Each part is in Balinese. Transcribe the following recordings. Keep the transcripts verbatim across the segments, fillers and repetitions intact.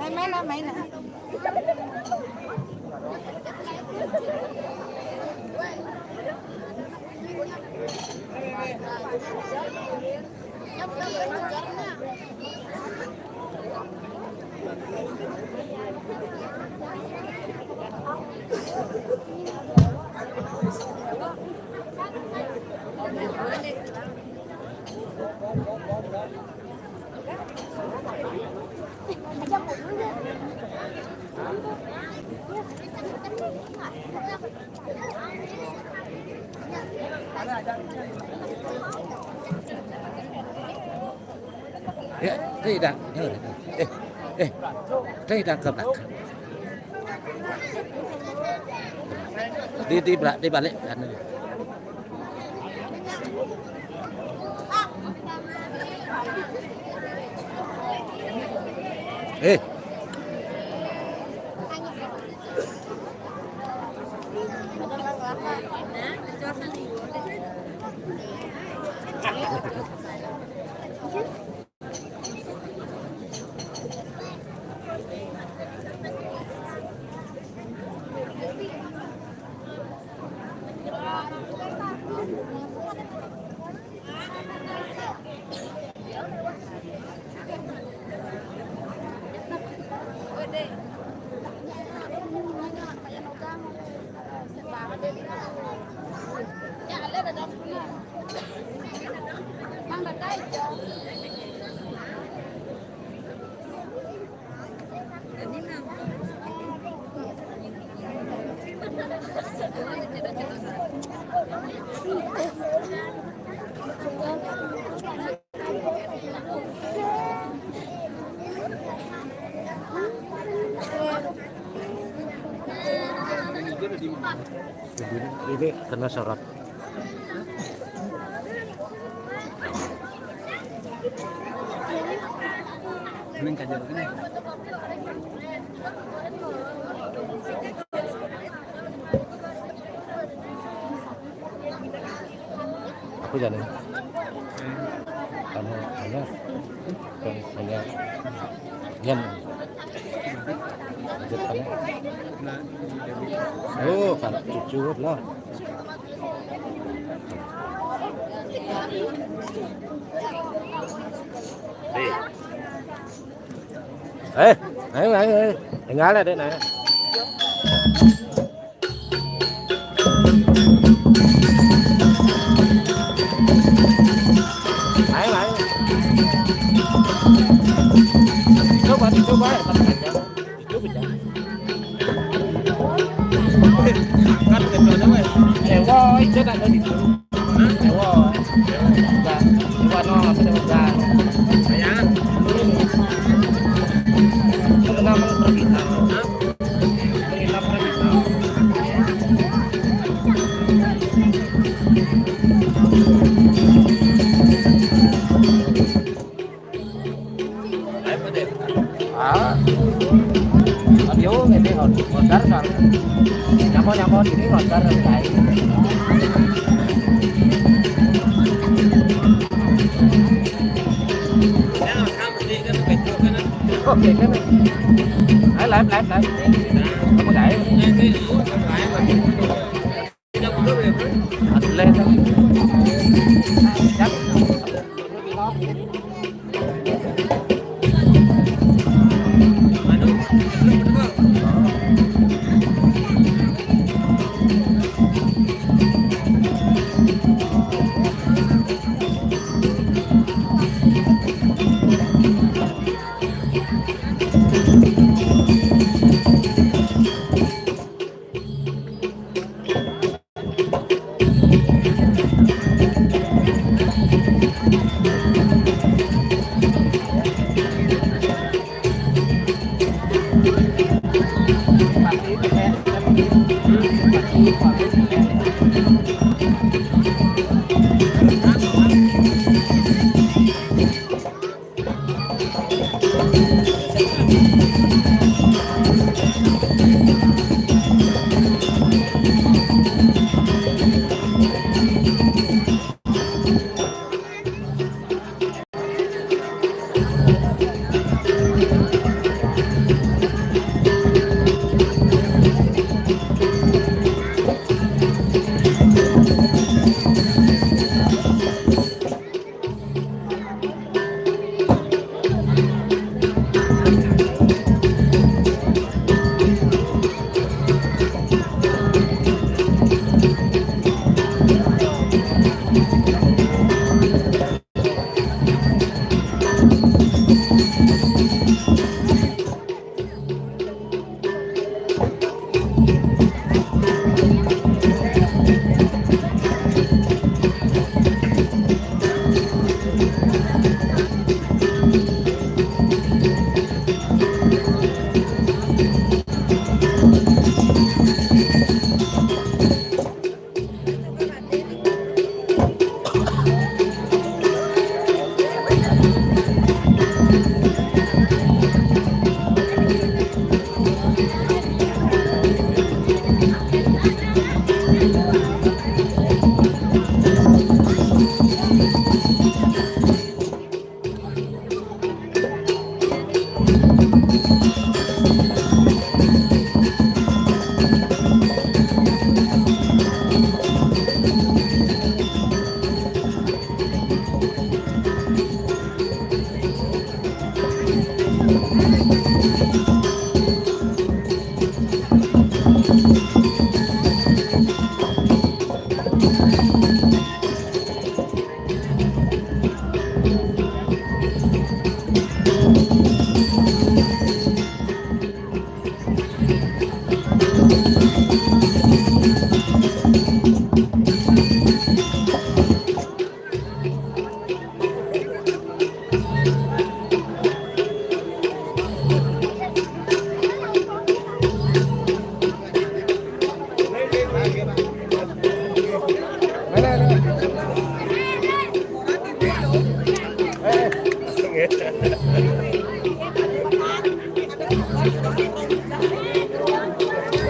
Ay, mana, mana. Ya, tidak. Eh, eh, tidak ke belakang. Di, di, bela- di balik kan. Eh. Ini kena syarat. Ini kena. Apa jalan? Kamu hanya, hanya, yan. Oh, kan cucu lah. Eh, ayo, ayo, ayo. Tinggal ada nak. Ayo, ayo. Coba, coba. Itu bisa. Kan betul, coba. Eh, woi, coba tadi. Ah, ayo, ini modal kan. Nyamon, nyamon, ini ngotor, guys. Oke, kan? Ayo, live, live, live. Kamu, guys. Asli, kan? Siap.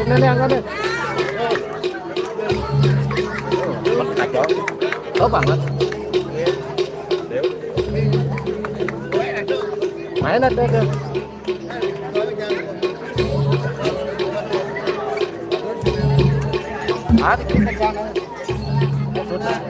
Ini nih, angkat nih. Kacau. Oh, banget. Main ada, ada. Ada kita jangan. Sudah.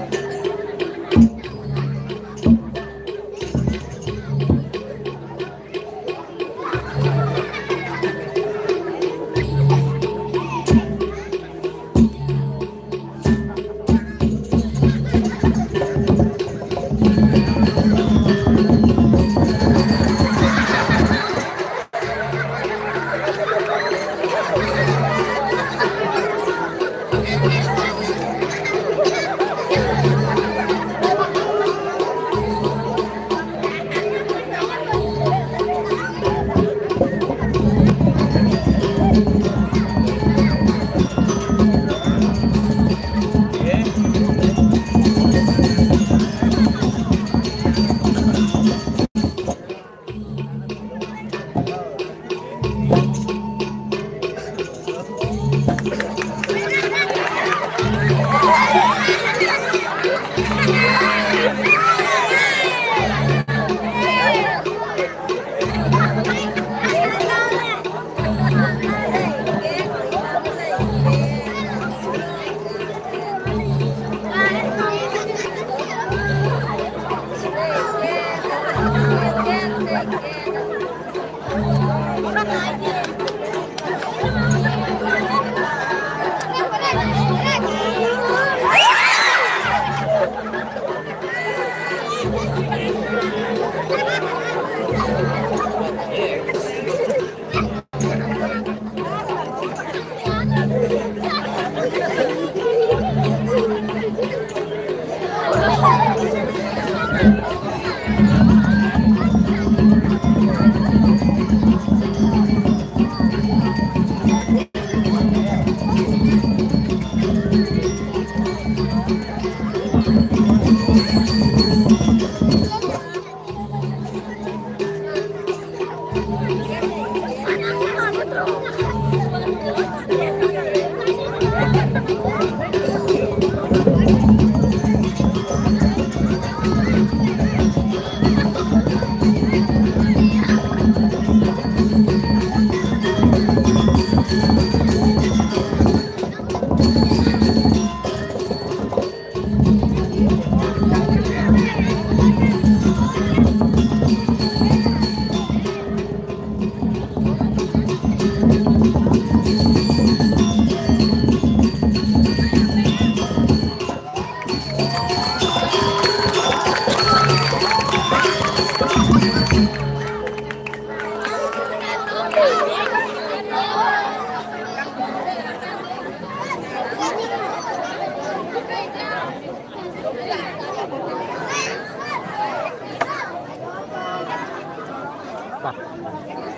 Nah,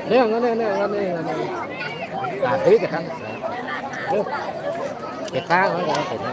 ini yang ini, ini, ini, ini. Nah, ini kan. Tuh. Kita, oh, ya, kita.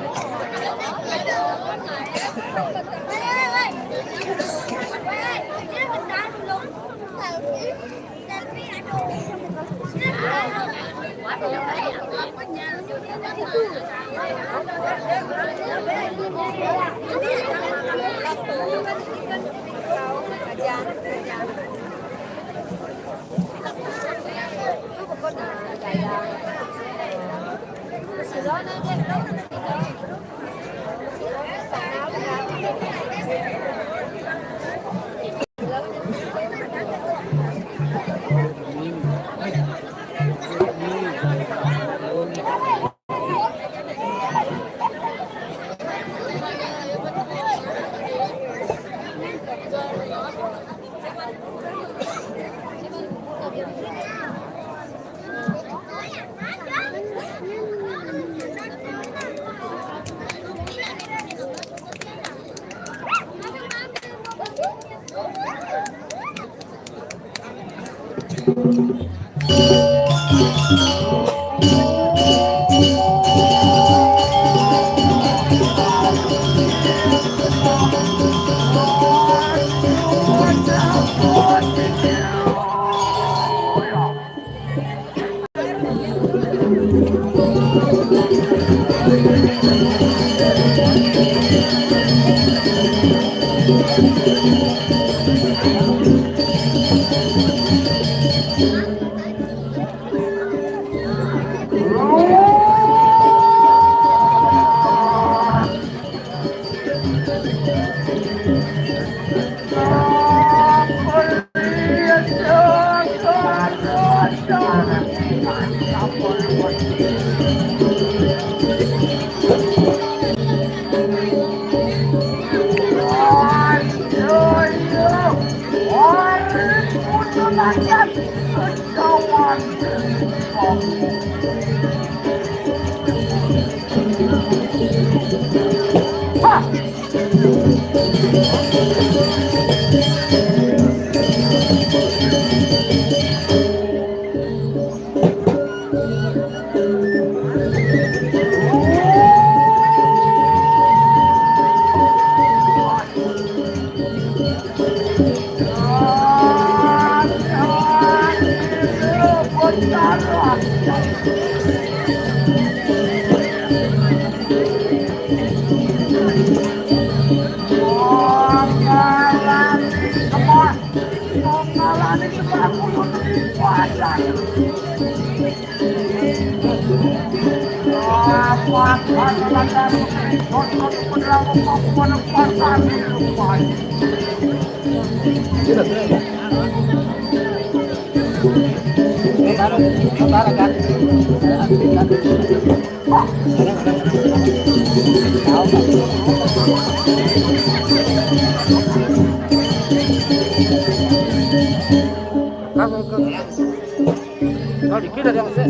Kalau dikit ada yang sih.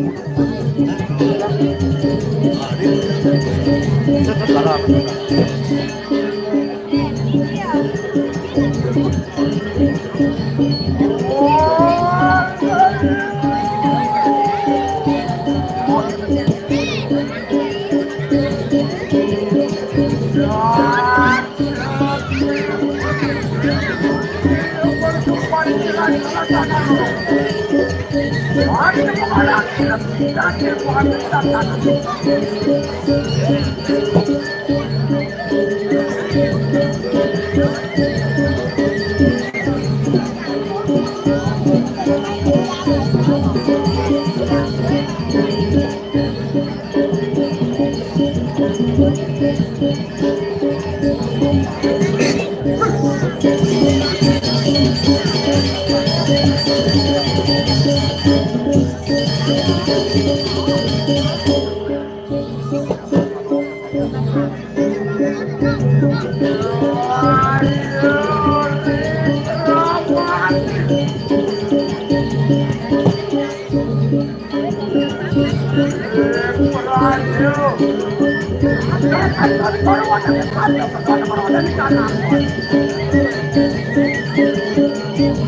Tetap larang.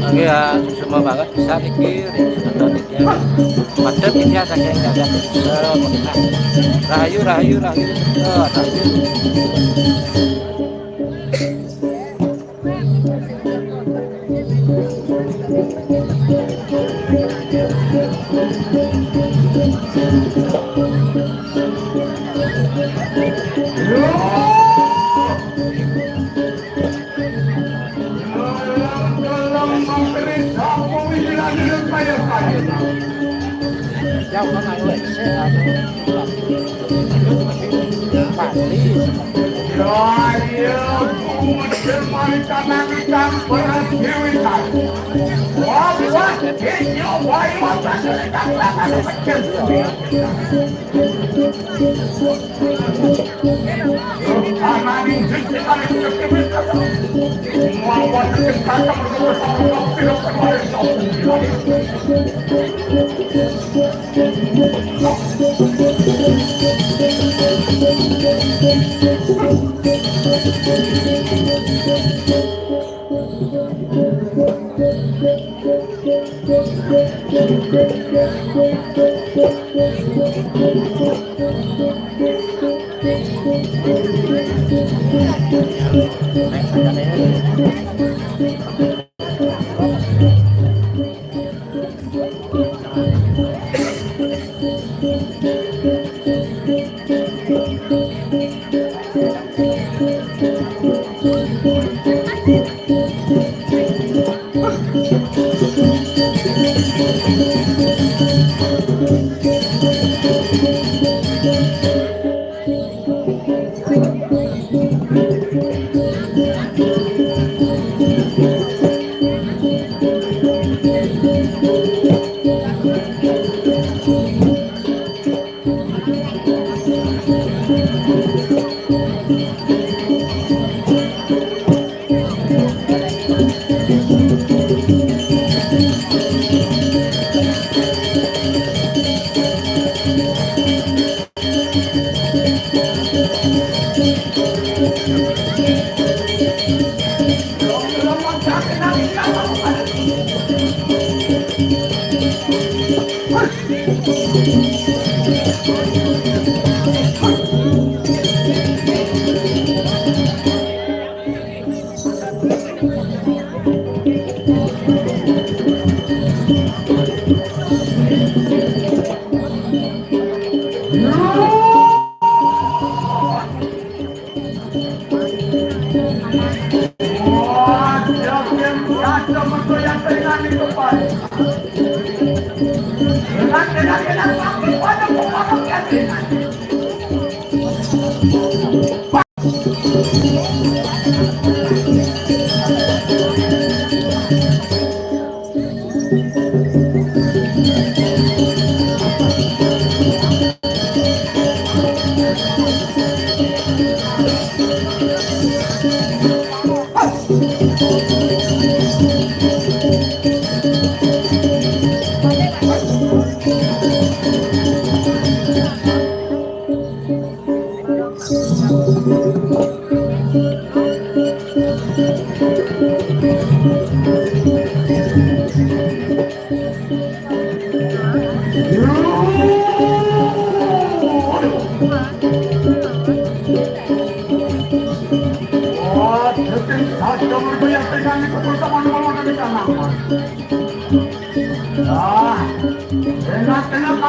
Oke ya, semua banget bisa mikir, ya, sebentar mikir. Padat ini ada yang nggak ada. Rahayu, rahayu, rahayu. Oh, rahayu.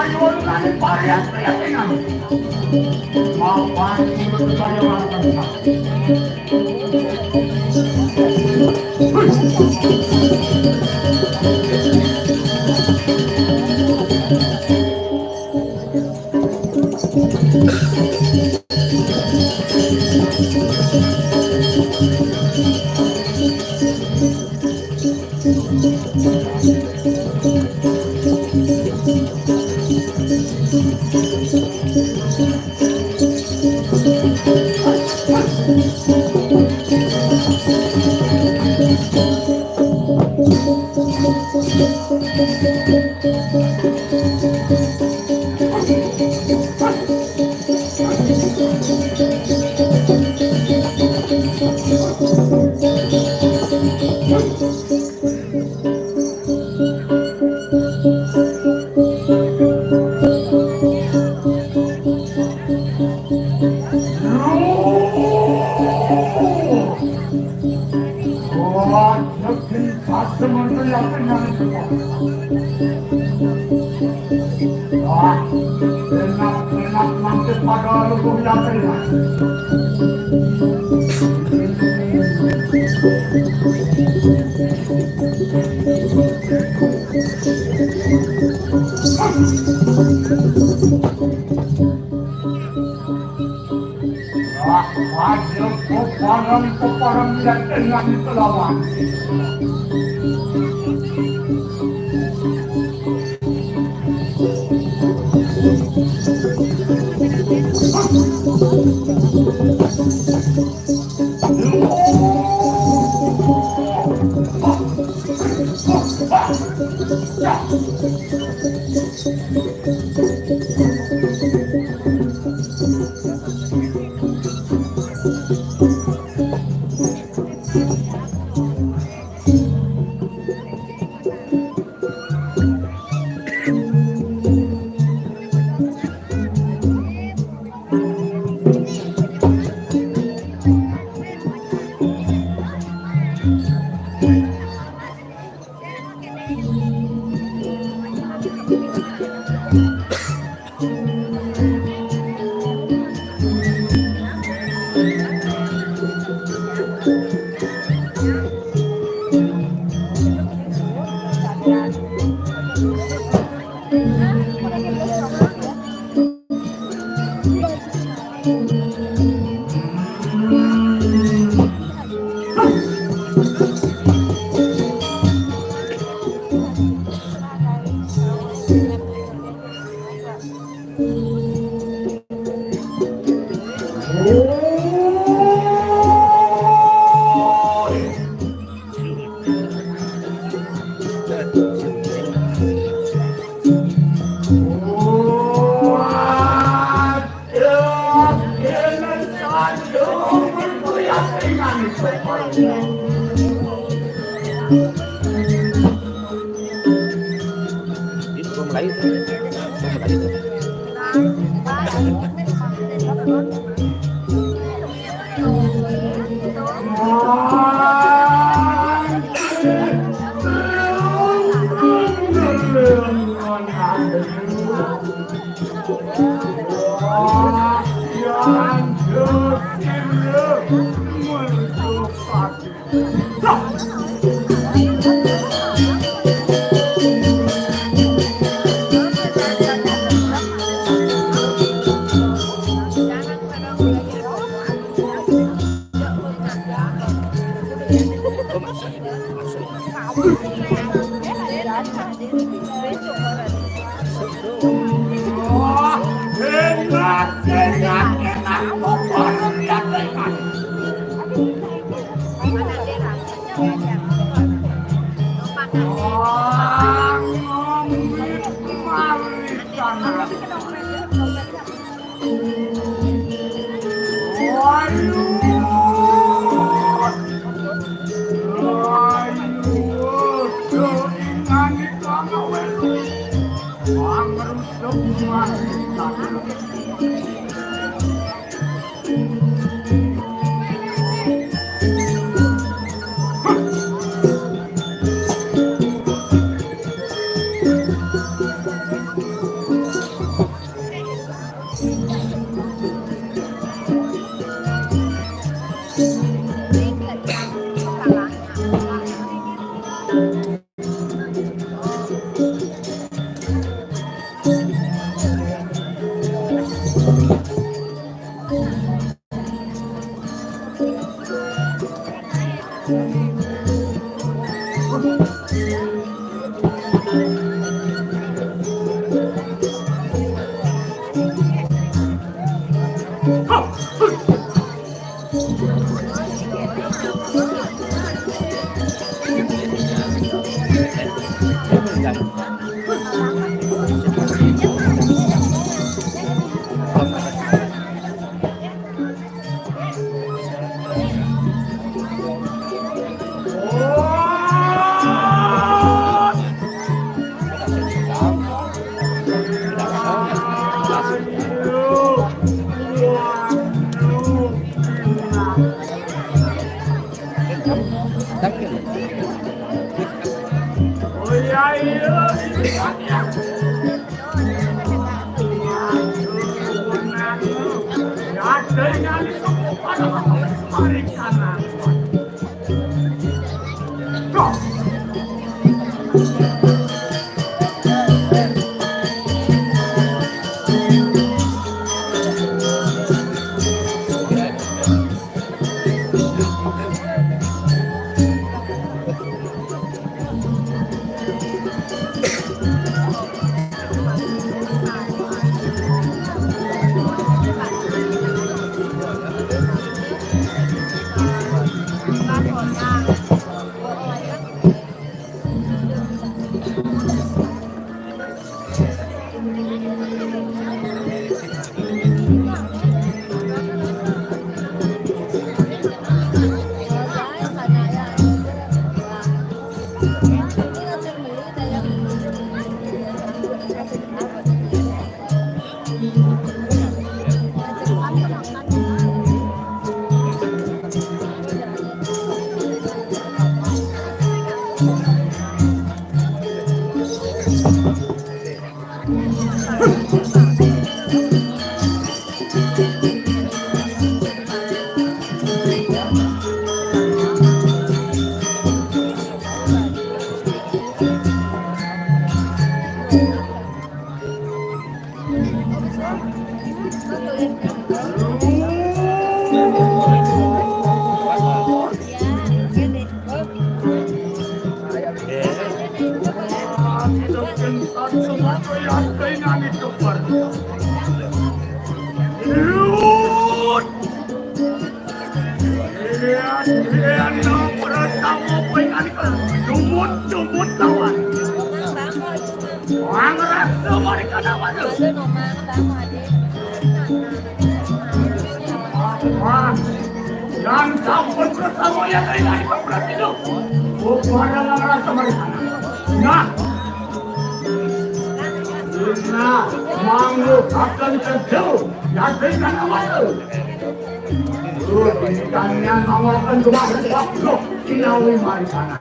Ayo, nani pariat, pariat, tenang. Mapan, saya makan. Wah, enak-enak nanti pada lugu yakin. Wah, wajib peparang-peparang lihat dengan kelawan. Itu belum mulai. Belum mulai. Wah, enak, enak, enak. Pokoknya lihat, enak. Wah, ngomit mari tanah. Ayo. Ayo. Doingan itu ana welu. Pangrusuk mari. Jumut-jumut lawan. Wah, ngerasa mereka lawan tu. Wah, yang sampun pertama ya, dari pemberat itu. Oh, barang ngerasa mereka. Nah. Nah, manggu akan kejauh. Ya, dengan awal tu. Ikannya ngawakan gemar. Kinawi mari sana.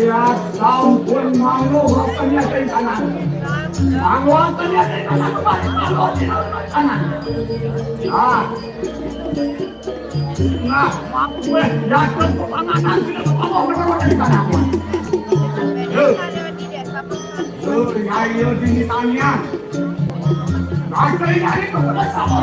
Saya sampun manggu waktunya di kanan. Manggu waktunya di kanan. Manggu waktunya di kanan. Ah. Nah, aku eh jatuh ke panganan, tidak mau benar di kanan. Eh. Eh, ya, iya, di tanian. Nanti ini kepada kamu.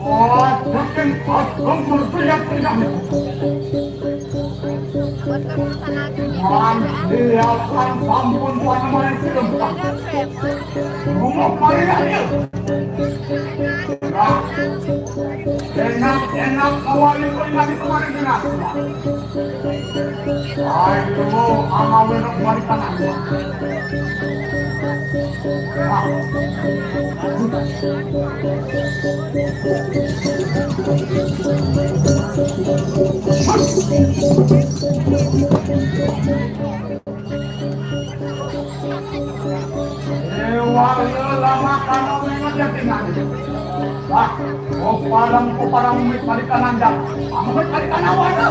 Wah, saking agung berteriak-teriak. Wan, liasan sampun panemane film. Bunga Maria. Nah, enak-enak awalipun lagi kemarin. Ayo, angawin kembali tanah. Dewa lelama kana mengat yakingan. Wah, koparang koparang mit marikananda. Amit marikanawada.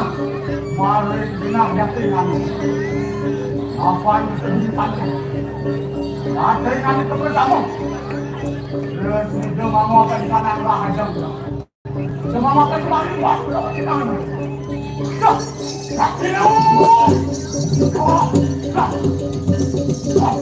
Mari genah yakingan. Apa yang terjadi? Ada yang kami kebertemu. Terus sudah mau akan kanan lah aja. Semua makan kemarin, Pak. Berapa kita? Dah. Dah. Dah. Dah.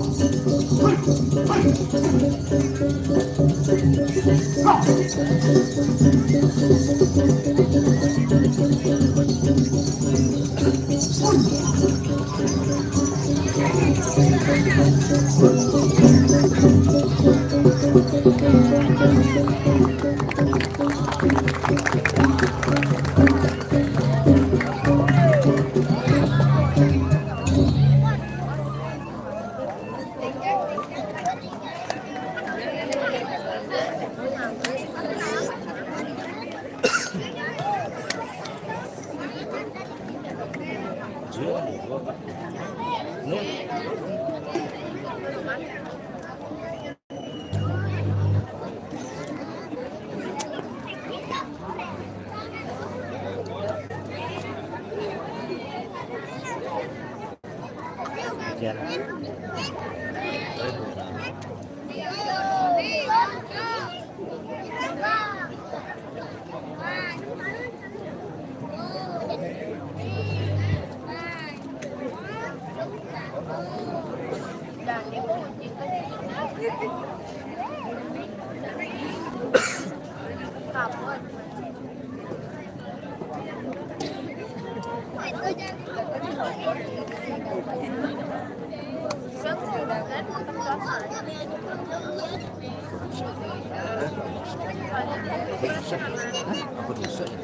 Apa dosa ya?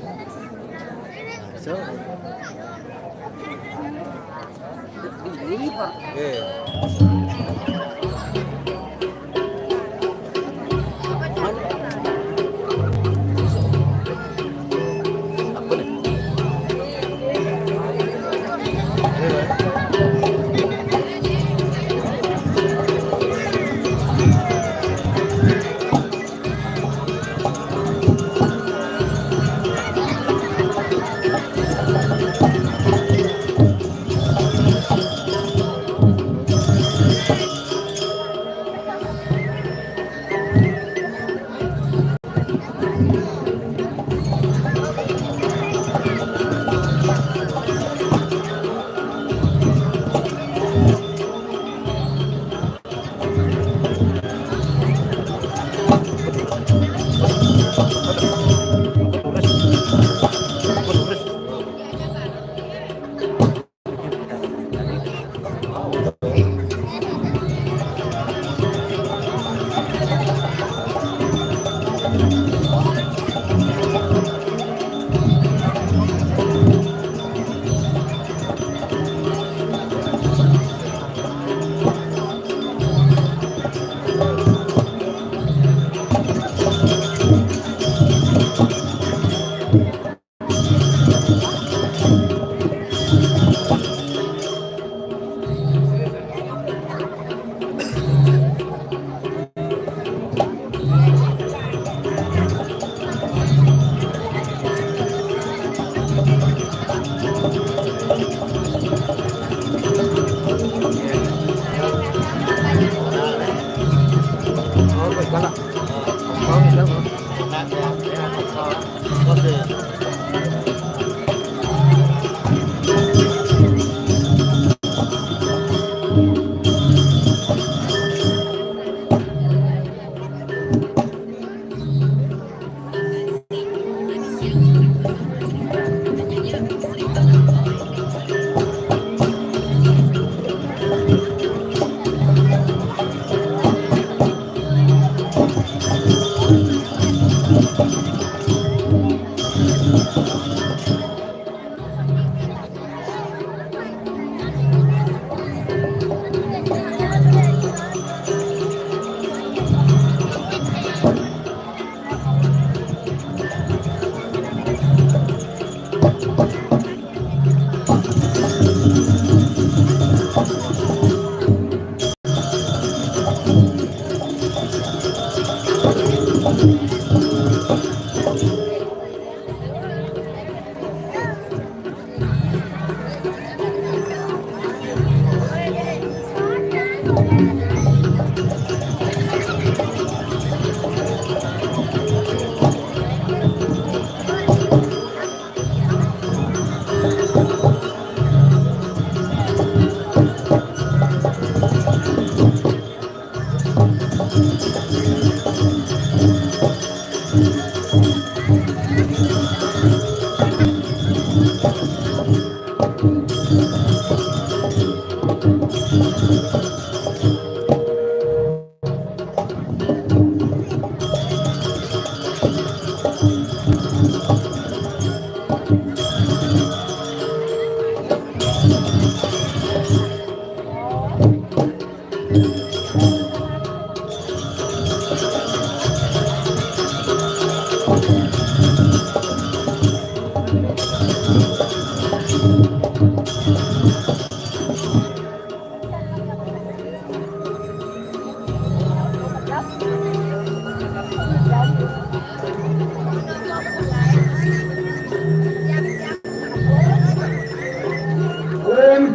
So,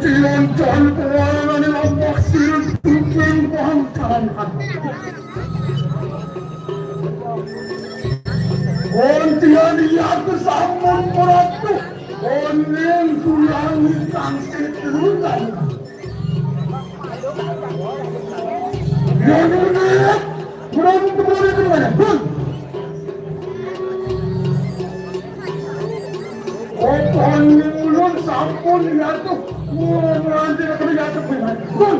Tiang jan pawalane lombok sirip kuping pangkalan. Kontian yatu sampun pratu. Oning tulang ingkang setrungan. Yan unik. Kurang temune temune. Bun. Oton ulun sampun yatu. Mun nanti akan yatu. Bun.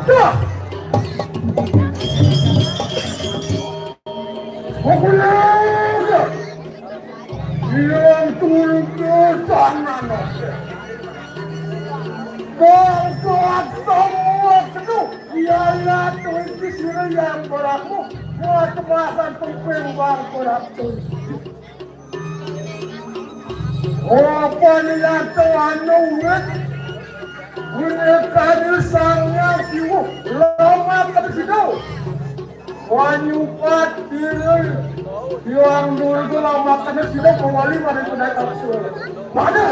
Dah. Pokoknya, yang turun ke sana, bangsa semua penuh, ialah tulis yang berlaku, buat kemasan pemping bang berlaku. Apa ni yang tuan urut? Punya kami sangnya kiwuh, lama kami situ. Wanyupat diri, yang dulu tu lama kami situ, kembali mari kena kapsul. Mana?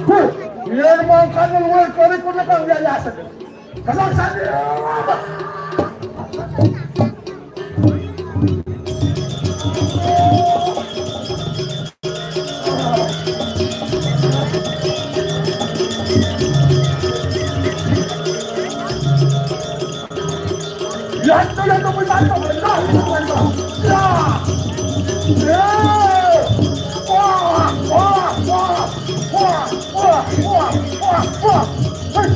Huh, biar makan luar kali kau nak biasa. Kasar sana. Ya, itu yang tunggu satu. Ya, itu yang tunggu. Ya. Ya. Wah, wah, wah. Wah, wah, wah, wah, wah. Hei.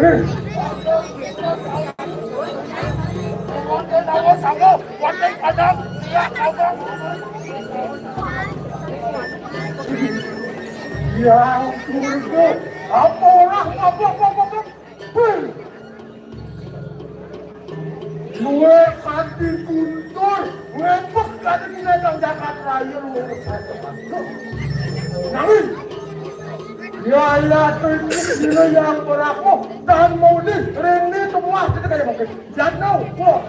Ya ampun, apa orang, apa, apa, apa, apa? Wih. Duwe kanthi guntur, ngepek kanthi nang jagat raya luwih. Nanging, ya, ya, terus dina yang berlaku dan mau di, rene semua kita kayak mungkin. Jangan, wah.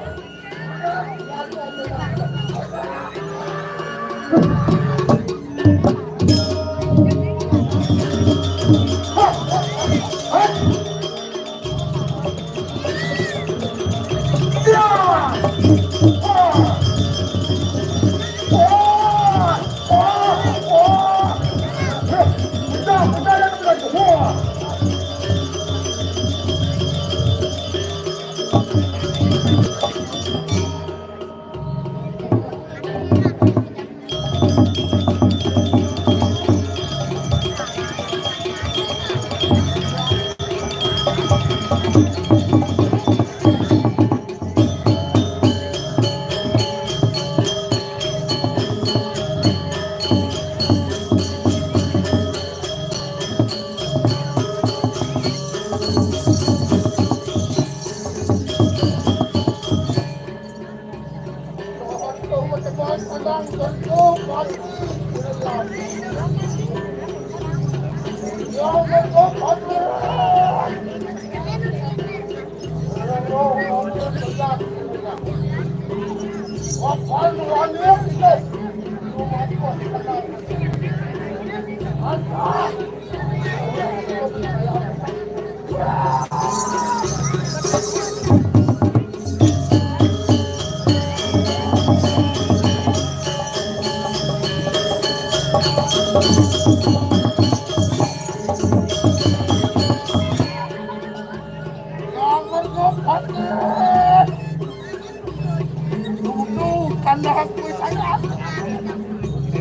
Dudu kandhang kuwi saya.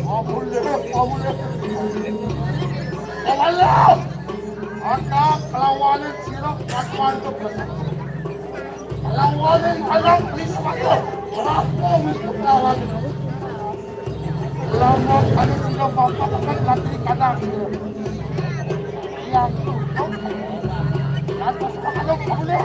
Ora boleh, ora boleh. Ora boleh. Ana kelawane sira kelawan tugas. Kelawane kandhang kuwi saya. Ora apa mesti kelawan. Lama kali sira bapak kan lagi kandhang. Yang tuh. Lantas ora boleh.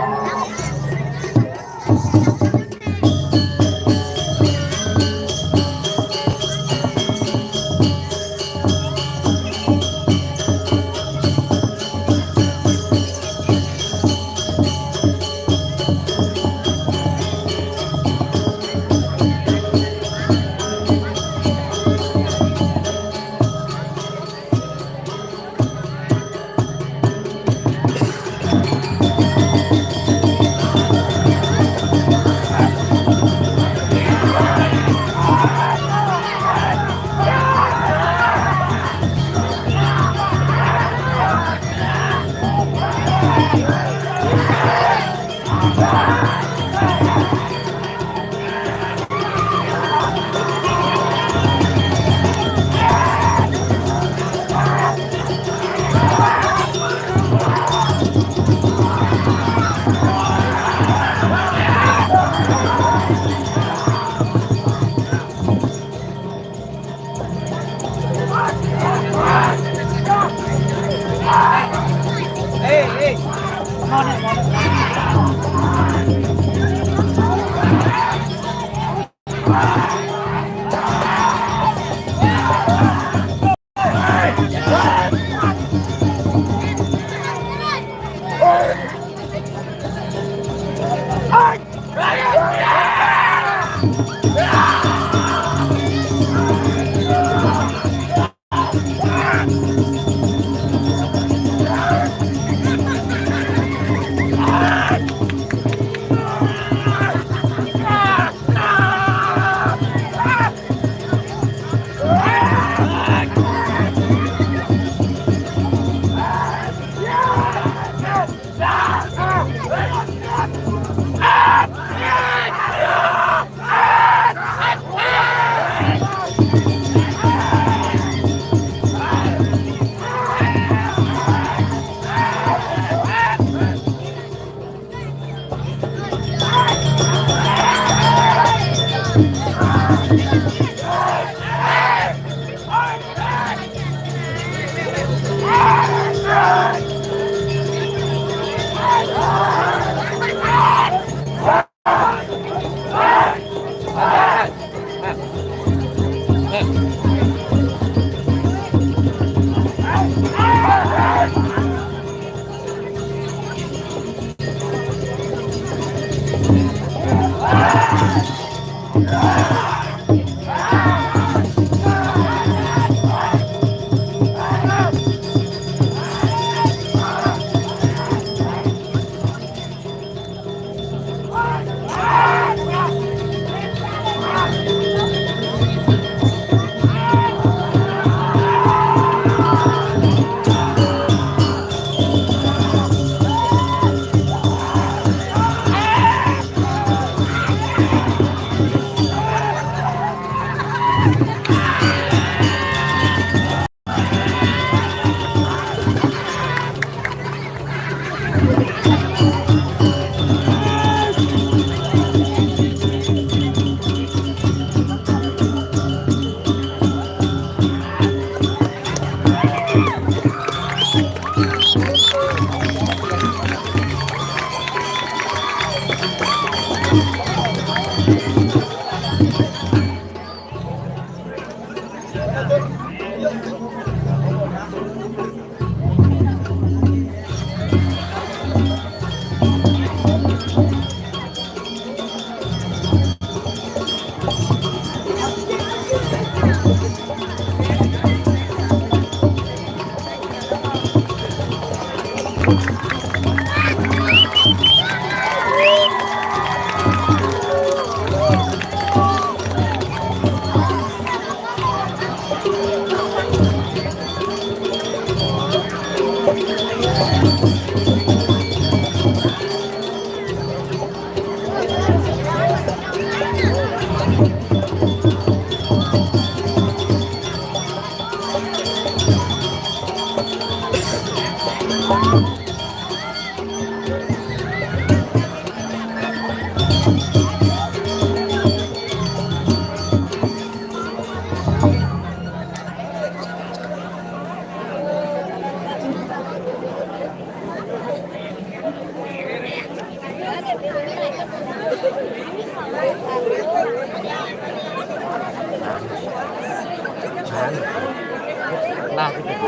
Nah, gitu.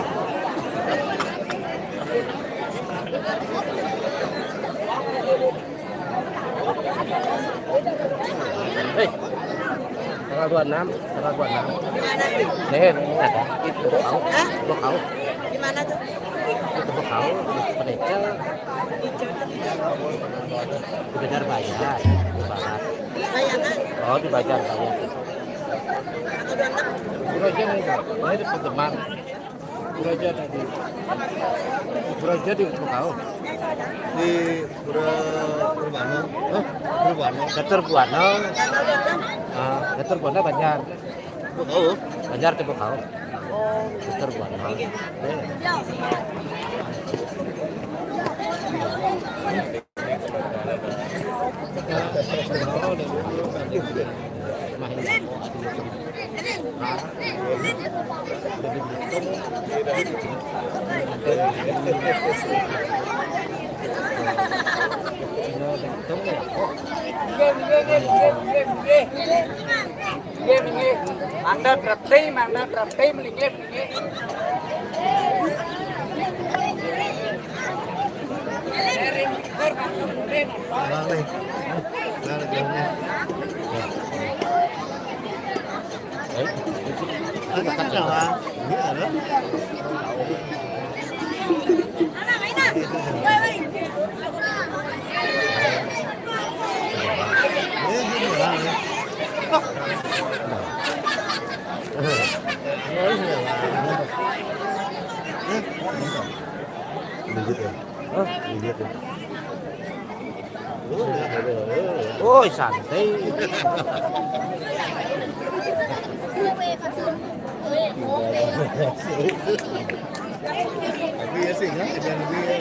Hei, tanggal dua enam, tanggal dua enam. Nih, ini ada. Itu kau. Hah? Itu kau. Di mana tuh? Itu kau. Di Penecel. Di Banjar Bayar, di barat. Bayangan. Oh, di Banjar Bayar. Tanggal dua enam. Ini aja nih, Kak. Ini di Pedeman. Pura aja tadi. Pura aja di Pura Kau. Di Pura, Pura Buana. Hah? Pura Buana. Datar Buana. Ah, Datar Buana Banjar. Pura Kau. Banjar di Pura Kau. Datar Buana. Eh. Nggih, nggih. Mantap, Reti, mantap, Reti, melinggih, melinggih. Nah, nih. Nah, nih. Ada, ada, Bang. Ini ada. Lanjut ya. Hah? Lanjut ya. Woi, santai. Tapi ya sih, ya, jangan lebih ya.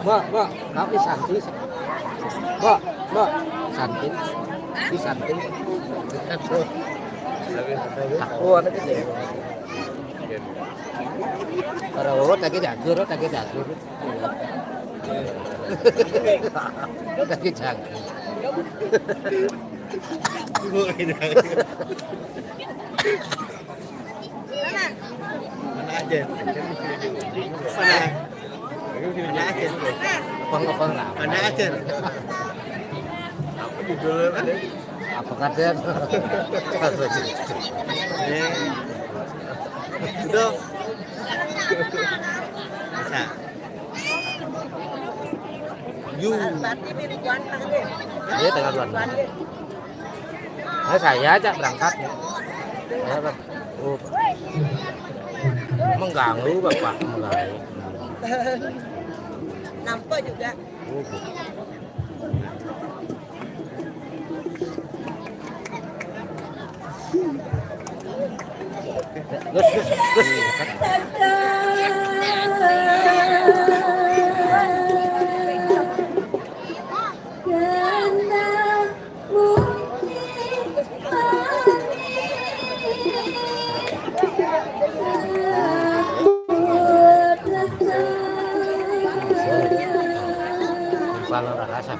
Mbok, mbok, kau di santi. Mbok, mbok, santi. Di santi. Aku anak kecil. Para urut lagi jagur, lagi jagur. Lagi jagur. Mana aja? Mana? Mana aja? Pang-pang lah. Mana aja? Apa judulnya? Apa katanya? Eh. Udah. Bisa. Yu. Iya, tanggal dua. Nah, saya ajak berangkat. Saya, Pak. Oh. Mengganggu, Bapak, mengganggu. Nampak juga. Oh, Bu. Gus, Gus, Gus. Kalau rasa.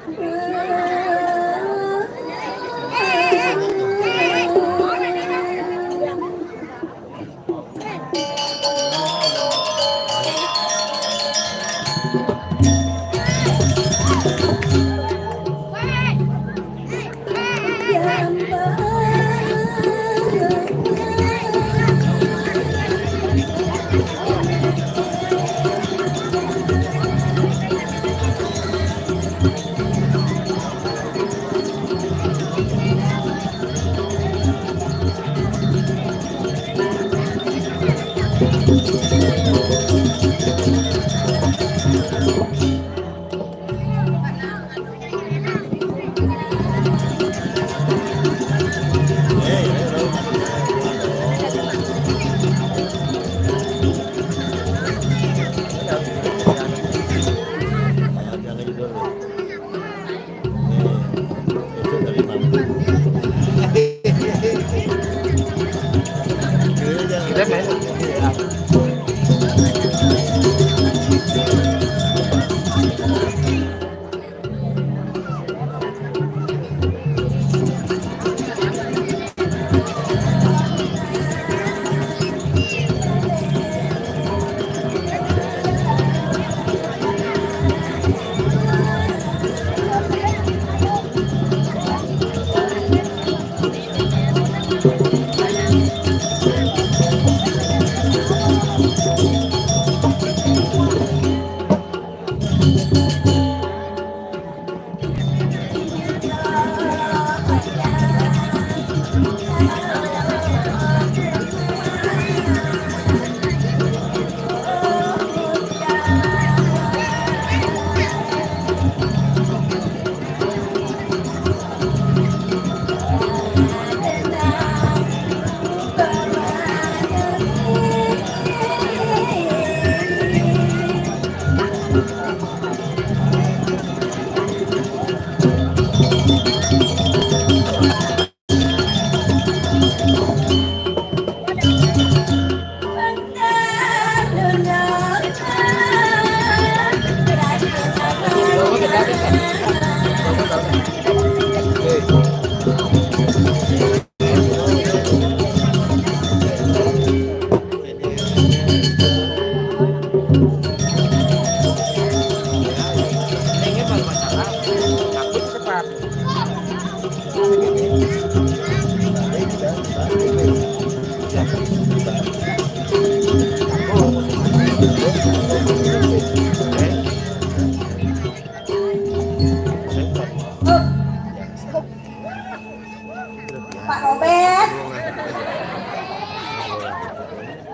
Pak Robert.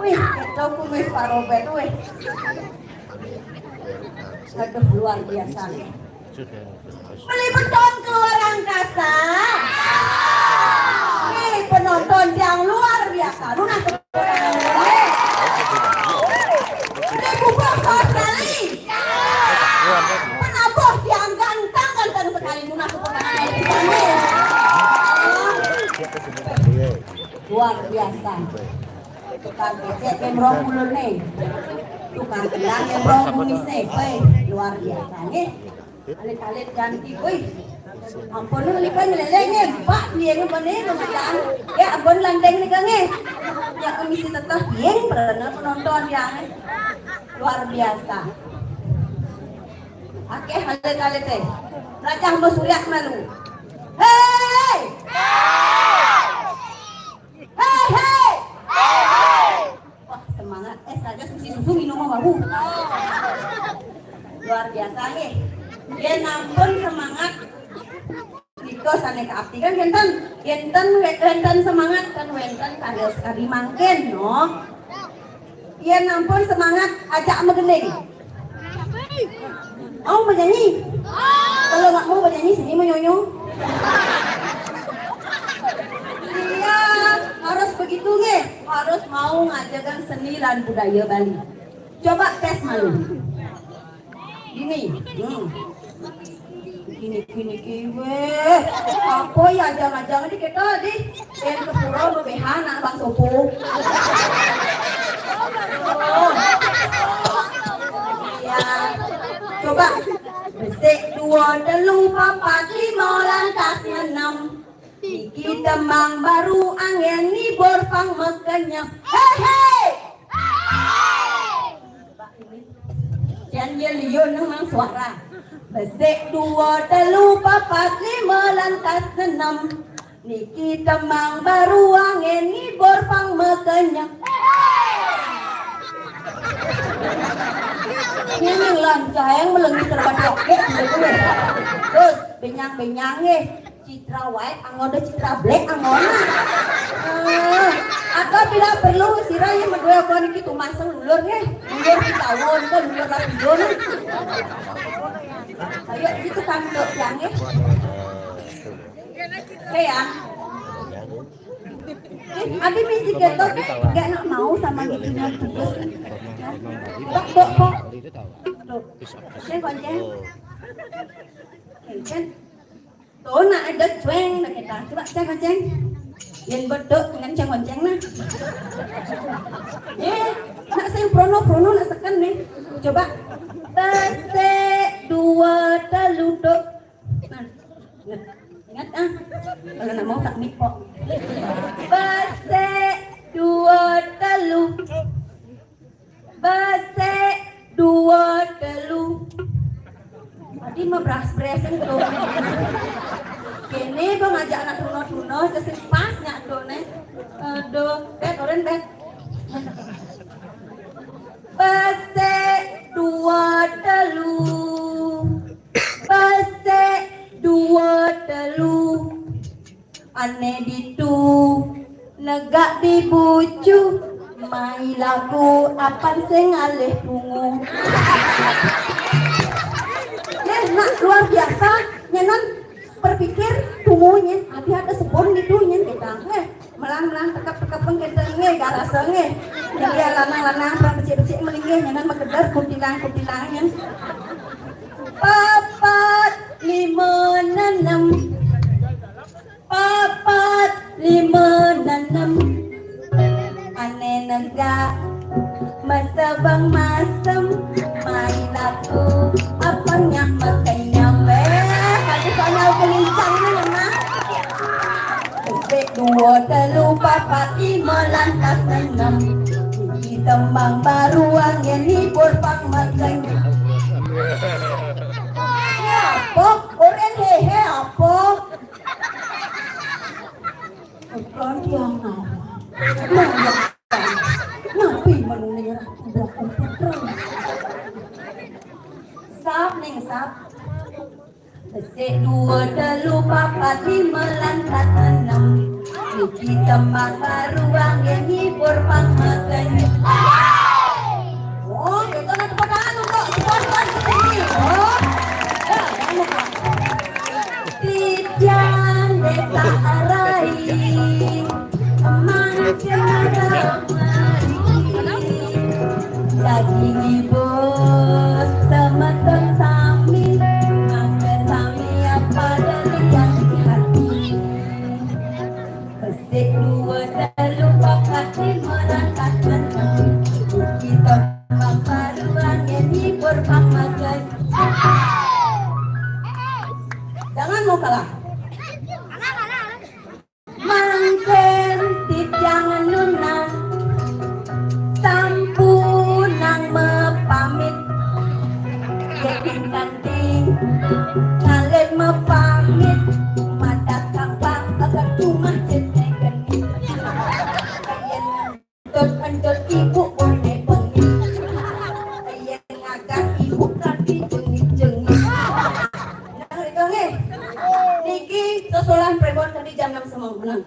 Wih, itu kumis Pak Robert, wih. Aduh, luar biasa nih. Beli beton keluar angkasa. Nih, penonton yang luar biasa. Lunas. Nih, bubur ke Australia. Luar biasa. Tukang kecek yang roh ulun nih. Tukang kendang yang roh kumis nih. Woi, luar biasa nih. Alit-alit ganti, woi. Ampun, lu lipat nyeleleh nih. Pak, dia yang mana yang macam. Ya, ampun, landeng nih, Kang, eh. Ya, komisi teteh, yang pernah penonton ya, eh. Luar biasa. Oke, alit-alit, eh. Racah mau suriak malu. Hei! Hei, hei! Wah, semangat. Eh, saja susu minum mau bahu. Luar biasa nih. Dia nampun semangat. Niko sana ke abdi kan, wénten, wénten, wénten semangat kan, wénten karya sekali mangkin, no. Iya, nampun semangat, ajak megending. Mau menyanyi? Kalau nggak mau menyanyi, sini menyonyo. Iya, harus begitu nggih. Harus mau ngajarkan seni dan budaya Bali. Coba tes malu. Gini, hmm. Gini, gini, gini. Apa ya, ajang-ajang ini kita di yang ke pura bebehan anak bang sopo. Iya. Coba. Besik dua, telu, papat, lima, lantas enam. Niki tembang baru angin ngibur pang mekenyem. Hei, hei! Coba ini. Jan ya liun nang suara. Besik dua, telu, papat, lima, lantas enam. Niki tembang baru angin ngibur pang mekenyem. Ini lancah yang melengi terbatok ya, betul ya. Terus benyang-benyang ya. Citra White, angoda Citra Black, angoda. Eh, atau tidak perlu sira yang berdua kon iki tumaseng lulur nggih. Lulur di tawon, kok lulur lapion. Ayo gitu kan, Dok, yang nggih. Oke ya. Eh, adi misi ketok, nggak nak mau sama gitunya tugas. Dok, dok, kok. Dok. Saya gonceng. Gonceng. Tuh, nak ada cueng, nak kita. Coba ceng, ceng. Yang betul, dengan ceng gonceng, nah. Eh, nak sing prono, prono, nak seken nih. Coba. Besik dua, telu, dok. Nah, ingat, ingat, ah. Kalau nak mau tak mikpok. Besik dua, telu. Besik dua, telu. Tadi mah bras-bres itu. Kene bang ajak anak tuna-tuna, sesing pas nyak tuh nih. Aduh, bet, oren bet. Besik dua, telu. Besik dua, telu. Ane ditu negak di bucu, mai lagu apan sing alih tungu. Eh, nak luar biasa, nyenan berpikir tungunya, tapi ada sebon gitu nyen kita. Eh, melang-melang tekap-tekap pengkenteng nge, garasa nge. Jadi ya lanang-lanang, perang becik-becik melinggih, nyenan mekedar kuntilang-kuntilang nyen. Papat, lima, enam. Papat, lima, enam. Ane negak masa bang masem, mai laku apa nyak makan nyambe. Kaki soalnya kelincang ni lemah. Besik dua, telu, papat, lima, lantas enam. Di tembang baru angin ngibur pang makan. Apa? Orang hehe apa? Bukan tiang nawa. Napi menuning ratu bakal putra. Sap ning sap. Besik dua, telu, papat, lima, lantas enam. Niki tembang baru angin ngibur pang makan. Oh, kita nak tepuk tangan untuk sponsor di sini. Oh. Ya, jangan lupa. Titian desa Arai, mancing ramai. Daging ibu semeton sami, mangga sami apa dari yang hati. Besik dua, telu, Jangan mau kalah. Mangkin titiang nunas sampunang mapamit. Yén kanti ngalih mapamit, madak kang bang akan cumah jeneng genit. Yén entut-entut ibu boné bengit. Yén ngagas ibu kanti jengit-jengit. Nah, rika nggih. Niki sesulan pripun tadi jam enam semeng menang.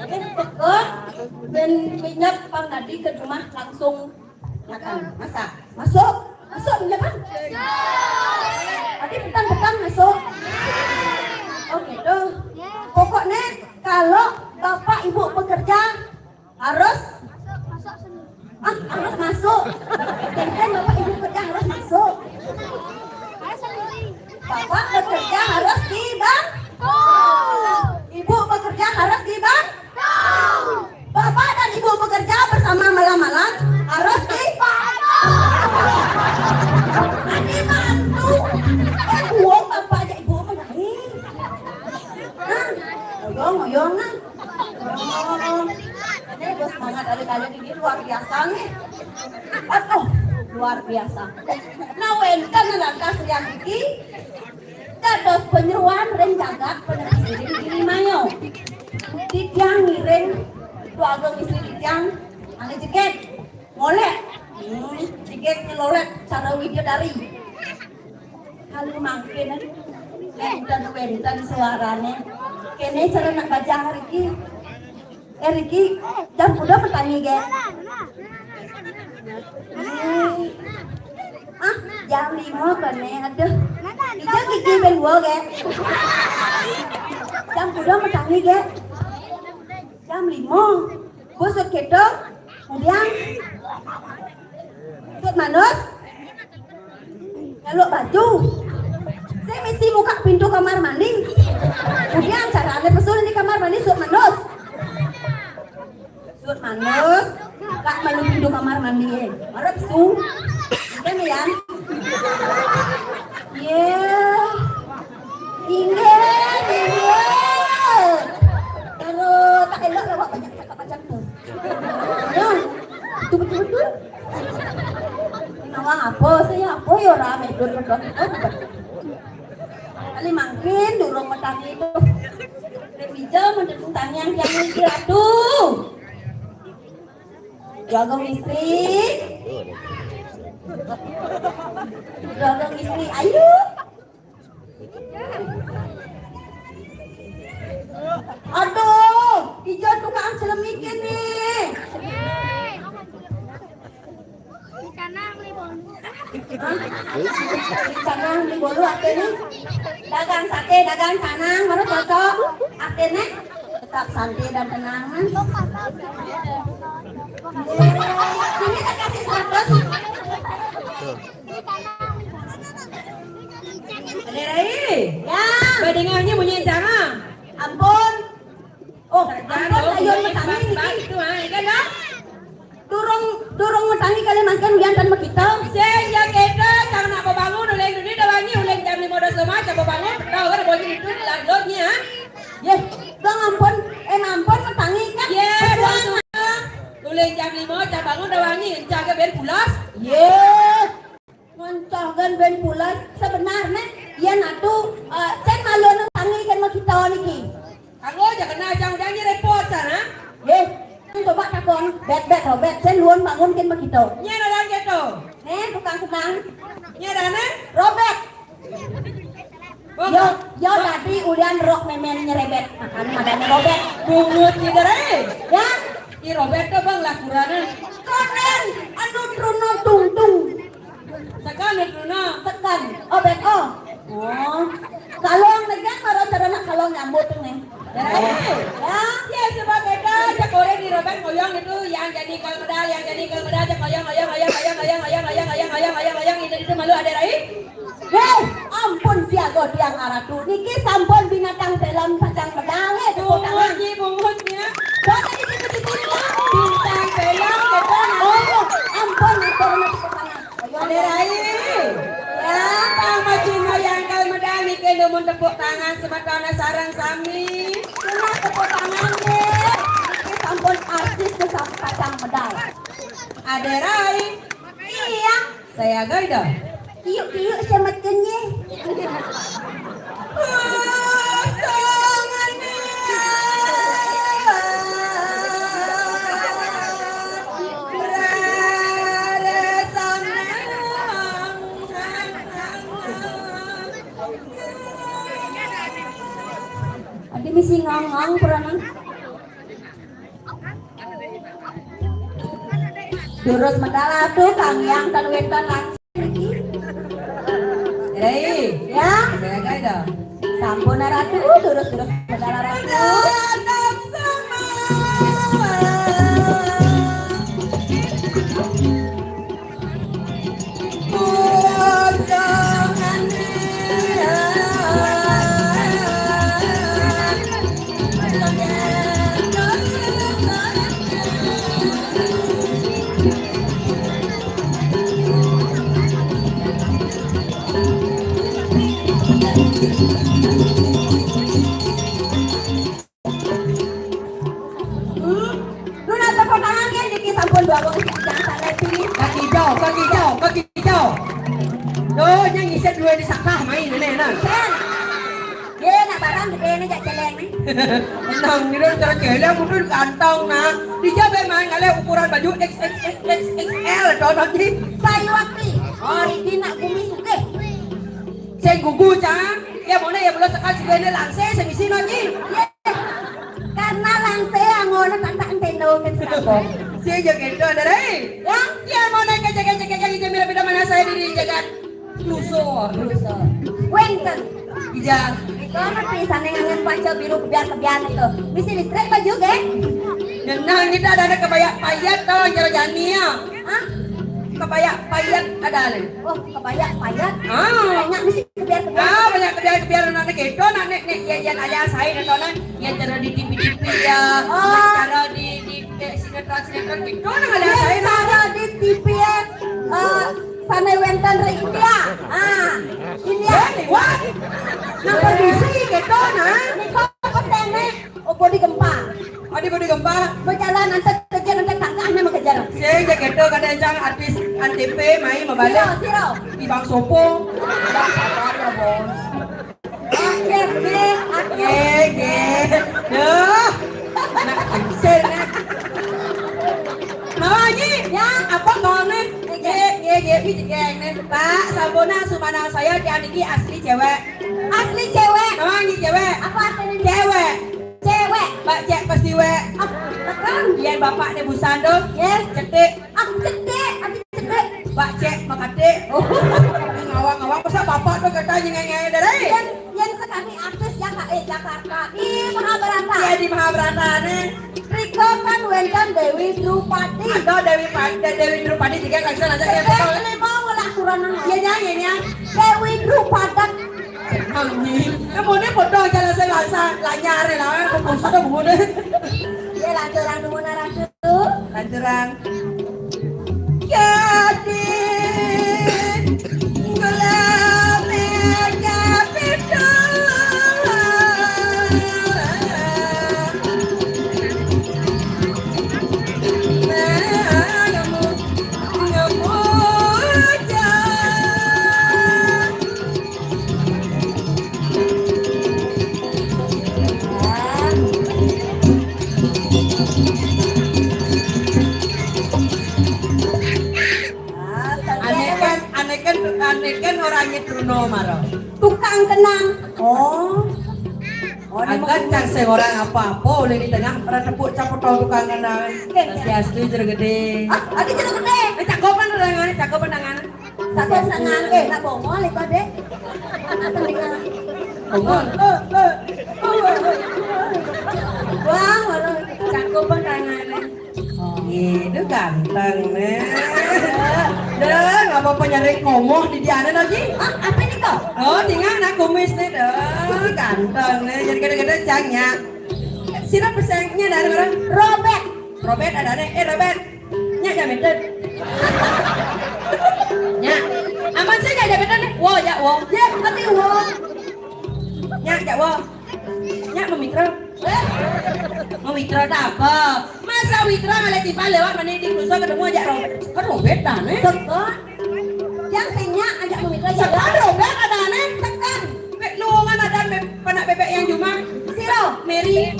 Nggih, cukup. Ben minyak pang tadi ke rumah langsung makan, masak. Masuk, masuk minyak pang. Tadi petang-petang masuk. Oh gitu. Pokoknya kalau bapak ibu bekerja harus, ah, harus masuk. Kan bapak ibu kerja harus masuk. Bapak bekerja harus dibantu. Ibu bekerja harus dibantu. Bapak dan ibu bekerja bersama malam-malam harus dibantu. Dibantu. Eh, gua bapak aja ibu apa nih? Nah, oyong, oyong, nah. Oh, ini bos banget, ada kali ini luar biasa nih. Aduh, luar biasa. Nah, wénten lantas yang iki dados penyeruan ring jagat peneliti diri mayo. Titiang ngiring keluarga istri titiang, ane jegég, ngolek. Hmm, jegég nyelolek cara widya dari. Kalau mangkin wénten-wénten suarane. Kene cara nak bajang riki. Eh, riki, jam kuda metangi ge. Hmm. Ah, jam lima kene, aduh. Ija gigi ben dua ge. Jam kuda metangi ge. Jam lima. Busuk kita, kemudian sut manus, nyaluk baju. Saya mesti buka pintu kamar mandi. Kemudian cara anda pesun di kamar mandi sut manus. Sut manus, buka malu pintu kamar mandi. Eh. Marah pesu. Kan ya? Iya. Inggih, inggih. Kalau tak elok lewat banyak cakap macam tu. Ya, betul-betul. Nawang apa saya apa ya rame dot dot dot. Kali mangkin durung metangi itu. Nek bijal mendukung tangiang tiang iki, aduh. Jaga istri. Jaga istri, ayo. Aduh, ijo tukang celemikin nih. Di canang beli bolu. Hah? Di canang beli bolu artinya dagang sate, dagang canang, baru cocok. Artinya tetap santai dan tenang. Sini tak kasih seratus. Ada Rai. Ya. Badingannya punya cara. Ampun. Oh, ampun, ayo metangi niki. Itu ah, kan? Durung, durung metangi kali mangkin ulian tan makita. Sing ya kita, cang nak bebangun, uling duni dah wangi, uling jam lima belas lemah, cang bebangun, tahu kan, boji itu, lanjutnya. Yeh, dong ampun, eh ampun metangi kan? Yeh, dong. Uling jam lima, cang bangun dah wangi, cang ke ben pulas. Yeh. Ngoncoh gen ben pulas sebenarnya yen atu, eh, cen malu nang tangi ken makita niki. Kanggo aja kena cang udah nyi repot sana. Eh, coba takon, bet bet Robert, cen luon bangun ken makita. Nya dalam keto. Nih, tukang senang. Nya dana? Robert. Yo, yo tadi ulian rok memen nyerebet. Makan madane Robert. Bungut gitu deh. Ya? I Robert tuh bang lah kuranan. Konen, anu truna tungtung. Sekan itu nah. Sekan. Oh, bet oh. Oh. Kalong negan baru cara nak kalong nyambut nih. Ya. Ya. Ya, sebab beda, cak orang di Robert koyong itu yang jadi kal medal, yang jadi kal medal, cak koyong, koyong, koyong, koyong, itu malu ada lain. Hei, ampun siaga tiang aratu. Niki sampun binatang film pacang medal, eh, tepuk tangan. Bungut, bungut, ya. Coba dikit-dikit, Bang. Bintang film, gitu, nah. Oh, ampun, ampun, tepuk tangan. Ayo, ada lain. Ya, Bang Macino yang kal medal, niki Mun tepuk tangan semetone sareng sami. Nah, tepuk tangan nggih. Niki sampun artis sesam-, kacang medal. Ade Rai. Iya. Saya gawe dah. Kiuk-kiuk semetenye. Adi misi ngangang peranan. Durus medal atuh Kang Yang ten wenten langsung. Hei, ya, saya gawe dah. Sampun Ratu, durus-durus medal Ratu. Hmm? Duna tepuk tangan ya, niki sampun dua wong sing jangan salah pilih. Kaki hijau, kaki hijau, kaki hijau. Tuh, yang ngisi dua di sakah main ini, nah. Sen. Ye, nak barang gede nih, jak celeng nih. Menang gitu, cara celeng udah ganteng, nah. Dia be main kali ukuran baju X X X X L, tuh, nanti. Sayuwakti, origin nak bumi sugih. Sing gugu, Cang. Ya, mone ya, belum sekali segini langsung, sing isi, nanti. Ye. Karena langsung angone tak tak entendo ke sekampung. Sing joget itu ada, Rai. Ya? Ya, mone kecek-kecek-kecek, ija mira beda mana saya diri jagat. Luso. Luso. Wenten. Ija. Itu anak pisan yang ngangen panca biru kebiar-kebiar itu. Misi listrik baju, ge? Ngenang kita ada, ada kebaya payat, tau, jero jani ya. Hah? Kebaya payat ada nih. Oh, kebaya payat. Ah. Banyak misi kebiar-kebiar. Ah, banyak kebiar-kebiar anak gitu, anak nek nek ya ya aja saya nontonan. Ya cara di T V T V ya. Oh. Cara di di eh, sinetron sinetron gitu, anak ada saya. Cara di T V ya. Eh, sana wenten re India. Ah, India. Wah, napa bisa gitu, nah? Ini kok pesennya? Oh, bodi gempa. Oh, di bodi gempa. Berjalan nanti kejar, nanti tangkahnya mau kejar. Sing ya gitu, kadang Cang artis N T P main mau balik. Siro, siro. Di Bang Sopo. Bang Sopo ya, Bos. Oke, oke, oke. Oke, oke. Duh. Nak kecil, nak. Mama Haji, ya, apa mau nih? Nggih, nggih, nggih, iki jenenge. Pak, sampun, nah, sumanang saya tiang niki asli cewek. Asli cewek. Mama Haji cewek. Apa artinya? Cewek. Cewek. Mbak cek pasti wek. Ah, tekan. Yen bapakne busan tuh. Yes. Cetik. Ah, cetik. Aku cetik. Mbak cek makatik. Oh. Ngawang-ngawang, masa bapak tuh kata nyengenge dari. Yen, yen sekali artis ya, Kak, eh, Jakarta. Di Mahabharata. Iya, di Mahabharata nih. Rika kan wenten Dewi Drupadi. Ada Dewi Padi, Dewi Drupadi juga kan sana aja ya. Ini mau ngelak kurang. Iya, nyanyi ya. Dewi Drupadi. Nyanyi. Kamu ini foto aja lah, saya lasa lanyar ya lah. Aku sudah buku deh. Ya, lanturan dulu, nah, lanturan. Lanturan. Gadis gula merah pituh. Ane kan, ane kan, ane kan orangnya Truno Maro. Tukang kenang. Oh. Oh, ini agak mungkin cang sing orang apa-apa oleh di tengah pada tepuk caput tahu tukang kenang. Oke. Masih asli jeruk gede. Ah, ada jeruk gede. Eh, cakupan tangan, cakupan tangan. Satu senang, eh, nak bongol itu, Dek. Bongol. Wah, walau itu cakupan tangannya. Oh, itu ganteng, nih. Deh, nggak apa-apa nyari komoh di diana lagi. Ah, apa ini kok? Oh, tinggal anak kumis nih, deh. Ganteng, nih. Jadi gede-gede cangnya. Sira pesengnya dari mana? Robert. Robert ada nih. Eh, Robert. Nya jametan. Nya. Aman sih nya jametan nih. Wo, ya, wo. Ya, tapi wo. Wah, nyak mau mitra. Eh, mau mitra ta apa? Masa mitra ngalih timpal lewat mana di Nusa ketemu ajak Robert. Kan Robert dah, eh? Seken. Yang sing nyak ajak mau mitra. Seken Robert ada aneh. Seken. Bek luungan ada be-, panak bebek yang jumah. Siro. Mary.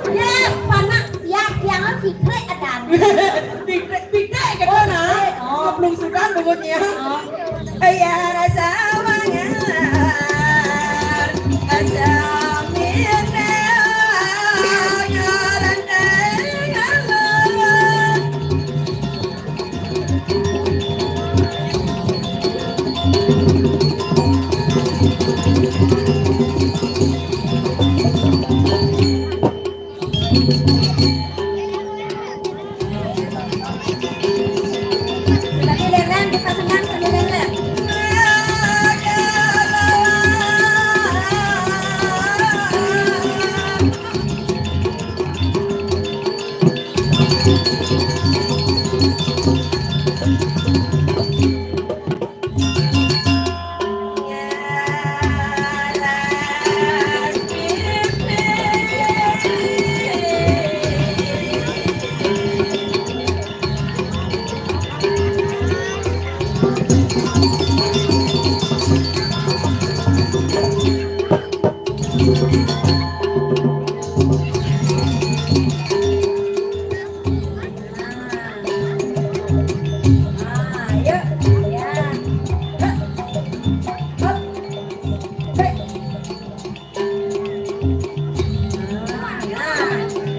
Ya, panak siap yang Fikri ada. Bidek, bidek gitu nah. Oh. Belum sudah bungut nya. Oh. Ayah rasa wangar, asam mirna, ngaranteng.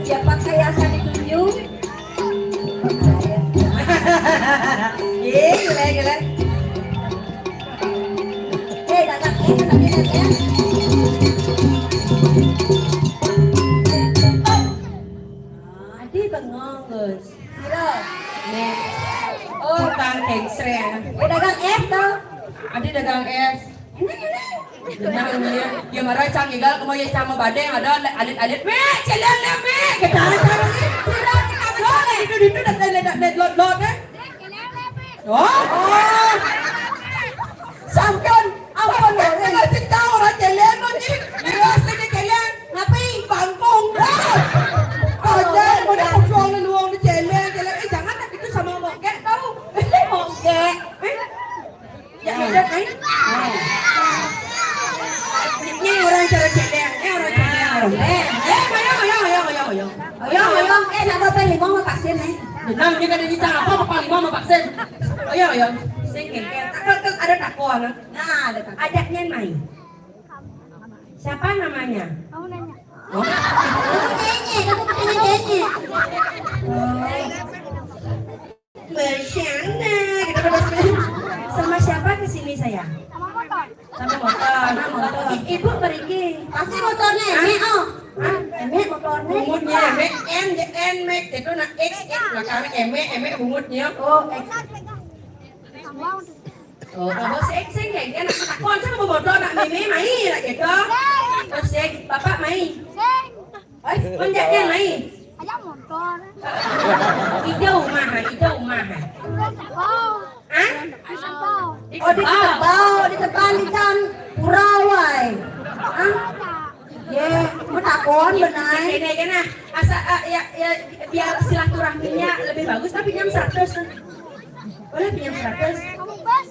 Siapakah yang akan ditunjuk? Iya, gila, gila. Eh, kakak, eh, kakak, eh, kakak. Adi bengong, Gus. Sira. Nih. Oh, tukang kengsreng. Eh, dagang es, toh? Adi dagang es. Enak, enak. Benar, ya. Ya, marah cang igal, kamu ya cang badeng, ada alit-alit. Mek, celeng, mek. Kita cang sih. Sira, sira, sira. Itu, itu, dah, dah, dah, dah, lot, lot, eh. Oh, oh. Sampean, ampun, orang ngerti tahu orang celeng, no, Cik. Bebas aja celeng. Ngapain? Bangkong. Wah. Aja, mau diperjuangin uang di celeng, celeng. Eh, jangan lah gitu sama mogek, tahu. Mogek. Eh? Ya, mogek, eh? Ini orang cara celeng, eh, orang celeng, orang. Eh, eh, ayo, ayo, ayo, ayo, ayo. Ayo, ayo. Eh, satu apa lima mau vaksin, eh? Benar, ini kan ini cara apa, apa lima mau vaksin? Ayo, ayo. Sing, eh, eh, ada, ada, ada takwa, nah. Nah, ada takwa. Ajaknya main. Siapa namanya? Kamu nanya. Oh. Kamu nanya, kamu tanya nanya. Oh. Bersama, kita bebas main. Sama siapa ke sini, sayang? Sama motor. Sama motor. Sama motor. I-, ibu pergi. Pasti motornya ini, oh. Hah? Ini motornya. Bungut nya, Mek. N, N, Mek. Itu nak X, X. Belakang Mek, Mek, Mek, bungut nya. Oh, X. Oh, kamu sing, sing, kayak dia nak takon sama motor nak mimi, main nak gitu. Terus ya, bapak main. Sing. Eh, konjaknya main. Aja motor. Ida umah, ida umah. Terus apa? Hah? Terus apa? Oh, di Tebau, di Tebau ikan pura wai. Hah? Ye, mau takon benai. Kene, kene. Asa, ah, ya, ya, biar silaturahminya lebih bagus, tapi jam seratus. Boleh pinjam seratus? Kamu pas.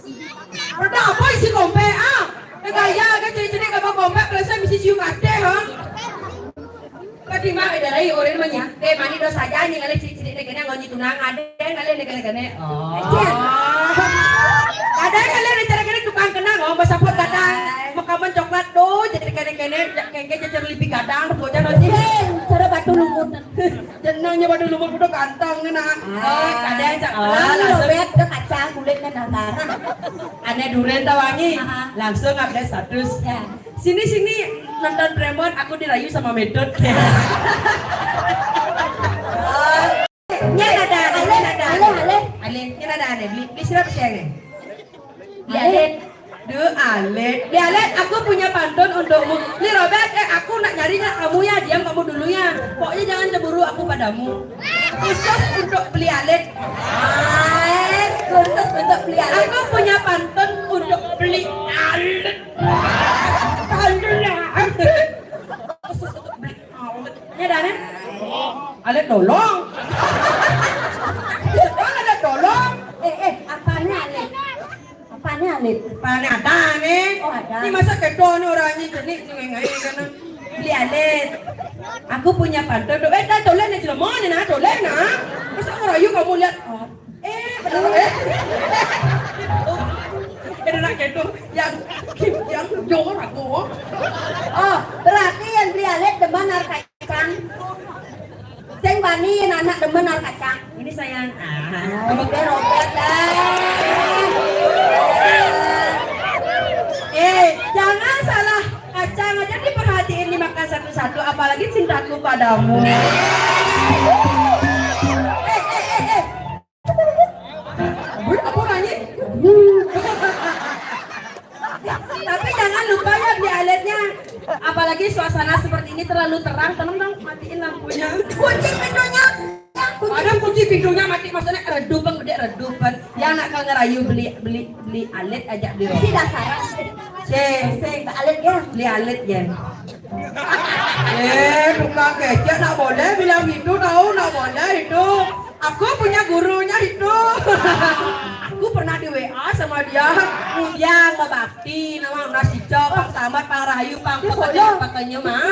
Ada apa isi kompe, ah? Eh, gaya, kan ciri-ciri gak mau kompe, plus misi siu kate, ha? Katimbang ada lagi orang mah nya. Eh, mani dosa aja nih, ngalih ciri-ciri deh, kena ngonyi tunang, ada ngalih deh, kena, kena. Oh. Aja. Ada ngalih deh, cara kena tukang kenang, oh, basaput gadang. Makaman coklat tuh, jadi kena-kena, kengke jajar lipi gadang, bocah nonton. Sing, cara batu lumut. Jenangnya batu lumut udah ganteng, kena. Ah. Oh, ada yang cak. Ah, langsung. Robek, udah kacang, kulitnya datar. Aneh duren tawangi. Aha. Langsung update status. Ya. Sini, sini, nonton Premon, aku dirayu sama Medot. Nya ada, nya ada. Alih, alih. Alih, nya ada, ada. Beli, beli siapa sih, alih? Beli alih. Duh, alih. Beli alih, aku punya pantun untukmu. Nih, Robert, eh, aku nak nyarinya kamu ya, diam kamu dulu ya. Pokoknya jangan cemburu aku padamu. Khusus untuk beli alih. Nice, khusus untuk beli alih. Aku punya pantun untuk beli alih. Pantun ya. Alit dolong. Alit dolong. Eh, eh, apane alit? Apane alit? Apane ada nih? Oh, ada. Ini masa kedo nih orangnya jenik nih ngai kan. Beli alit. Aku punya pantun. Eh, dah toleh nih jelema nih nah, toleh nah. Masa ngerayu kamu lihat? Oh. Eh, benar eh. Ada nak kedo yang yang jor aku. Oh, berarti yang beli alit demen narka kacang. Sing bani anak demen narka kacang. Ini sayang. Ah, robek, robek dah. Eh, jangan salah kacang aja diperhatiin dimakan satu-satu, apalagi cintaku padamu. Eh, eh, eh, eh. Apa orangnya? Tapi jangan lupa ya beli aletnya. Apalagi suasana seperti ini terlalu terang, tolong dong matiin lampunya. Kunci pintunya. Ada kunci pintunya mati, maksudnya redupan, gede redupan. Ya nak kalau ngerayu beli beli beli alet aja beli. Si dasaran. Si si alet ya. Beli alet ya. Eh, tukang kecek nak boleh bilang gitu tahu, nak boleh itu. Aku punya gurunya itu. Aku pernah di W A sama dia. Dia ngebakti, nama Nasicok, Pak Samad, Pak Rahayu, Pak Pokoknya, pokoknya mah.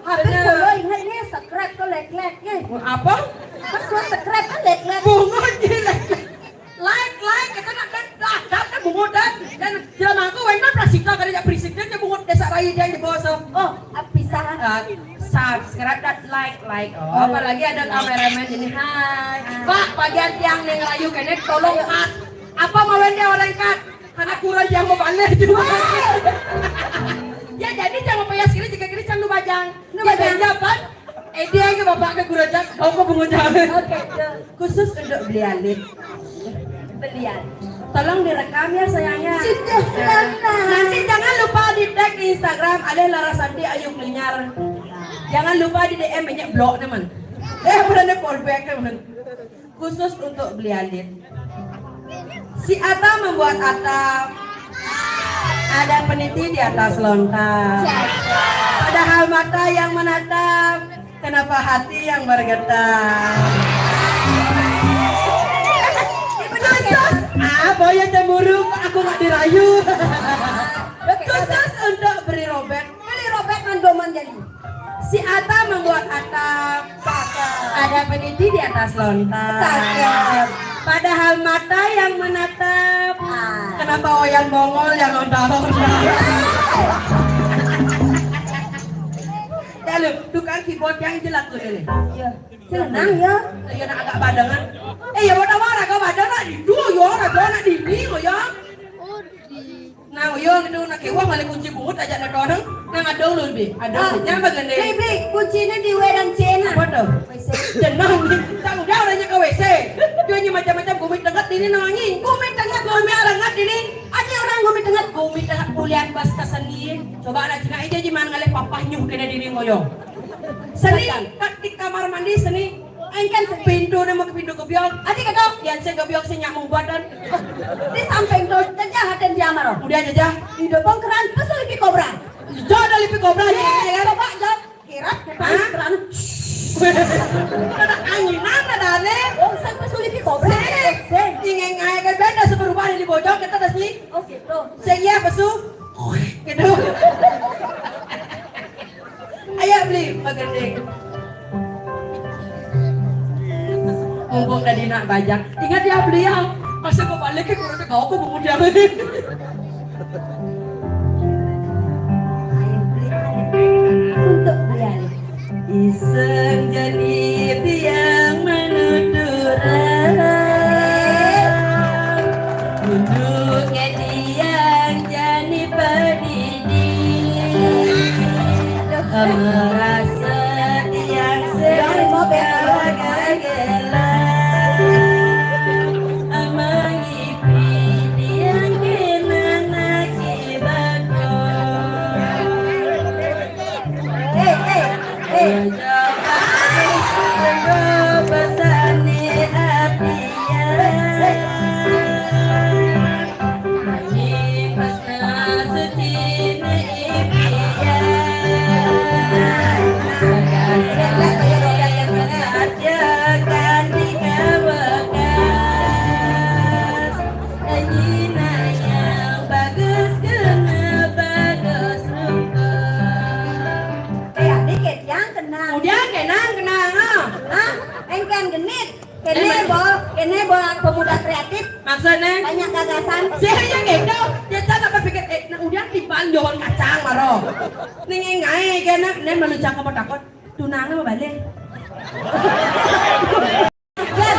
Habis kalau ingat nih subscribe ke like-like nih. Apa? Kan subscribe kan like-like. Bungut di like-like. Like, like, kita nak dan dah, dah, dah bungut dan dan jelema aku wena prasika kada jak berisik dan bungut desa raya dia aja bos. Oh, bisa. Subscribe dan like, like. Oh, apalagi ada kameramen ini. Hai. Pak, bagian tiang nih ngerayu kene tolong cut. Apa mau dia orang cut? Karena kurang tiang mau balik juga. Ya jadi jangan payah sekali jika kiri jangan bajang. Dia bajang apa? Eh dia ke bapak ke guru cut, kau ke bungut jangan. Oke, khusus untuk beli alit. Beli alit. Tolong direkam ya sayangnya. Sudah. Nanti jangan lupa di tag di Instagram ada Lara Santi Ayu Klinyar. Jangan lupa di D M banyak blok teman. Eh bulan follow back teman. Khusus untuk beli alit. Si Ata membuat atap. Ada peniti di atas lontar. Padahal mata yang menatap, kenapa hati yang bergetar? Khusus, ah, boya cemburu, aku nggak dirayu. Khusus untuk beri robek. Beli robek ngan doman jadi. Si Ata membuat atap. Ada peniti di atas lontar. Padahal mata yang menatap. Kenapa oyan bongol yang lontar-lontar? Ya lu, tukang keyboard yang jelek tuh ini. Iya. Senang ya. Iya nak agak badangan. Eh ya mau tahu raga badangan itu ya raga nak dini ya. Nah, iya gitu nak kewah balik kunci bungut aja nak orang. Nah, ada ulun bi. Ada ulun. Jangan bagian deh. Beli, beli, kuncinya di W dan C nah. Apa tuh? W C. Jenang ni. Tak udah orangnya ke W C. Dia ni macam-macam gumi tengah ini namanya. Gumi tengah gumi arangat ini. Ada orang gumi tengah gumi tengah kuliah bas kesenian. Coba anak cina aja jiman ngalih papah nyuh kena diri ngoyong. Seni, tak di kamar mandi seni. Engkan seni. Pintu nama ke pintu gebyok. Adi kata, yang saya gebyok saya nyak mubatan. Di samping tu, jajah hati dia marah. Udah jajah. Hidup bongkaran, pesul di kobra. Jauh dari pi kobra ni, ya kan? Coba jauh. Kirat, kirat. Ada angin mana dah ni? Oh, saya pesul di kobra. Seni. Ingin ngaya kan beda seberubah dari bojong kita dah sih. Oh gitu. Saya pesu. Gitu. Ayo beli makan deh. Mumpung tadi nak bajak. Ingat ya beli ya. Masa kau balik ke kurang kau aku pemuda. Untuk beli. Iseng jani tiang menuturan. Gunung tiang jani pedidi. Merasa tiang segala gelang. Amangi pidiang kenang naki bakong. Eh, eh, eh. Jawab pesane apian. Ini pasna sucine ipian. Kéné, Bo, kéné, Bo, pemuda kreatif. Maksudnya? Banyak gagasan. Saya yang gitu. Ya, saya tak berpikir, eh, nah, udah timbal jual kacang, maro. Ning engai, kéné, né malu cakap takut. Tunangnya mau balik. Jen, Jen,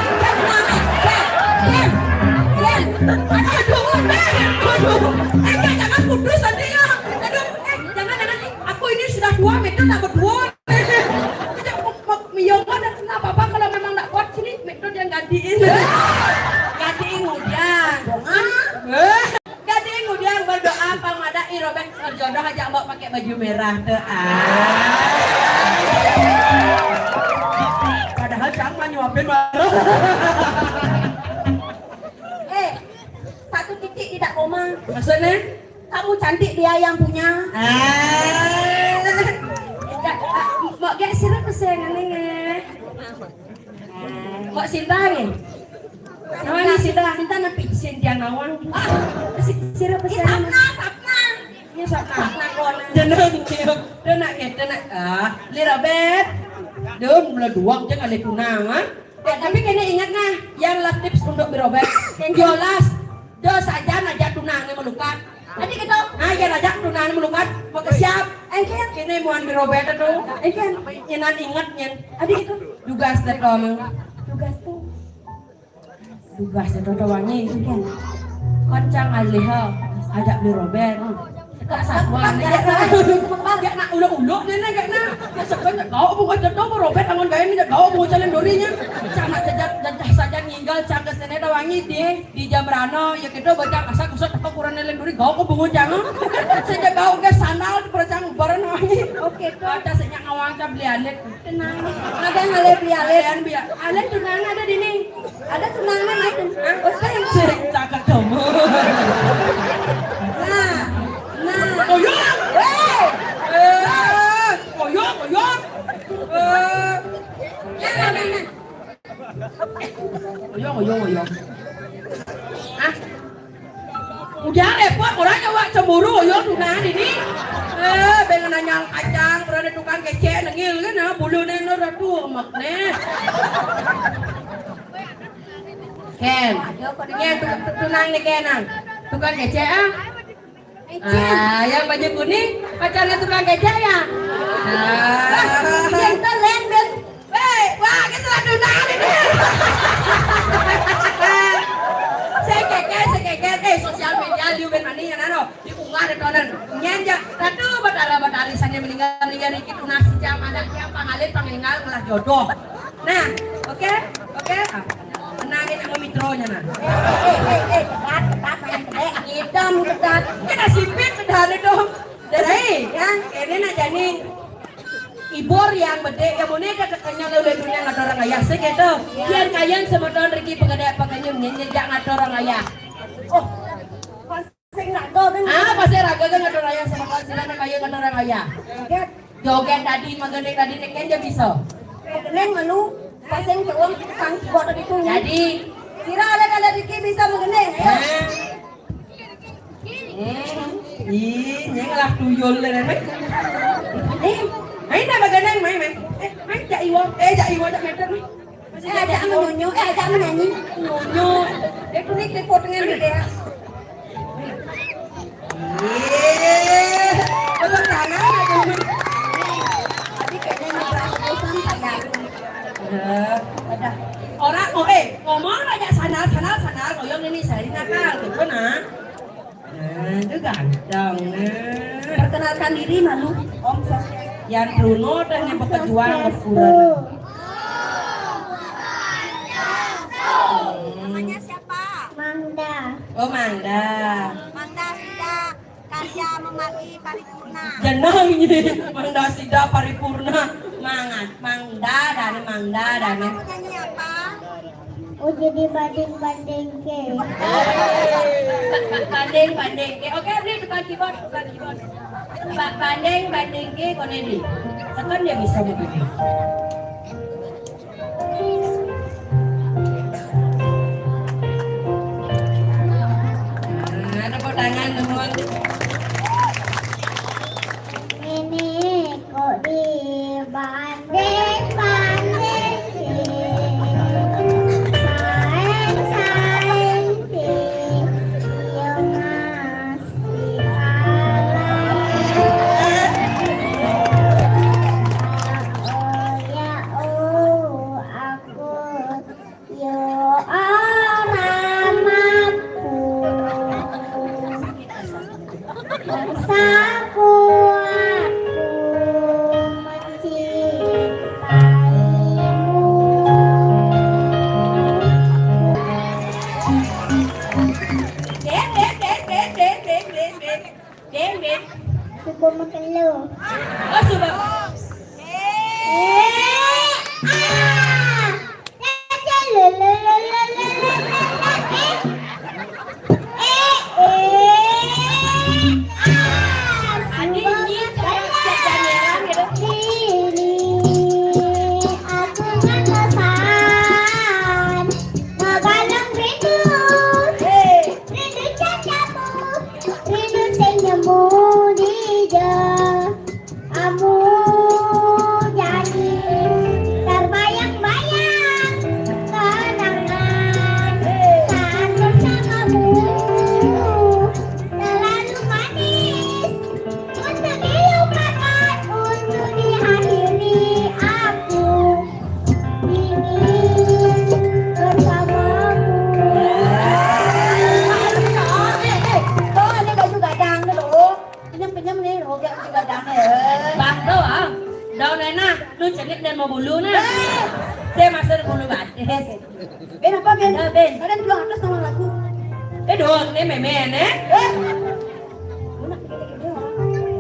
Jen, Jen, Jen. Aduh, aduh, aduh. Eh, jangan, jangan putus nanti ya. Aduh, eh, jangan, jangan. Aku ini sudah tua, Medo tak berdua. Aja, mau, mau, Mio, ada kenapa apa kalau memang tak kuat sini, Medo yang gantiin. Gantiin udah. Gantiin udah berdoa, pang ada i Robert jodoh aja mau pakai baju merah tuh. Ah. Padahal cang mah nyuapin baru. Eh, satu titik tidak koma. Maksudnya? Kamu cantik, dia yang punya. Ah. Mau gak sirah pesengan nih? Kok Sinta nih? Nama nih Sinta? Sinta nepi Sintia Nawang. Ah, si sirah pesengan. Sapna, Sapna. Ini Sapna. Sapna kona. Jeneng, iya. Tuh nak, gitu nak. Ah, Li Robert. Dum, meleduang aja kali tunangan. Eh, tapi kena ingat nah, yang last tips untuk Bi Robert. Yang jelas, do sajan aja tunangnya melukat. Tadi gitu. Nah, ya aja tunangnya melukat. Mau ke siap? Engken. Ini muan Bi Robert tuh. Engken. Nyenan ingat nyen. Tadi gitu. Tugas deh kamu. Tugas tuh. Tugas itu tuh wangi. Engken. Koncang alih, ha. Ajak Bi Robert. Kak satuan. Ya, nak ulo-ulo nih, nih, gak nak. Ya, sebenarnya kau bukan jodoh, Bi Robert, angon gaya nih, kau mau jalan dorinya. Sama saja, jajah saja ninggal, cang ke sini tuh wangi deh. Di jam rano, ya kita baca kasar kusut apa kurang nelen duri, gak aku bungut jangan. Sejak gak oke sandal, percang bareng wangi. Oke, tuh. Baca sejak ngawang cap beli alit. Tenang. Ada yang ngalih beli alit. Ada yang beli alit. Alit tunangan ada di nih. Ada tunangan, Mat. Hah? Usah yang sering cakap kamu. Nah, nah. Koyong. Weh. Eh, koyong, koyong. Eh. Nah, nah, nah. Oyong, oyong, oyong. Ah. Udah repot, orang nyawa cemburu, oyong tunangan ini. Eh, pengen nanya kacang, berada tukang kecek, nengil kan, nah, bulu neno ratu, emak nih. Ken, Ken, tu-, tu-, tunang nih, Ken, nang. Tukang kecek, ah. Ah, yang baju kuning pacarnya tukang kecek ya? Ah. Yang keren, Ben. Hei, wah, kita lagi tunangan ini. Saya keke, saya keke. Eh, sosial media, liu Ben Mani, ya, nano. Diunggah deh, tonen. Nyenjak. Satu, batara, batari, sana meninggal, meninggal, dikit, tunas, jam, anak, jam, pangalit, pangingal, ngelah jodoh. Nah, oke, oke. Ah, menangin sama mitronya, nah. Eh, eh, eh, eh, dekat, dekat, main gede. Idam, dekat. Kita sipit, dekat itu. Dari, ya, ini nak jani. Ibur yang bede, yang mana ada kekenyal oleh dunia nggak orang ayah, sih gitu. Biar kalian semeton Riki pegede pekenyum, nyenjak nggak orang ayah. Oh, sing raga kan? Ah, pasti raga kan nggak orang ayah, semeton sila nak kaya nggak orang ayah. Joget. Joget tadi, magending tadi, nek kan dia bisa. Magending menu, pasang ke uang, sang buat tadi tuh. Jadi. Sira ada kada Riki bisa magending, ayo. Nah. Hmm. Ih, nyeng lah tuyul deh, Mek. Nih. Main dah magending, main, main. Eh, main, jak iwo. Eh, jak iwo, jak meter, nih. Eh, ajak menunjuk, eh, ajak menyanyi. Menunjuk. Dia tuh nih, dia potongnya nih, dia. Ih, tepuk tangan, aduh. Tapi kayaknya ini perasaan saya. Udah, udah. Orang, oh, eh, ngomong aja sandal, sandal, sandal. Koyong ini saya nakal, gitu, nah. Nah, itu ganteng, nah. Perkenalkan diri, malu, Om Sos. Yang Bruno dan yang berpejuang berkurang. Namanya siapa? Mangda. Oh, Mangda. Mangda Sida Karya Memati Paripurna. Jenang ini, Mangda Sida Paripurna. Mangan, Mangda dan Mangda dan. Mau nyanyi apa? Oh, jadi banding-banding ke. Banding-banding ke. Oke, ini tukang keyboard, tukang keyboard. Ba-, banding-banding ke, kau ini. Sekarang dia bisa begini. Nah, tepuk tangan, teman. Ini kok dibanding-banding. Aku makan lu. Oh, sudah. Eh, ah. Ini aku ngekesan. Ngegaleng rindu. Rindu candamu. Rindu senyummu di je. Kamu jadi terbayang-bayang kenangan saat bersamamu. Terlalu manis untuk dilupakan, untuk diakhiri aku ingin bersamamu. Eh, eh, tuh, ini baju gadang tuh, tuh. Pinjam-pinjam nih, roga juga dana. Bah, tuh, ah. Daun enak, lu cenik dan mau bulu nah. Eh. Saya masuk bulu batis. Ben, apa, Ben? Ada, Ben. Ada di belakang atas nama lagu. Eh, dong, nih meme nih. Eh.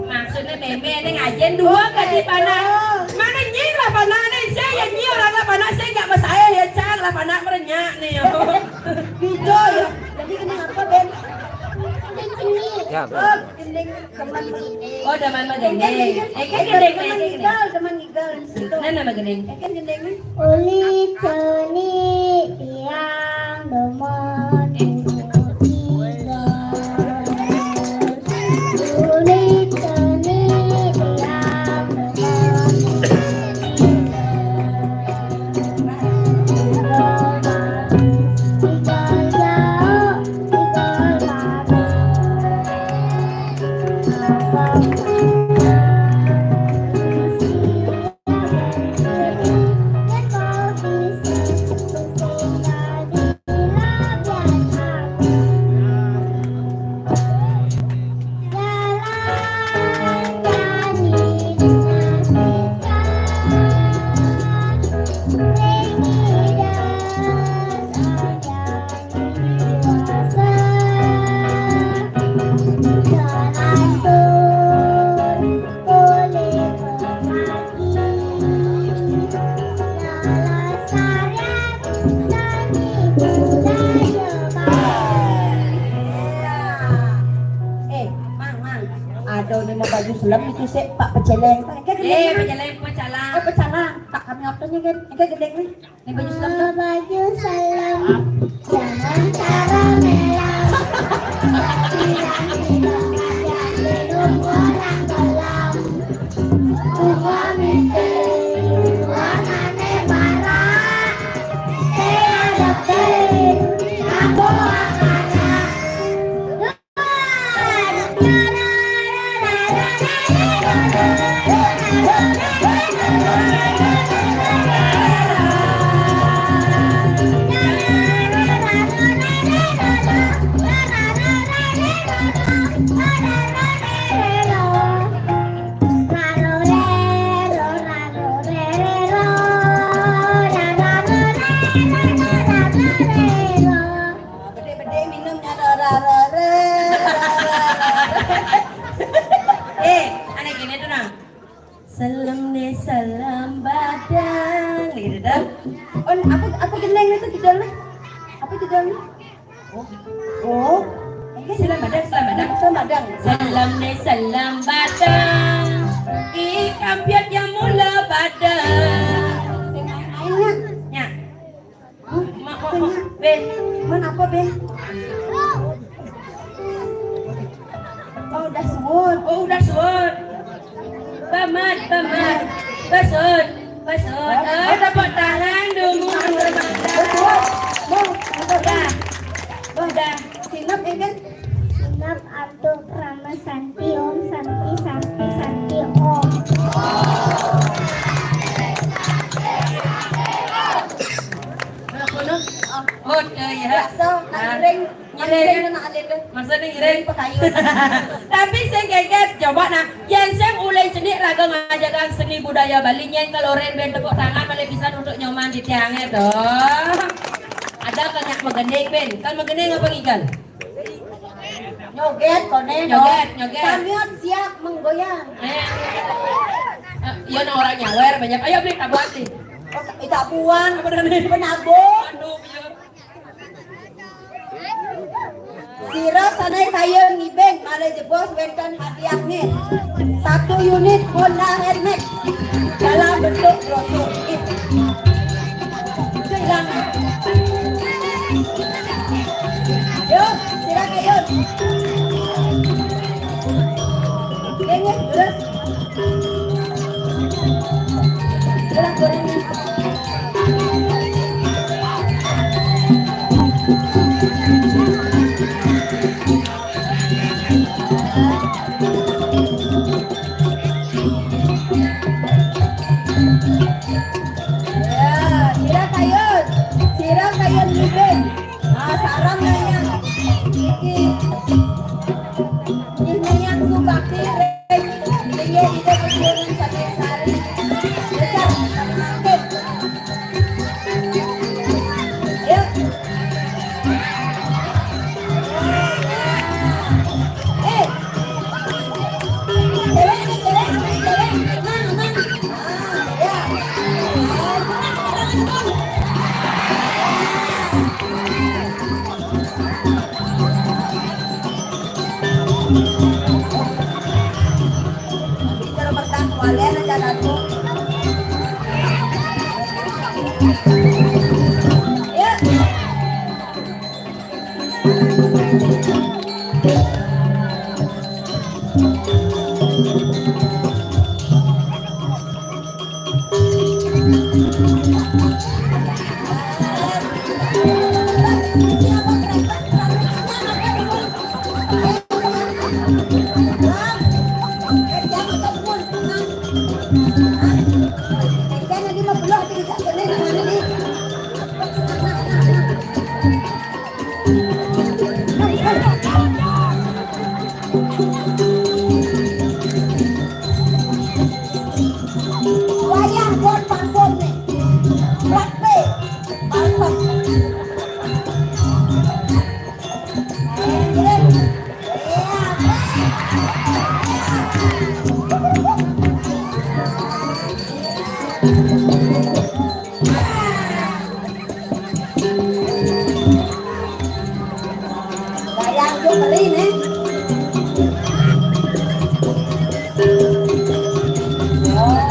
Maksudnya meme nih ngajen dua kali panah. Mana nying lah panah nih? Saya nying orang lah panah, saya nggak masalah ya, Cang, lah panah merenyak nih. Hijau ya. Jadi kenapa, Ben? Ya, Ben. Oh, gending. Oh, demen mah gending. Eh, kan gending, demen eh, kan gending. Ngigal, demen ngigal. Nah, nama gending. Eh, kan gending, nih. Uli ceni tiang demen ngigal. Uli ceni tiang demen ngigal. Eh, Mang, Mang. Ada nih mau baju selem itu sih, Pak Peceleng. Pak, kan eh, Peceleng, Pecalang. Oh, Pecalang. Tak kami otonya kan. Enggak gede nih. Ini baju selem tuh. Baju selem. Jangan cara melang. Bilang-bilang aja belum orang kelam. Bunga mimpi, warnane bara. Saya depan, aku akan. Gede-gede minumnya, rara, rara, rara. Eh, aneh gini tuh, nah. Selem nih, selem badang. Gitu, dah. Oh, apa, apa gendeng itu judulnya? Apa judulnya? Oh. Oh. Selem badang, selem badang. Selem badang. Selem nih, selem badang. Ih, kampiat yang mula badang. Sing main-mainnya. Ya. Mak, mak, mak, Ben. Cuman apa, Ben? Oh, udah suwun. Oh, udah suwun. Bamat, bamat. Besut, besut. Oh, tepuk tangan dulu. Betul. Mau, mau, udah. Udah. Sinep, ya, kan? Sinep. Tuk Rama Santi Om, Santi, Santi, Santi Om. Udah, ya. Biasa, ngiring. Ngiring. Ngiring, nak alin deh. Maksudnya ngiring. Ngiring pekayun. Tapi sing geget, coba nah, yen sing ulih cenik raga ngajagang seni budaya Bali, nyen kaloren ben tepuk tangan malih pisan untuk nyoman titiange to. Ada kan nyak megending, Ben? Kan megending apa ngigal? Nyoget, koné, no. Nyoget, nyoget. Kamiot siap menggoyang. Eh. Eh, iya, no, orang nyawer banyak. Ayo, beli tabuan sih. Oh, eh, tabuan. Apa namanya? Penabung. Aduh, iya. Sira sané kayun ngibing, malih jebos wénten hadiahné. Satu unit Honda Nmax dalam bentuk brosur. Itu hilang. Yuk, sira kayun. Nggih, nggih, terus. Sira kayun. Ya, sira kayun, sira kayun ngibing. Ah, sareng nanya. Iki. Nggih, nanya Subakti, ring. Nggih, ide kesuwun saking Sari. Besar, saking Mangkit. Ayo. Eh. Cewek, cewek, cewek. Aman, aman. Ah, ya. Bicara bertang kualian aja, Datu. Ya. Wayah pon panggung nih. Buat P. Balsem. Bayar tu beli ni. Oh.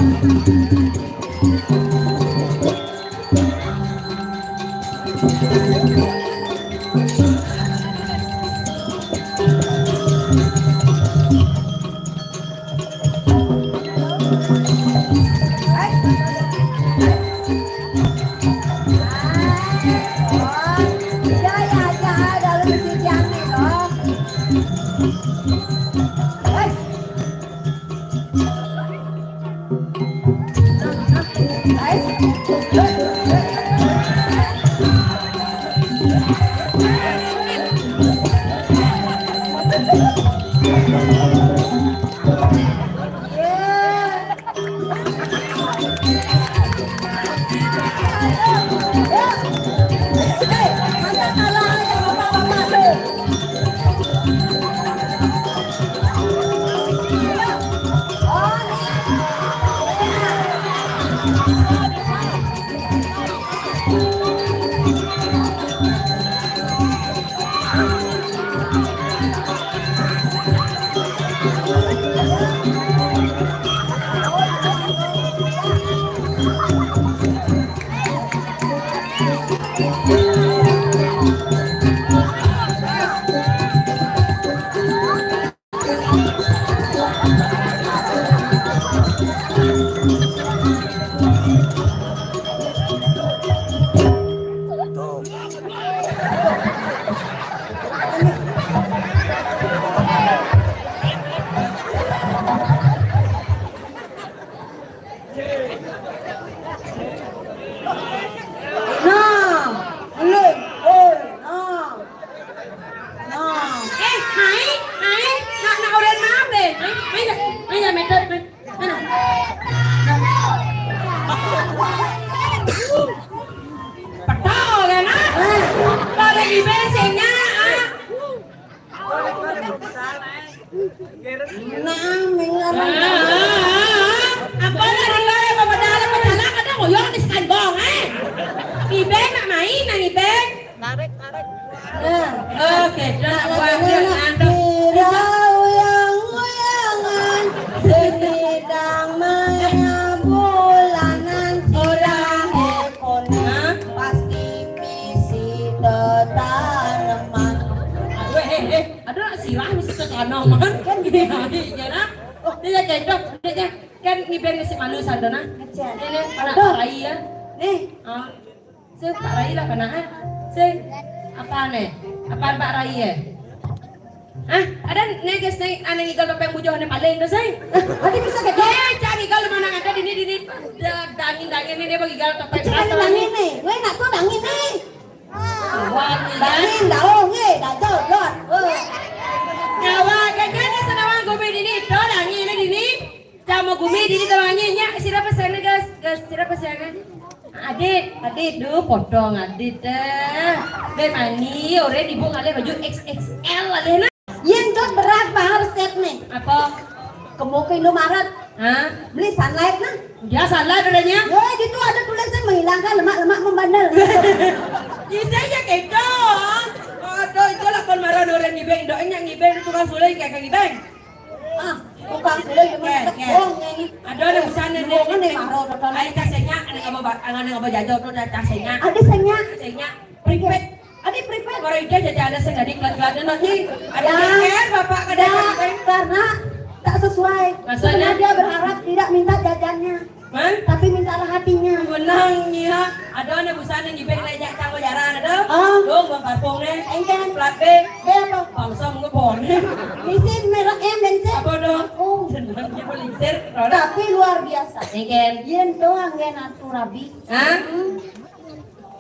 Nah, lu, oi, nah. Nah. Eh, hai, hai, nak, nak orang mana? Hai, hai, hai, hai, meter, hai. Mana? Nah. Nah, oke, dah, nah, wah, nah, dia nah, ngantuk. Tidak uyang-uyangan, sedang maya bulanan, udah, eh, ekonomi, hah? Pasti misi tetaneman. Weh, eh, eh, ada sirah misi tetaneman. Kan gitu. Iya, iya, nah. Oh, dia cocok, dia, dia. Kan ngibeng si malu sana, nah. Ngecek. Ini, ini, anak Pak Rai, ya. Nih. Ah. Sing, Pak Rai lah, pernah, ah? Sing, apaan, eh? Apaan Pak Rai, eh? Hah? Ada nih, guys, nih, aneh ngigal topeng bujoh nih paling tuh, sing. Hah? Ada bisa gitu? Eh, jangan ngigal lu mana ada di ini, di ini. Da-, dangin, dangin nih, dia mau ngigal topeng. Cek keras ada tuh. Dangin nih. Gue enak tuh dangin nih. Wah, dangin, daun, nih, dah jodoh. Eh. Nyawa, gajah nih, senawan gue di ini, tuh dangin nih, di ini. Sama gumi, jadi kalau nanya, nya, sira pesannya, guys, guys, sira pesannya. Adit, Adit, duh, potong Adit, eh. Be mani, ore ibu ngalih baju X X L alih, nah. Yen tuh berat banget resepnya. Apa? Kemu ke Indomaret. Hah? Beli Sunlight, nah. Ya, Sunlight adanya. Ya, gitu ada tulisan menghilangkan lemak-lemak membandel. Bisa aja gitu. Aduh, itu lah kon marah orang ngibeng, doanya ngibeng, tukang sulai kayak ngibeng. Ah, tukang sulai cuma, oke, oke. Bohong ini. Ada, ada busana nih. Bohong nih, maro, tonton. Ai, tas senyak, ada apa, ba-, ada apa jajo tuh, ada tas senyak. Ada senyak. Senyak. Prepaid. Ada prepaid. Kalau ide jajan ada sengaja kelat-kelatnya nanti. Ada, ya, pikir, Bapak, ada, ya, yang penting. Karena tak sesuai. Maksudnya? Sebenarnya dia berharap tidak minta jajannya. Hah? Tapi mintalah hatinya. Menang, ya. Ada anak busana ngibeng naik jak tangga jaran, ada? Ah. Dong, bang parfum nih. Engken. Plat B. B apa? Bangsa mengepon. Misi merek M, bensin. Apa dong? Aku. Senang dia melingsir. Roda. Tapi luar biasa. Engken. Yen to anggen atu rabi. Hah? Hmm.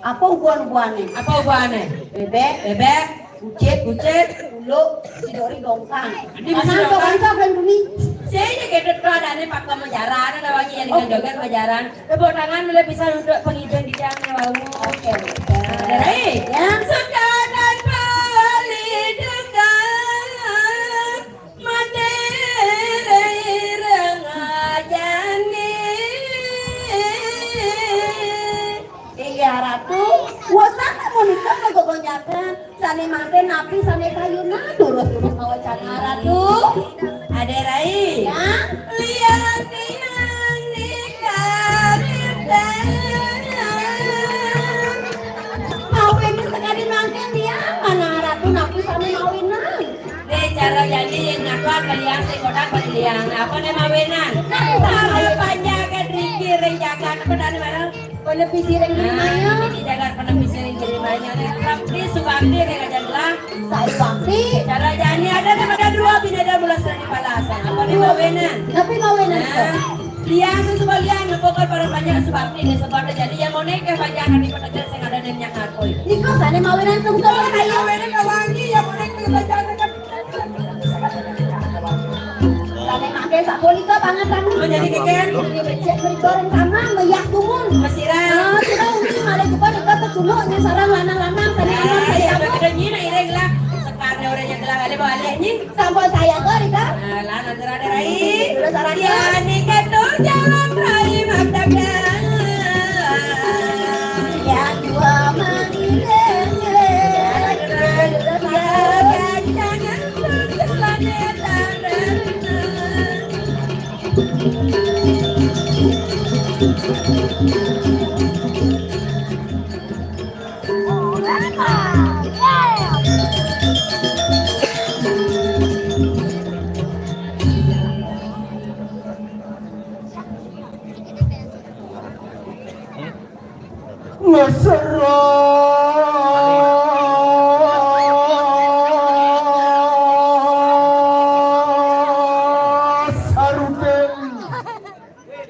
Apa ubuan-ubuannya? Apa ubuannya? Bebek. Bebek. Bucit. Bucit. Ulu. Sidori dongkang. Ini masih dongkang. Kanto, kanto, kan bumi. Saya aja kayak tuh ada nih pakai majaran, ada lagi yang, oh, joget majaran. Tepuk tangan boleh bisa untuk pengibeng di tiangnya, wau. Oke. Ada lagi? Ya. Sudah dan balik dekat, mati rengajani. Inggih Ratu, wosana munika magogonjakan, sane mangke napi sane kayuna, durus-durus mawacana Ratu. Ade Rai. Ya. Lian tiang nikaritan. Mawin sekali mangke dia, mana Ratu napi sane mawinan. Nih, cara jadi yang ngakuat beliang, sing kotak beliang. Apa nih mawinan? Nah, salah panjakan riki, ring jagat, apa tadi, Bang? Penepisi ring giri maya. Nah, ini jagat penepisi ring giri maya. Nih, Prapti, Subakti, ring aja lah. Saya Subakti. Cara jadi ada daripada dua, bina ada mula serah di palas. Apa nih mawinan? Tapi mawinan. Nah, liang sesuai liang, nepokon para panjang Subakti nih, sebab jadi yang mau naik ke panjang di pekerjaan sing ada dan yang ngakui. Niko sane mawinan tunggu lah, ayo. Mawinan kawangi, yang mau naik ke panjang. Sane mangke sapunika pangatanmu. Oh, jadi keker? Jadi becik mriko ring taman, meyas tumun. Mesira. Ah, sira uni malih juga nika peculuk ning sareng lanang-lanang sane aman. Ah, saya iya, apa? Betul, nyi, nak iring lah. Sekarnya orangnya telah balik, balik, nyi. Sampun saya kok, Rika. Nah, lah, nanti ada Rai. Terus orang ya, nika tuh jalan Rai, mantap dah. Yang dua manis. Mesra sarudeng.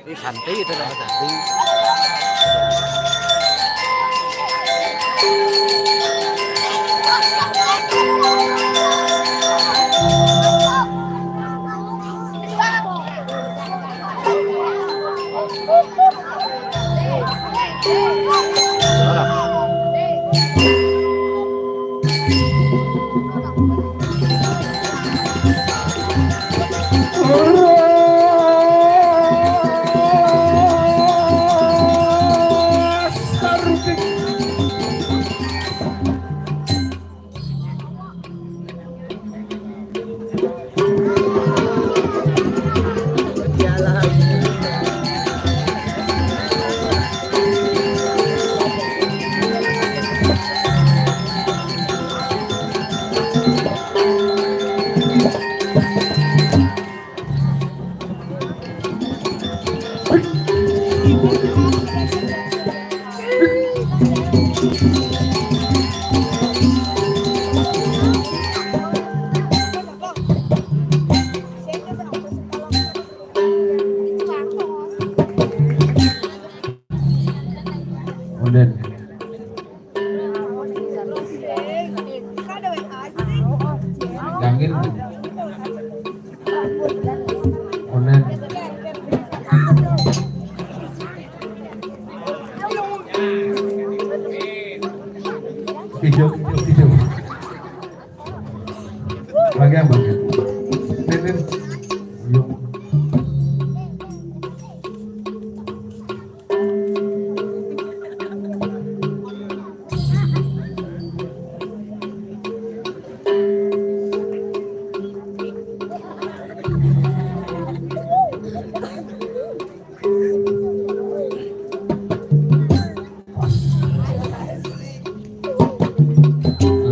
Ini santai itu namanya santai. Onen. Gangin. Onen. Ijo, ijo. Bagian, bagian. Nen, nen. Yo.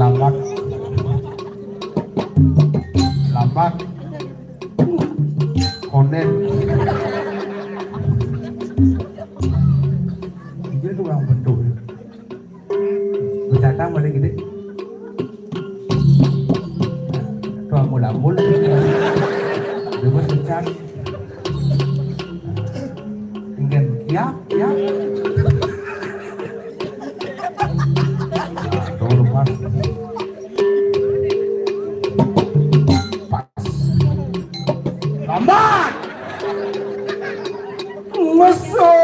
Lambat. Lambat. Konen. Dia tukang beduk. Berdatang mana gede? Tuh, amul-amul. Dia mah secan. Enggak, ya, ya. Tuh, lepas. Pas. Lambat. Mesum.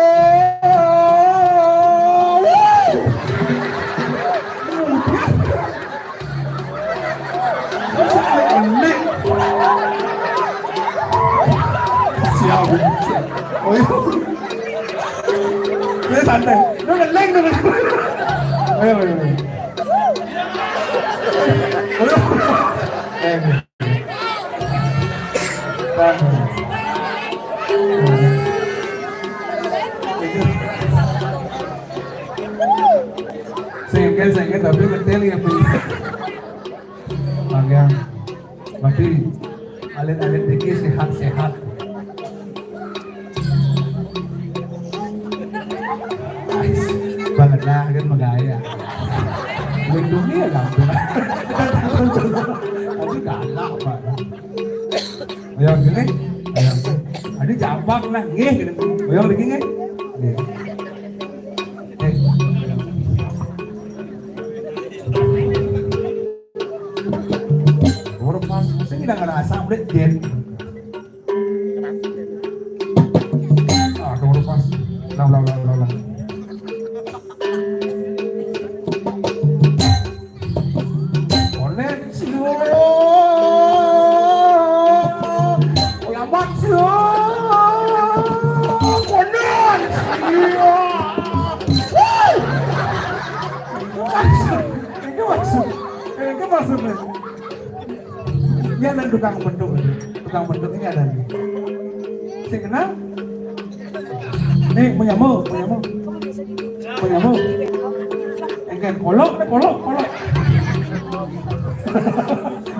Siap, siap. Oh, iya. Ini santai. Lu ngeleng tuh. Ayo, ayo, ayo. Ayo. Eh. Bang. Sengkel, sengkel, tapi betul ya, Bang. Bang, ya. Berarti alit-alit dikit sehat-sehat. Ais, banget lah kan menggaya. Lindungi ya kan. Tapi galak, Pak. Ayo gini, ayo. Ini jambak lah, nggih gitu. Ayo lagi nggih. Nggih. Eh. Nomor pas, saya tidak ngerasa udah jen. Ah, nomor pas. Ulang, ulang, ulang, ulang, ulang. Onet, sio. Lambat, sio. Onet, sio. Wuh. Itu maksud. Itu maksud. Itu maksudnya. Ini ada tukang beduk ini. Tukang beduk ini ada nih. Saya kenal. Nih, mau nyamuk, mau nyamuk. Mau nyamuk. Engken kolok, nih, kolok, kolok.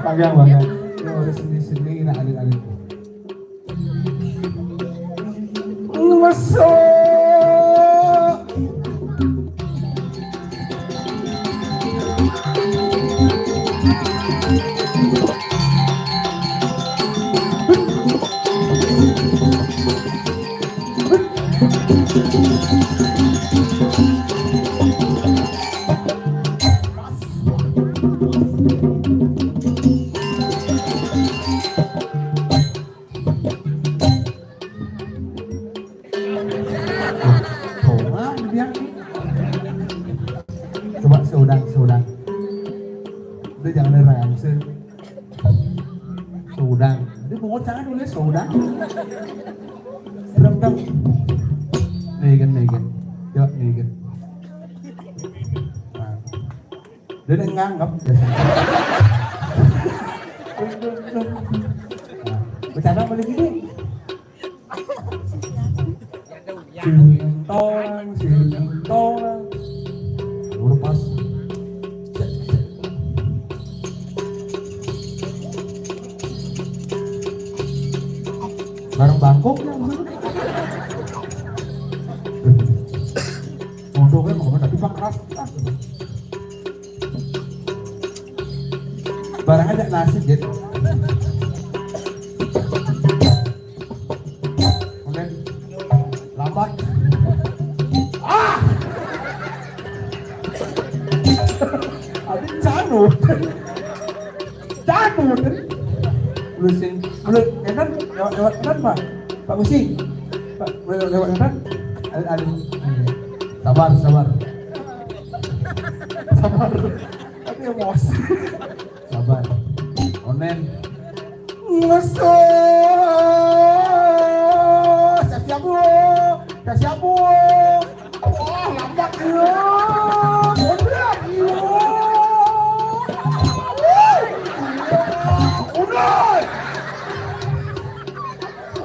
Bagang, bagang. Ini harus sini-sini, nah, alit-alit. Masuk. Coba dia. Coba seudang, seudang. Udah jangan ada rangsel. Seudang. Dia pungut sangat tulis seudang. Serem, serem. Megan, Megan. Coba Megan. Nah. Dia udah nganggap. Nah, bercanda balik gini. Sintong, sintong. Lurupas. Bareng bangkok ya, maksudnya. Mondoknya mau tapi pak keras. Barang aja nasi, Jet. Kemudian lambat. Ah! Udah sing, udah, enak, lewat, lewat, enak, Pak. Pak Usi. Pak, udah lewat, enak. Aduh, aduh. Sabar, sabar. Sabar. Tapi emosi. Sabar. Onen. Ngeso. Siap, siap, Bu. Siap, siap, Bu. Wah, lambat, iya. Bener, iya. Udah.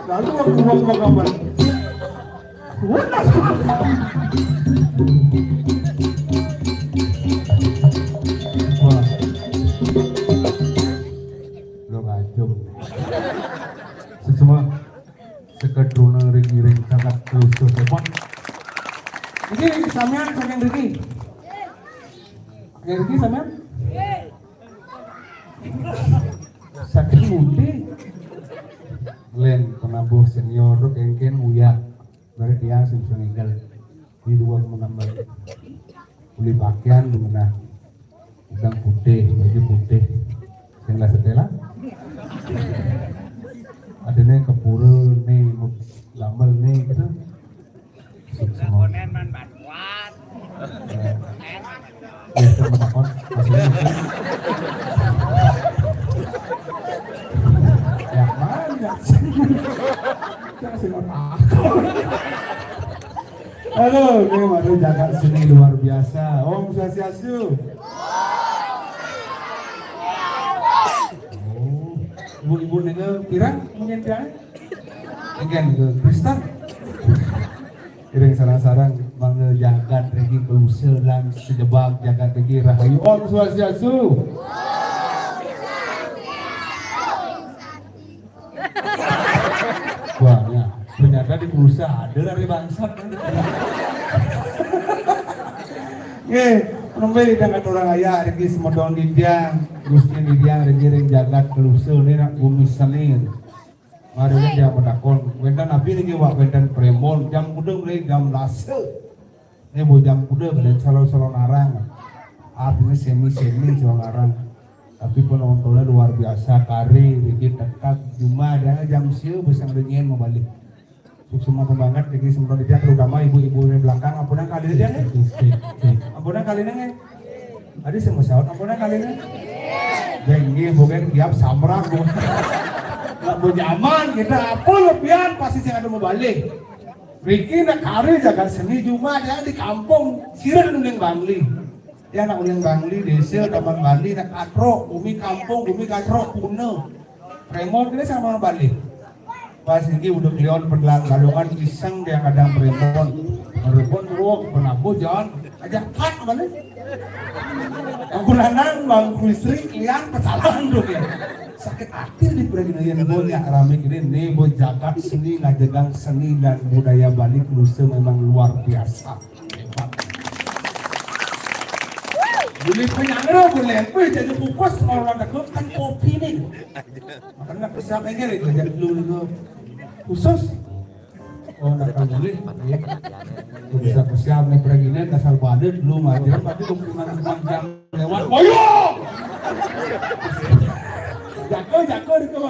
Lalu aku buat gambar. Udah. Wah. Lo kacau. Semua. Sekedrona ring iring sangat terus hebat. Ini sampean saking Riki. Saking Riki sampean? Saking Muti. Len penabuh senior tuh kengken uya. Dari dia sing sing ninggal. Di dua menambah. Beli pakaian di mana? Udang putih, baju putih. Yang lah setelan. Adanya ke pura nih, lambel nih gitu. Semua. Konen man bantuan. Ya. Ya, sama takon. Maksudnya itu. Ya, mana? Jangan sih, takon. Halo, ini baru jagat seni luar biasa. Om Swastiastu. Oh, ibu-ibu nengah pirang mungkin pirang? Engken ke Kristen. Iring sarang-sarang mangga jagat regi belusa lan sejebak jagat regi rahayu. Om Swastiastu. Wah, ya. Ternyata di Pusa ada dari bangsat. Nggih, nembe idang kata orang ayah, regi semedon didiang, Gusti didiang, regi ring jagat kelusa ni nak bumi seni. Mari dia menakon, wenten api lagi wak wenten premon, jam kuda mulai jam lasa. Ini bujang kuda kena calon-calon arang. Artinya semi-semi calon arang. Tapi penontonnya luar biasa, kari, dikit dekat, cuma ada jam sia bisa ngedengerin mau balik. Suksma banget, jadi semua dia terutama ibu-ibu di belakang, ampun kali dia nih. Ampun kali nih. Ada semua saut, ampun kali nih. Dengki bukan tiap samrak. Nak berjaman kita apa lebihan pasti sing ada mau balik. Riki nak kari jagat seni cuma dia di kampung sirah uling Bangli. Ya nak uling Bangli desa Taman Bali nak katrok bumi kampung bumi katrok puna. Remon kena sama Bali. Pas ini udah kelion pendelan galungan pisang dia kadang remon. Remon ruang penabuh jalan aja kat balik. Aku lanang bang istri kelian pecalang tuh ya. Sakit hati di perginayan gue ya rame gini nih gue jagat seni ngajegang seni dan budaya Bali Kudus memang luar biasa. Boleh penyangga boleh apa jadi fokus orang dekat kan kopi nih. Makanya pesan aja nih jadi dulu dulu khusus. Oh, nak boleh. Bisa persiap nih pergi nih dasar badut lu mah dia pasti kemungkinan jam lewat boyong. Jago jago di kau.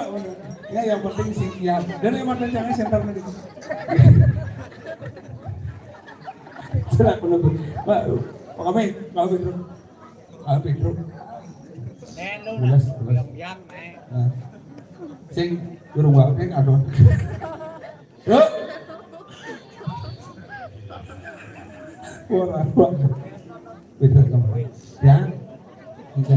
Ya yang penting sih ya. Dan emang rencana center nih. Silakan penonton. Pak, Pak Kami, Pak Kami terus. Pak Kami terus. Nen lu Jelas, nak jelas. Biang-biang nih. Nah. Sing guru wakil aduh. Yuk. Wah, wah. Beda kamu. Ya. Oke.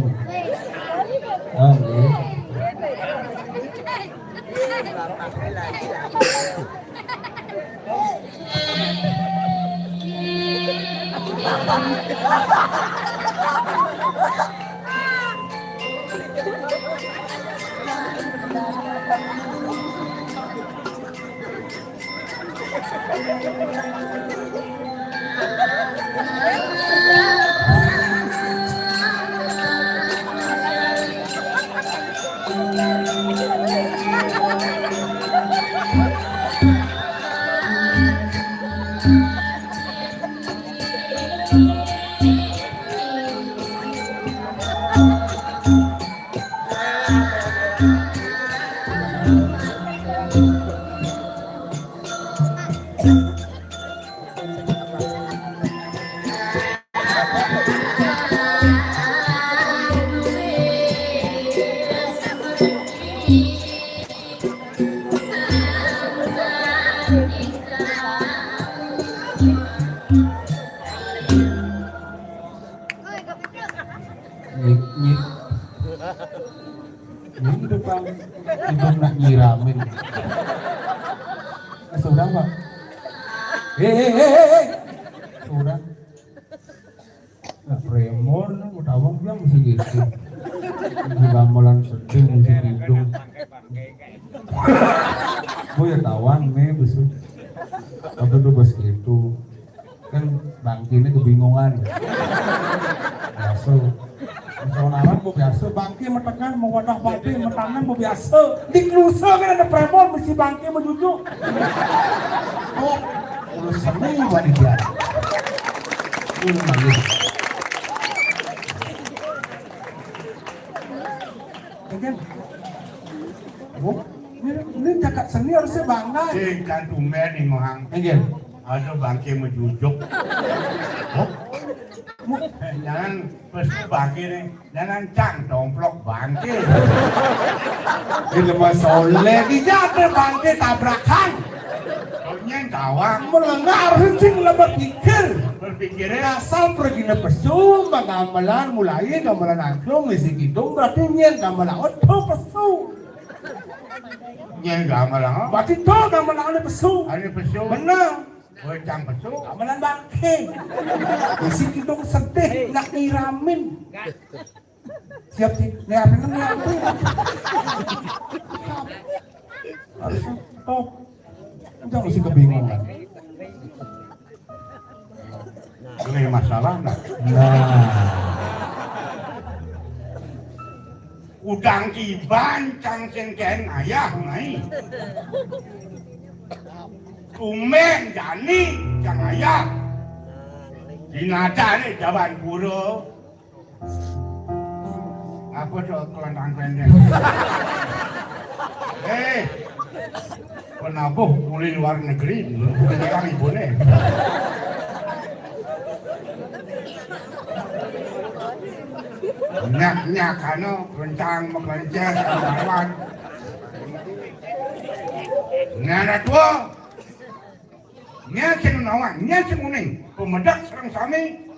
Ini depan ibu nak nyiramin. Eh, sudah, Pak. Eh, eh, eh, eh, eh. Sudah. Nah, prémbon, mau tawang dia mesti gitu. Mesti gamelan sedih, mesti gitu. Gue ya tawang nih, besok. Waktu itu pas gitu. Kan bangké ini kebingungan. Biasa. Soal Arab mau biasa, bangké metekan, mau wadah bangké, metangan mau biasa. Di Klusa kan ada prémbon, mesti bangké menjujuk. Oh, udah seni panitia. Ini lumayan. Kan? Oh, ini, ini cakak seni harusnya bangga. Sing kan tumben nih, Mohang. Nggih. Ada bangké mejujuk. Oh, mu- eh, jangan pesu bangké nih. Jangan cang domplok bangké. Ini mah soleh. Dijatuh bangké tabrakan. Nyén tawang. Melengah harus cing lebih pikir. Berpikirnya asal pergi pesu, gamelan mulai, gamelan angklung, misi kidung, berarti nyén gamelan oto pesu. Nyén gamelan apa? Berarti to gamelan anu pesu. Anu pesu. Bener. Bocang pesu. Gamelan bangké. Misi kidung sedih, nak nyiramin. Siap, Cik. Nih, apa ini? Apa ini? Harus stop. Udah mesti kebingungan. Ini masalah, nah. Nah. Udang tiban cang sing kén ayah, nai. Tumben jani cang ayah. Dinada nih jaban pura. Apa tuh kelentang pendek? Eh, penabuh muli luar negeri, bukan ibuné. Nyak-nyak anu, kencang, meklencet, lawan. Nara tua. Nya sing nawa, nya sing uning. Pemedak sareng sami.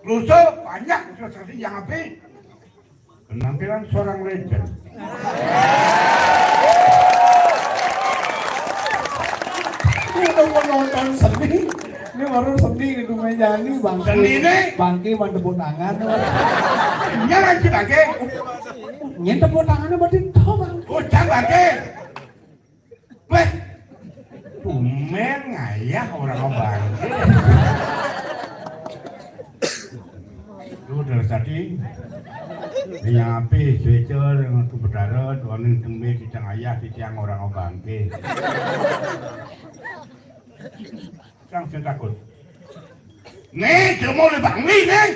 Lusa banyak investasi yang apik. Penampilan seorang legend. Ini udah penonton seni. Ini baru seni di dunia ini, bangké. Seni ini? Bangké, man tepuk tangan. Nya lagi bangké. Nyén tepuk tangannya berarti tahu, Bang. Ucap bangké. Wéh, tumén ngayah orang bangké. Lu dari tadi nyapi swéca dengan Betara, tuaning tembe titiang ayah, titiang orang bangké. Sang sing takut. Nih, cuma oleh Bang Wi nih.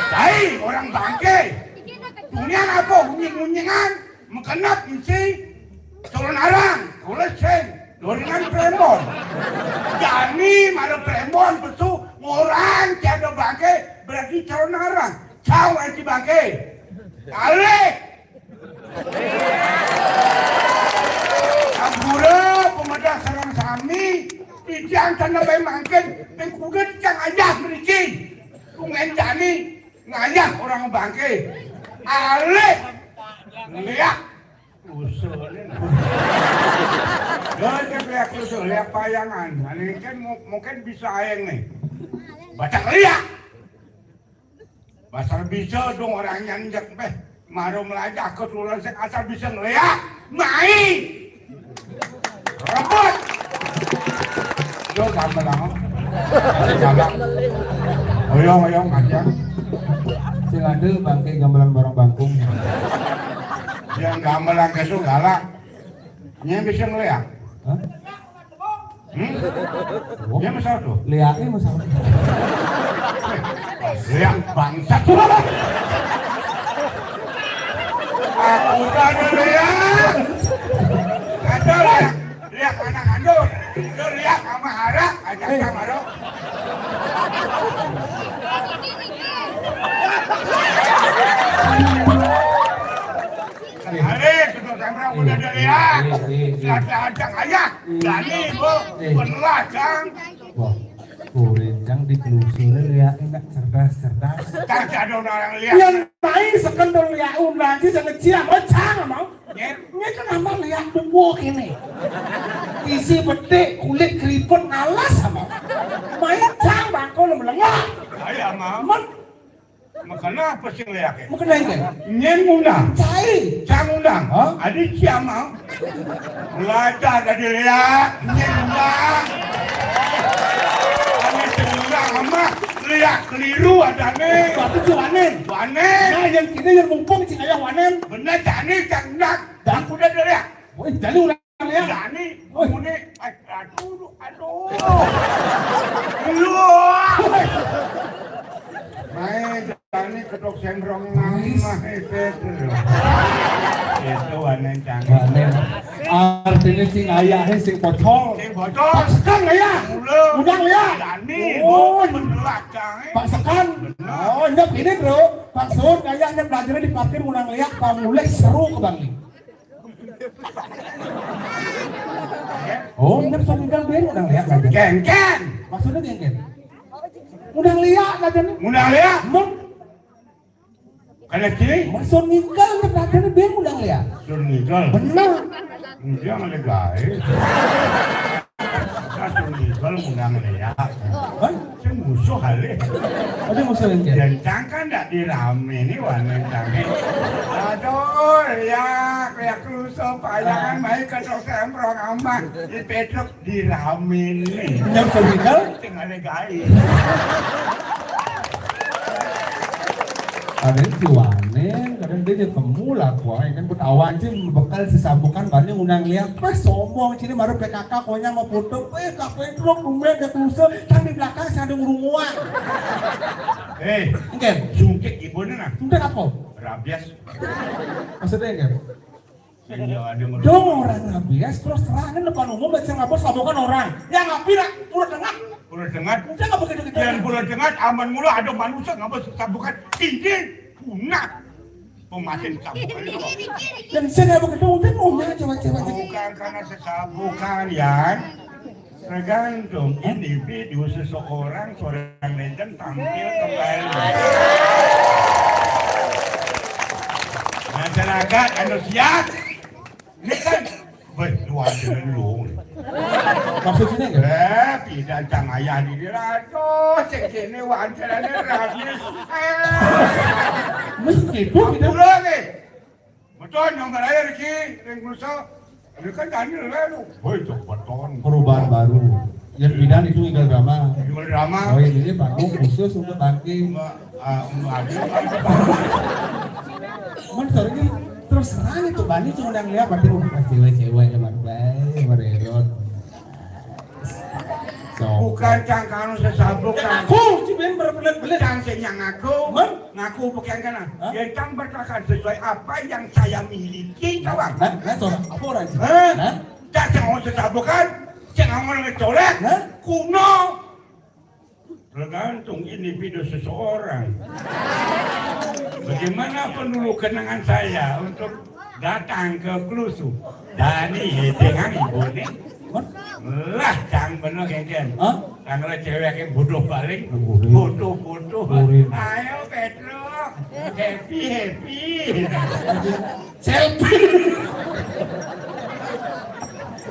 Cai, orang bangké. Tunian apa? Unying-unyingan, mekenep isi calon arang, tulis sing, doringan prémbon. Jani mara prémbon pesu, orang tiada bangké, berarti calon arang. Cau anti bangké. Alih. Ampura, pemedah sareng sami, titiang tan lebih mangkin, ping kuda titiang ayah mriki. Tungén jani, ngayah orang bangké. Alih. Liak. Usul. Jangan liak usul, liak payangan. Nah, ini kan mu- mungkin bisa aeng nih. Baca liak. Asal bisa dong orang nyanjak beh. Maro melajah keturunan sing asal bisa ngeliat. Mai. Rebut. Yo gamelan. Gamelan. Oyong, oyong, aja. Sing ada bangké gamelan bareng bangkung. Yang gamelan kesu galak. Nya bisa ngeliat. Hah? Hmm? Oh. Nya masalah tuh. Lihatnya masalah. Lihat bangsat. Aku udah ada lihat. Ada lihat. Lihat anak andor. Lu lihat sama harak aja. Eh. Sama lo. Hari sudah sama udah ada lihat. Eh, eh, eh, eh. Ada ada ayah. Dari ibu. Eh. Penuh aja. Wah, kuring Yang ditelusuri lihat ini cerdas-cerdas. Kan ada orang lihat. Yang main sekendor lihat undangan sih sama ciam, oh, jangan mau. Nyén. Ini kan nama lihat tua ini. Isi betik, kulit keriput, ngalas sama. Main cang bangko lu melengah. Ayo, Mang. Makanya apa sih ngeliatin? Makanya ini. Nyén ngundang. Cai. Cang ngundang. Hah? Adi ciamang. Belajar dari lihat. Nyén ngundang. Ane sing ngundang ama lihat keliru ada nih. Waktu si Wanen. Wanen. Nah, yang kini yang mumpung si ayah Wanen. Bener, jani cang ngundang. Dan udah dari lihat. Woi, jadi udah ya. Jani, woi. Muni, aduh, aduh. Lu. Mai jani kedok sembrong nama itu. Itu Wanen cang. Wanen. Artinya sing ayahnya sing pocol. Sing pocol. Kan ya? Udah. Udah ya? Jani. Oh, menelak cang. Pak Sekan. Benar. Oh, nyep ini, Bro. Maksud kayaknya belajarnya di parkir ngundang lihat pamulih seru ke Bali. Oh, ini bisa tinggal beri udah lihat aja. Ken, Ken. Maksudnya dia Ken. Udah lihat aja nih. Udah lihat. Mun. Karena ciri. Maksud ninggal udah aja nih beri udah lihat. Sun ninggal. Benar. Dia nggak ada gaya. Nah, sun ninggal udah lihat. Kan? Saya musuh kali. Ada musuh yang Ken. Dan cangkan ndak dirame nih Wanen cangkan. Aduh, ya, ya kruso payangan mai ke semprong ama di Petruk dirame nih. Yang sosial? Tinggal gawe. Ada si Wanen, kadang dia juga kemu lah, kuah kan ketahuan sih bekal sesabukan banding undang lihat, pas sombong sini baru P K K, kuahnya mau foto, eh kapan truk rumah ada kruso, kan di belakang saya ada ngurunguan. Eh, enggak, jungkit ibunya nah. Sudah apa? Rabies. Maksudnya enggak? Iya, ada ngurung. Dong orang rabies terus terang depan umum baca ngapa sabokan orang. Yang ngapi nak pulut dengar. Pulut dengar. Udah nggak begitu gitu. Yang pulut dengar aman mulu ada manusia nggak bisa sabokan. Tinggi punah. Pematin sabokan. Dan saya nggak begitu udah ngomongnya cewek-cewek. Bukan karena sesabokan, Yan. Tergantung individu seseorang, seorang legend tampil kembali. Masyarakat anu siap, ini kan, weh, luar biasa lu. Maksudnya enggak? Eh, tidak cang ayah di dia, aduh, sing kene wawancarane rasis. Ah. Meskipun kita pulang, eh. Beton nomor air ki ring rusa. Ini kan tadi lalu. Woi, cok beton. Perubahan baru. Yang bidan itu tinggal drama. Tinggal drama. Oh, ini panggung khusus untuk bangke. Mbak, ah, Mbak Adi. Cuman soalnya terus terang itu Bani cuma yang lihat berarti udah cewek-cewek ya Bang. Baik, mererot. Bukan cang kanu sesabuk. Aku cibin berbelit-belit. Cang sing yang ngaku. Men? Ngaku bukan kena. Hah? Ya cang bertahan sesuai apa yang saya miliki, kawan. Nah, nah, soal apa orang sih? Hah? Nah? Cang sing ngomong sesabukan, cang ngomong colek. Nah? Kuno. Tergantung individu seseorang. Bagaimana pendulu kenangan saya untuk datang ke Klusu? Dani dengan ibu ni. Lah, cang bener kengken. Hah? Kang le cewek yang bodoh paling. Bodoh. Bodoh-bodoh. Bodoh. Ayo, Petruk. Happy, happy. Selfie.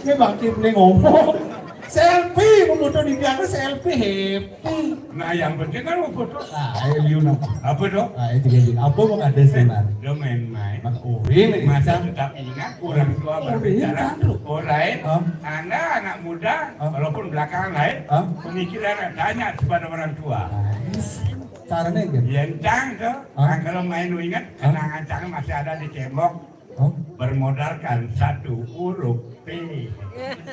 Ini bangkit nih ngomong. Selfie, membutuh di piano selfie, happy. Nah, yang penting kan mau foto. Ah, ayo, Yuna. Apa tuh? Ah, itu dia. Apa mau ada sih, Mar? Lo main-main. Mas Urin, masa tetap ingat orang tua berbicara. Urin, kan, tuh. Orang, hah? Anda anak muda, hah? Walaupun belakangan lahir, hah? Pemikiran tanya kepada orang tua. Nice. Caranya gitu. Yen cang tuh, hah? Nah, kalau main ingat, hah? Kenangan cang masih ada di tembok. Hah? Bermodalkan satu huruf P.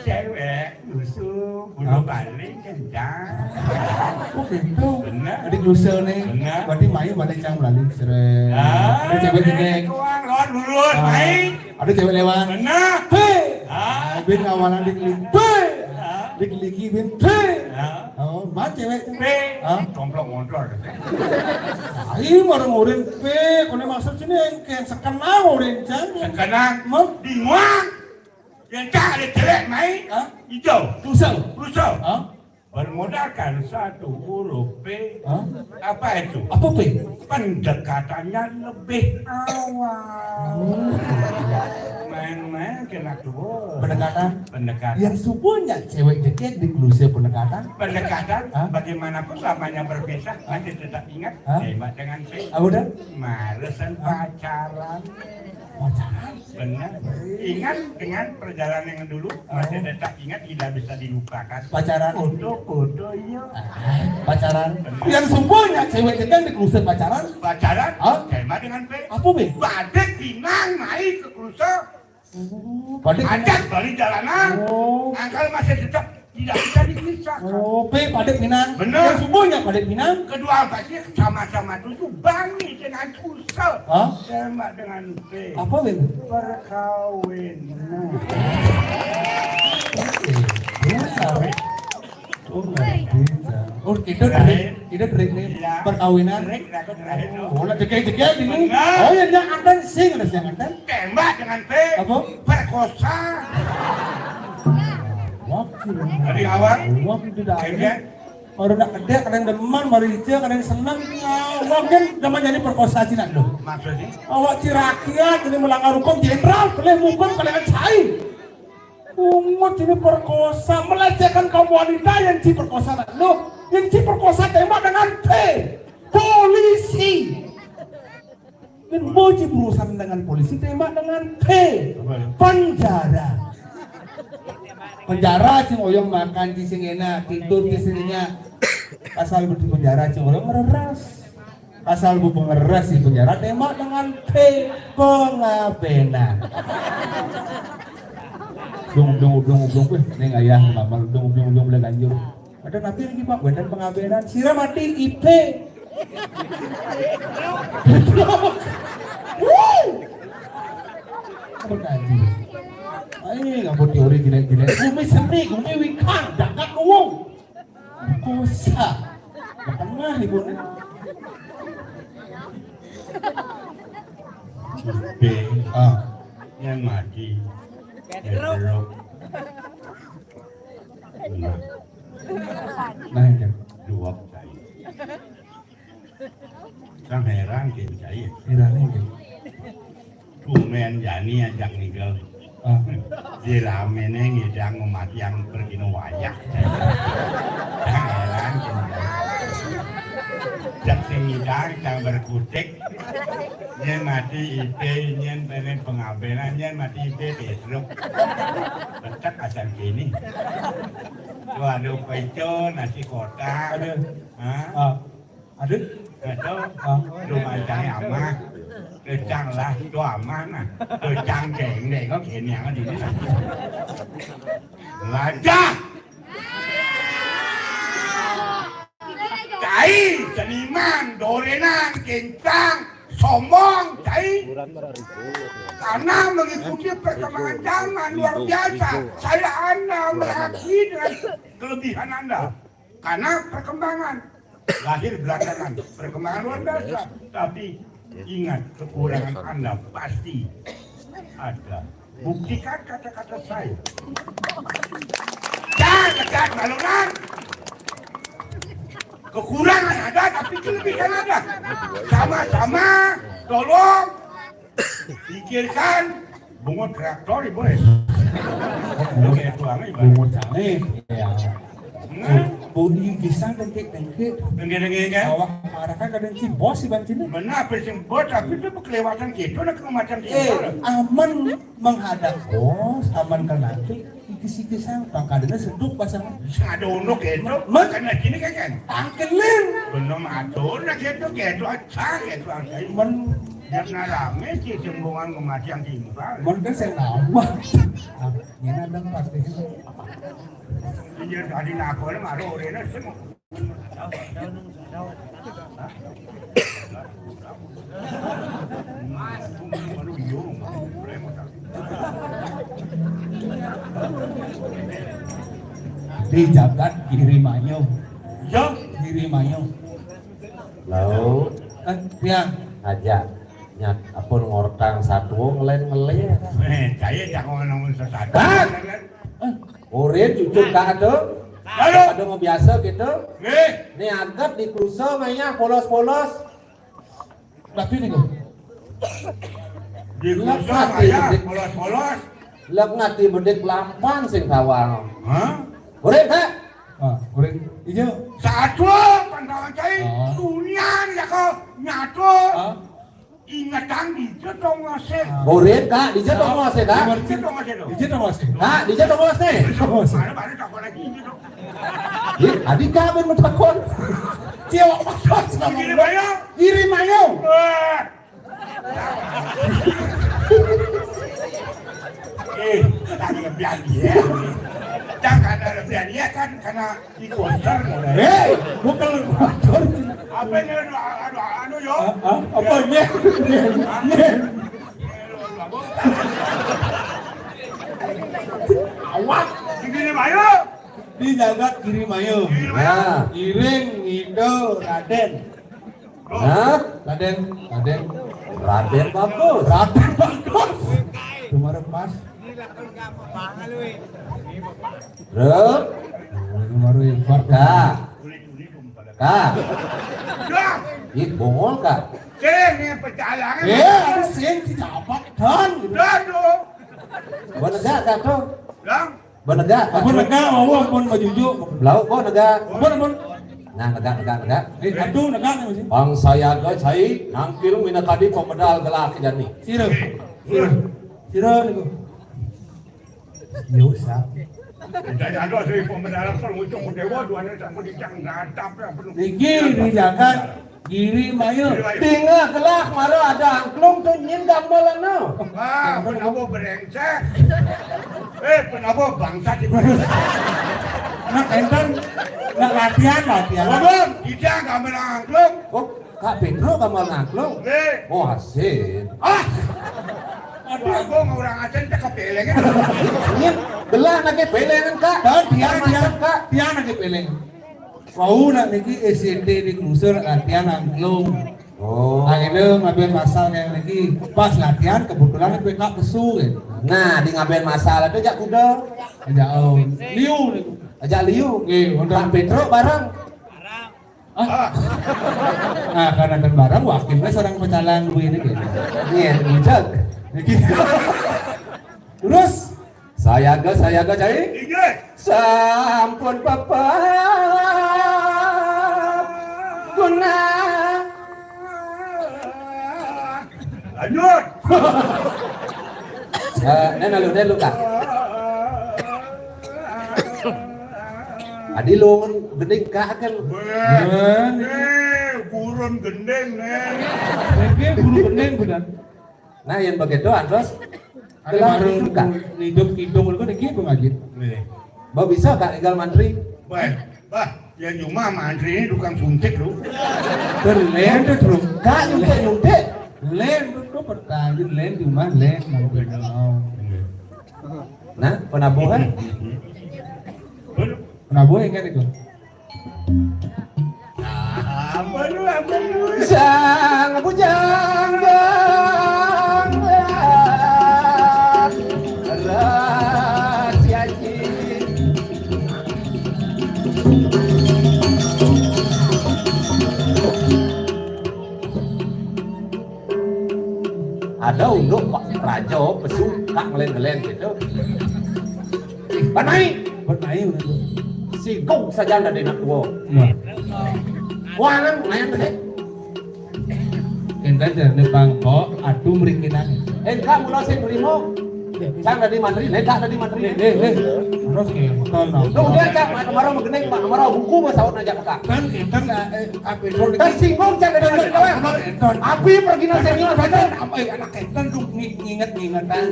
Cewek, lusuh, bulu, hah? Paling kencang. Oh gitu. Benar. Adik lusuh nih. Benar. Berarti main balik cang balik. Seret. Ah, ada cewek jelek. Tuang, lawan lurus, ah, main. Ada cewek lewat. Benar. Hei. Ah. Bin awalan diklik. Hei. Ah. Dikliki bin. Hei. Ah. Oh, mana cewek tuh? P. Hah? Komplok motor. Ayo, orang urin P. Kone maksud sini engken sekenang urin cang. Sekenang. Mem- bingung. Yang cang ada jelek main. Hah? Hijau. Tusel. Tusel. Hah? Bermodalkan satu huruf P, Hah? Apa itu? Apa P? Pendekatannya lebih awal. Oh. Main-main kena tuh. Pendekatan. Pendekatan. Yang subuhnya cewek jeket di kluse pendekatan. Pendekatan. Hah? Bagaimanapun lamanya berpisah, masih tetap ingat. Hah? Tembak dengan P. Ah, udah. Malesan Hah? Pacaran. Pacaran. Benar. Ingat dengan perjalanan yang dulu, masih tetap ingat, tidak bisa dilupakan. Pacaran. Foto-foto, iya. Ah, pacaran. Benar. Yang subuhnya cewek jeket di kluse pacaran. Pacaran. Hah? Tema dengan P. Apa, Be? Badek pinang naik ke kluse. Oh, badek pinang. Ajak balik jalanan. Oh. Angkal masih tetap tidak bisa dipisahkan. Oh, P badek pinang. Benar. Yang subuhnya badek pinang. Kedua apa sih? Sama-sama tujuh bangi dengan kluse. Hah? Tembak dengan P. Apa, Win? Perkawinan. Oke. Biasa, Win. Oh, nggak bisa. Oh, itu trik. Itu trik nih. Iya. Perkawinan. Trik, trik, trik, trik. Oh, lah, jegel-jegel ini. Benar. Oh, ya, yang anten sing, ada yang anten. Tembak dengan P. Apa? Perkosa. Wah, dari awal. Wah, itu dah. Iya. Baru nak kedek, kadang demen, baru hijau, kadang seneng. Wah, kan zaman jadi perkosa Cina tuh. Maksudnya? Awak cirakian, jadi melanggar hukum, jenderal, boleh hukum, kalian cai. Umat ini perkosa, melecehkan kaum wanita yang ci perkosa nak lu. Yang ci perkosa tembak dengan P. Polisi. Dan boci berurusan dengan polisi tembak dengan P. Penjara. Penjara cing oyong makan cing enak, tidur cing enak. Asal di penjara cing oyong mereras. Asal bu pengeras di penjara tembak dengan P pengabenan. Dung dung dung dung weh neng ayah mama dung dung dung boleh ganjur. Ada nabi lagi pak bener pengabenan sira mati I P. Wuh. Apa tadi? Ayo nggak mau teori gini-gini. Bumi seni, bumi wikang, dakat luwung. Kosa. Tengah ibu ni. Bing. Ah. Yang mati. Yang belum. Nah. Nah, itu. Dua kali. Kan heran ke saya. Heran ke. Tumen jani ajak nigel. Ah. Di ramene ngidang mati yang pergi no wayah. Heran ke. Jak sing ngidang cang berkutik. Nyen mati ipe nyen pengen pengabenan nyen mati ipe Petruk. Betek asal kini. Waduh peco nasi kotak. Aduh. Hah? Ah. Aduh, kacau. Ah. Lu mancang amah. Kecang lah, itu aman nah. Kecang deng deng kok ini yang di sini. Lajah. Cai, seniman, dorenan, kencang, sombong, cai. Karena mengikuti perkembangan zaman luar biasa. Saya anda meraki dengan kelebihan anda. Karena perkembangan lahir belakangan, perkembangan luar biasa. Tapi ingat, kekurangan anda pasti ada. Buktikan kata-kata saya. Jangan dekat malunan. Kekurangan ada, tapi kelebihan ada. Sama-sama, tolong pikirkan bungut traktor ibu eh. Bungut traktor ibu. Bungut canggih. Ya. Bunyi pisang tengkek-tengkek. Tengkek-tengkek kan? Awak marah kan kadang si bos si bancin. Benar, apa sih bos tapi itu kelewatan gitu nak kelewatan gitu. Eh, aman menghadap bos, aman ke nanti. Iki-iki sang pangkadena seduk pasang. Sing ada unduk gitu. Makanya gini kan kan. Tangkelin. Belum ada unduk gitu gitu aja gitu aja. Men dia rame sih sembungan kematian timbal. Men kan saya nambah. Ini ada empat deh. Iya tadi nakon malu orena semua. Di jagat Giri Mayo. Yo, Giri Mayo. Lalu, eh, pian aja nyat apa ngortang satu ngelen ngelen. Eh, saya jangan ngomong sesuatu. Urin cucuk tak ada. Lalu? Ada mau biasa gitu. Nih. Nih agat di klusa maya polos-polos. Tapi nih kok. Di klusa maya polos-polos. Lek ngati bedik lampan sing tawang. Hah? Urip, Kak? Ah, urip. Ijo. Satu pantauan cai. Oh. Dunia nih ya kok nyatu. Ah. Ingetang di Jetong Asih. Gorin, Kak, di Jetong Asih, Kak. Di Jetong Asih, dong. Di Jetong Asih. Kak, di Jetong Asih. Mana, mana tak lagi di Jetong. Ih, adi Kak ben mentakon. Cewek makan sama Giri Mayo. Giri Mayo. Eh. Eh, tak lebihan dia. Jangan ada lebihan dia kan karena Di konser, hei, bukan lu konser. Apa ini? Aduh, aduh, aduh, yo. Hah? Hah? Apa ini? Ini, ini. Awak, di Giri Mayo. Di jagat Giri Mayo. Giri Mayo. Nah. Iring, Indo, Raden. Hah? Raden, Raden. Raden bagus. Raden bagus. Kemarin pas. Bro. Kemarin pas. Kak. Kak. Ih, bongol, Kak. Sing, ini pecah. Eh, ada sing, tidak apa. Dan. Dan, tuh. Bener gak, Kak, tuh? Bang. Benegak. Ampun negak, mau ampun majuju. Belauk kok negak. Ampun, ampun. Nah, negak, negak, negak. Eh, aduh, negak nih, masih. Bangsa yaga cai, nangkil mina tadi pemedal gelah kejani. Sira. Sira. Sira niku. Yo, sa. Jadi ada sih pemedal kalau ngujung dewa, dua nih sama di jang ngadap ya, penuh. Niki di jagat Giri Mayo. Giri Mayo. Tinggal gelah mara ada angklung tu nyin gambalan no. Ah, penabo brengsek. Eh, penabo bangsat itu. Nak enten, nak latihan, latihan. Belum, tidak gambalan angklung. Oh, Kak Pedro gambalan angklung. Eh. Oh, asik. Ah. Aduh, aku mau orang asing tak kepelengan. Nyin, gelah nak kepelengan, Kak. Dan dia, dia, macam, Kak. Dia nak kepelengan. Wau nak niki S C T di Kluser latihan angklung. Oh. Akhirnya ngaben masal yang niki pas latihan kebetulan P K pesu kan. Nah, di ngaben masal itu jak kuda. Ajak oh, liu niku. Ajak liu. Nggih, wonten. Pak Petro bareng. Ah. Ah, karena kan bareng wakilnya seorang pecalang begini gitu. Iya, bijak. Niki. Terus Sayaga, sayaga, cai. Inggih. Sampun pepet guna. Lanjut. Eh, nena lu, nena lu, Kak. Adi lu ngen gending, Kak, kan. Weh, eh, burun gending, Neng. Oke, burun gending, benar. Nah, yang begitu, Andros, ada gelah baru hidup, Kak. Hidup kidung itu niki pengaji. Nih. Bah, bisa, Kak, tinggal mantri? Bah, bah, ya cuma mantri ini tukang suntik lu. Berlen tuh, Bro. Kak, nyuntik, nyuntik. Len tuh, tuh pertanyaan len cuma len mau kenal. Nah, penabuhan? Penabuhan kan itu? Sang bujang bang rahasia jin. Ada unduk Pak Raja pesu kak ngelen-ngelen gitu. Banai. Banai udah tuh. Sigung saja ada di nak tua. Nah. Wah, kan main gede. Enten jane bangkok adu mrikinan. Eh, Kak, mula sing nrimo. Cang dadi mantri, nek Kak dadi mantri. Eh, eh, eh. Terus ke, betul, no. Lu udah, Kak, mak kemaro megening, mak kemaro buku, mas saut aja, Kak. Kan, kan, eh, eh, Kak Pedro niki. Tersinggung, Cang, dadi mantri, kawan. Betul, betul. Abi pergi nang senior, betul. Apa, eh, anak enten tuh ngi-, nginget-ngingetan.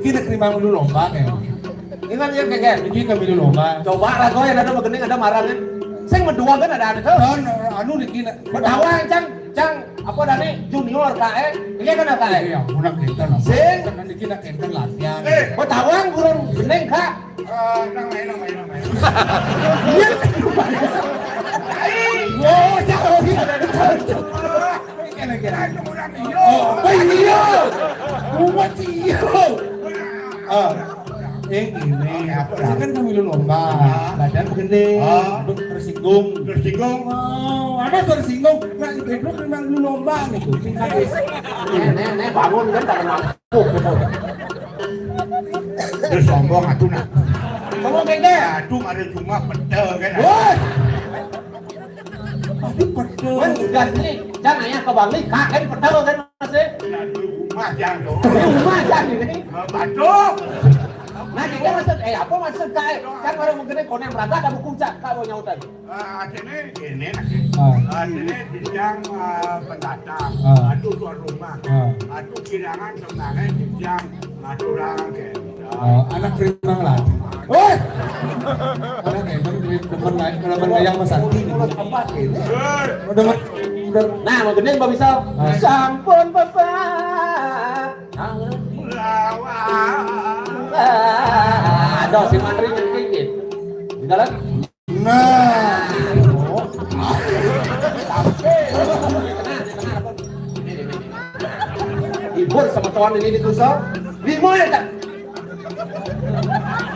Iki nek terima dulu lomba, kayak. Ingat ya, Kak, ya? Iki kami dulu lomba. Coba lah, kau yang ada megening, ada marang, kan? Sing medua kan ada, ada tuh. Dan, eh, anu niki, nek. Betawa, Cang. Cang, apa dani junior K E? Ini kan K E? Iya, ampun, nak enten, ampun. Sing? Kan niki nak enten latihan. Eh, mau tawang burung bening, Kak? Eh, nang lain, nang lain, nang lain. Iya. Oh, jauh, iya. Kira-kira itu kurang iya. Oh, iya. Kuat sih, iya. Ah. Ini, apa? Saya kan kami lomba, badan gede, tersinggung. Tersinggung? Oh, ada tersinggung. Nah, itu memang lu lomba gitu. Tingkat Nek, nek, nek, bangun kan, tak kenal. Dia sombong atuh nah. Sombong gede. Aduh, ada cuma pedel kan. Wah. Tapi pedel. Kan tugas nih, jangan ya ke Bangli, kakek pedel kan masih. Nah, di rumah jangan dong. Di rumah jangan ini. Batuk. Nah, kita maksud, eh, apa maksud kak? Kan orang mungkin konek berangkat ada buku cak, kak mau nyautan. Ah, sini, ini, ah, sini jenjang, ah, pendatang. Ah. Aduh, tuan rumah. Ah. Aduh, kirangan sebenarnya jenjang, ah, orang ke. Oh, anak Primang lah. Woi! Anak emang duit demen naik, demen yang Mas Santi nih. Udah, udah, udah. Nah, mau gede, Mbak, bisa. Ah. Sampun, Bapak. Ah, ada si Manri yang kikit. Di dalam. Nah. Hibur sama tuan ini di Tuso. Lima ya, Cak?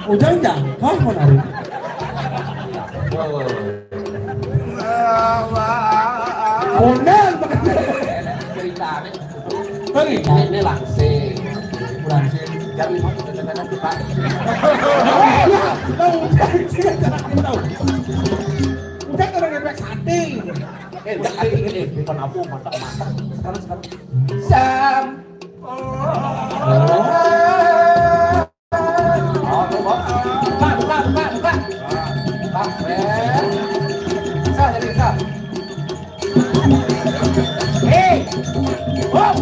Ujang jangkah mau narik. Benar. Ceritanya. Ini, ini langsing. Langsing. Jam lima kadang-kadang kita. Tahu, tahu. Udah orang ngepek sate. Eh, udah kali ini, bukan apa, mantap, mantap. Sekarang, sekarang. Sam. Oh. Oh, tuh, Bang. Buka, buka, buka, buka. Buka, eh. Bisa jadi, bisa. Hei. Wow.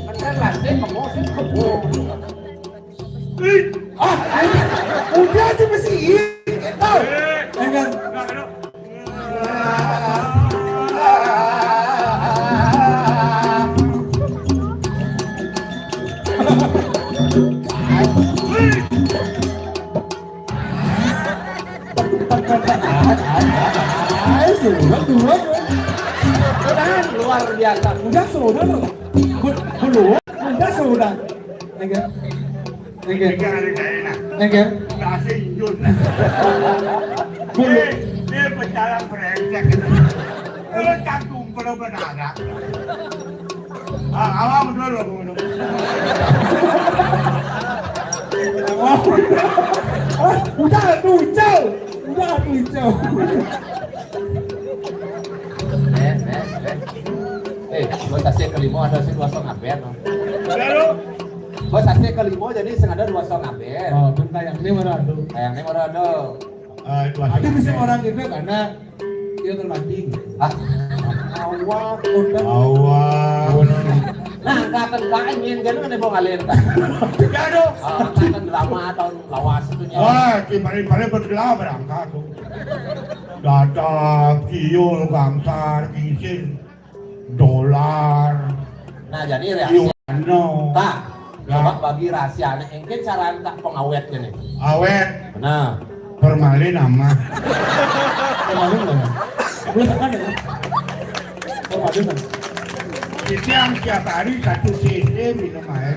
Bener lah, sih, kamu sih, kamu. Ah, udah aja masih iya. Tahu? Enggak. Luar biasa. Udah sudah loh. Belum. Udah sudah. Enggak. Enggak. Ini kan ada gaya enak. Enggak. Kasih injun. Dia, dia pecalang brengsek. Kalau tak kumpul berdarah. Ah, awam dulu, dulu. Udah tuh, Cau. Udah tuh, Cau. Eh, eh, eh. Eh, bos asik kelima ada sih dua setengah ben. Lalu? Bos asik kelima jadi sing ada dua setengah ben. Oh, pun kayak ini mana ada? Kayak ini mana ada? Eh, dua setengah ben. Tapi bisa orang gitu karena dia termati. Ah. Awak, udah. Awak. Nah, angkatan kain yang gini kan mau ngalir. Tidak ada. Ah, angkatan drama tahun lawas itu nya. Wah, di paling-paling bergelar berangkat tuh. Dadap, kiul, gangsar, gisin, dolar. Nah, jadi reaksi. Iwano. Pak, coba bagi rahasianya. Engke cara tak pengawetnya nih. Awet. Benar. Formalin ama. Formalin ama. Belum makan ya? Formalin ama. Itu yang tiap hari satu C C minum air.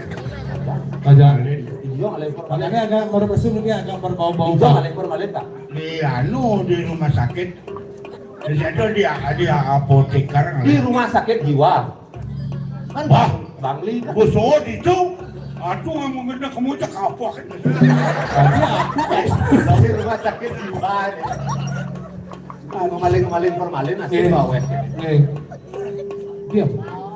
Aja. Formalin. Iya, kalau formalin. Makanya agak baru mesum ini agak berbau-bau. Iya, kalau formalin, Pak. Di anu, di rumah sakit. Di situ dia, dia apoteker. Di rumah sakit jiwa. Kan wah. Bangli kan. Bos itu. Aduh, yang mengenai kamu cek apa? Aduh, aku kan. Di rumah sakit jiwa. Nah, maling-maling formalin asli. Eh. Bawet. Eh. Diam.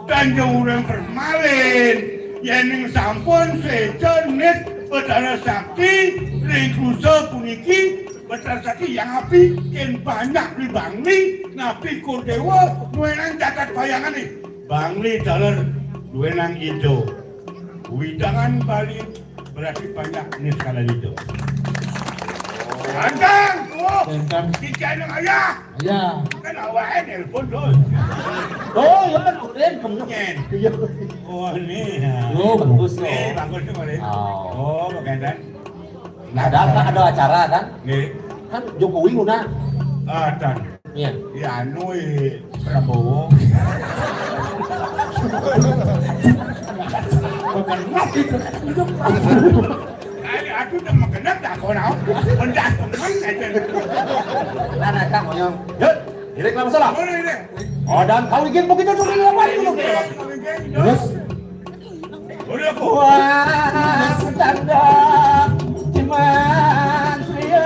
Dan orang formalin. Yening sampun sejenis Betara Sakti, ring kusa puniki, Betara Sakti yang api, ken banyak di Bangli, napi Kurdewa, nuenan jagat bayangan nih. Bangli daler, nuenan Indo. Widangan Bali, berarti banyak nih sekalian Indo. Ganteng, tuh. Ganteng. Kiki anak ayah. Iya. Kan awake nelpon, Dul. Oh, iya kan, Udin, bener. Nyen. Iya. Oh, ini, ya. Oh, bagus, nih, bagus tuh, Bang. Oh. Oh, Pak Gandan. Ada apa? Ada acara, kan? Nih. Kan Jokowi ngundang. Ah, dan. Iya. Ya, anu, eh, Prabowo. Bukan, itu, itu Prabowo. Ada, Aku udah makan dah, kau nak. Pendas teman aja. Nah, nah, Kang, ngomong. Yuk, direk lah masalah. Mana ini? Oh, dan kau ingin begitu tuh, ini apa itu? Terus? Udah aku. Wah, tanda cuman pria.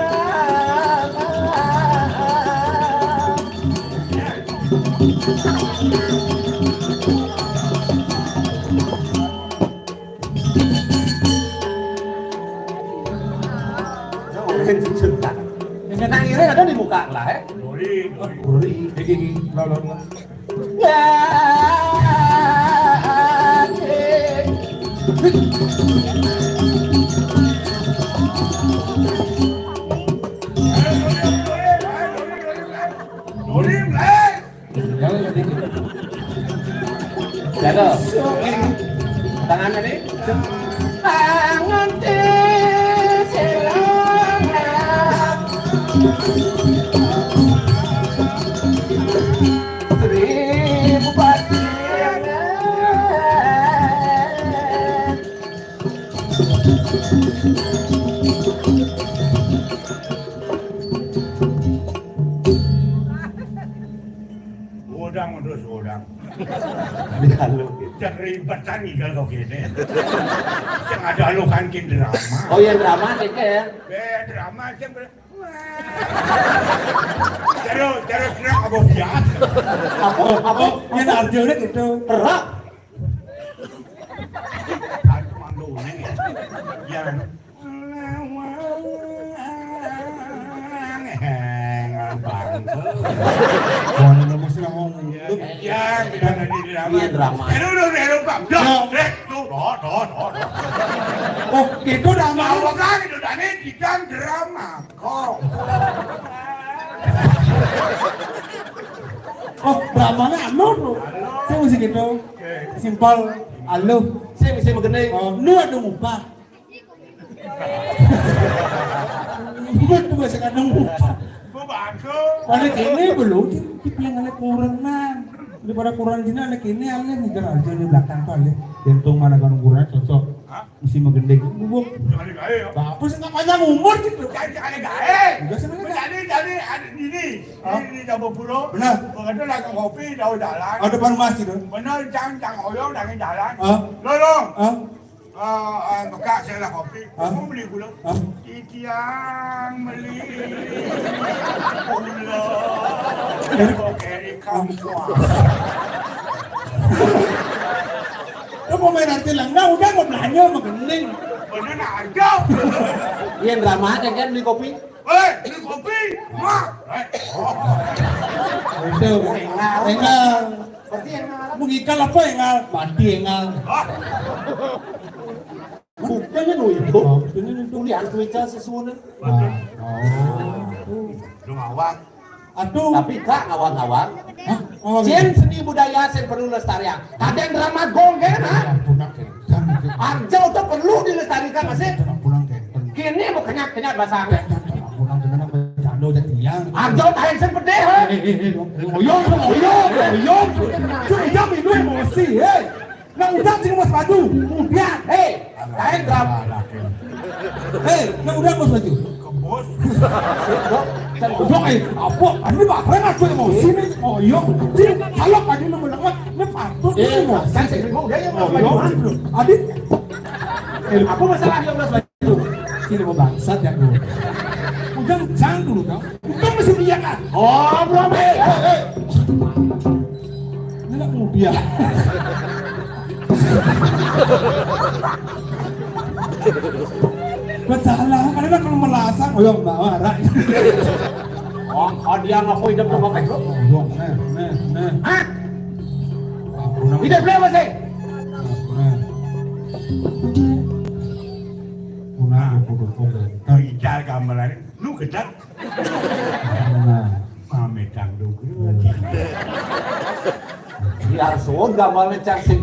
Jangan main cucun, Kak. Yang kena ire ada di muka lah, eh. Dori, dori. Dori, gigi, gigi. Lo, lo, lo. Ya, Dori, eh. Jaga. Tangan tadi. Tangan di selangkah. Seribu batu. Godang terus godang. Halo. Cek ribetan nih kalau gini. Yang ada lo kan kin drama. Oh iya, drama, Keke, ya. Be, drama sih ber-, wah. Terus, terus, terus, apa biasa? Apa, apa, yang artinya gitu. Terak. Aduh, mandu nih. Ya. Lawang, eh, ngabang. Wah, ini mesti ngomong. Ya, ya, kita tadi drama. Iya, drama. Aduh, aduh, aduh, Pak. Doh, ya. Drek, tuh, doh, doh, doh, doh. Oh, gitu drama. Nah, makanya itu tadi kita drama. Kok? Oh, dramanya anu tuh. Saya mesti gitu. Oke. Simpel, aluh. Saya bisa begini. Oh. Nu ada ngupah. Buat tuh bahasa kadang ngupah. Gua bagus. Pada kini belum sih, kita yang ada kurangan. Daripada kurang jina, ada kini, alih ngejar aja di belakang tuh, alih. Gantung mana kan ukurannya cocok. Hah? Mesti magending. Bubuk. Jangan digawe ya. Bapak sih nggak panjang umur gitu. Jangan, jangan digawe. Udah sih, mana? Jadi, jadi, ada di sini. Hah? Di, di Jabo Puro. Benar. Pokoknya lagi ngopi, jauh jalan. Ada depan masjid, tuh. Benar, jangan, jangan oyong, jangan jalan. Hah? Lo, lo. Hah? Eh, eh, buka saya lah kopi. Hah? Mau beli gula? Hah? Titiang beli gula. Kok kayak di kampung. Lu mau main arti lenggah, udah mau belanja sama gending. Bener aja. Iya, drama aja kan beli kopi. Eh, beli kopi, Mak. Eh, oh. Itu, engal. Engal. Berarti engal. Mau ngikal apa engal? Mati engal. Ah. Bukannya nu itu. Oh, ini nu itu. Kuliah tuh ical sesuatu. Ah, oh. Lu ngawak. Aduh. Tapi Kak ngawang-ngawang. Hah? Oh, cén iya. Seni budaya sing perlu lestariang. Kadén drama gong kan, ha? Ampun, Kak. Arjo tuh perlu dilestarikan, masih. Ampun, Kak. Kini mau kenyat-kenyat basang. Ampun, Kak. Arjo taén sing pedih, ha? Eh, eh, eh, eh, oyong, oyong, oyong. Sudah minum emosi, hei. Nah, udah sing mas baju. Udah, hei. Lain, Bram. Hei, nah, udah mas baju. Kebos. Udah, eh, apa? Ini bapak aku emosi nih. Oh, iya. Sini, kalau tadi lu menang, ini patut. Eh, ini mas. Kan saya mau udah ya, mas. Oh, iya. Adit. Eh, apa masalahnya, mas baju? Sini mau bangsat ya, lu. Ujang, jang dulu, kau. Untung masih dia kan. Oh, belum, eh, eh, eh. Ini nak muda. Besalah, karena kalau melasang, oh, yang bawa, rak. Oh, oh, dia ngaku hidup tuh, Bapak Ibu. Oh, nah, nah, nah. Hah? Ampun, hidup berapa sih? Nah. Punah, aku dukung, dan ical gamelan, lu gedek. Nah, pamit dangdut. Biar suwun gambarnya cang sing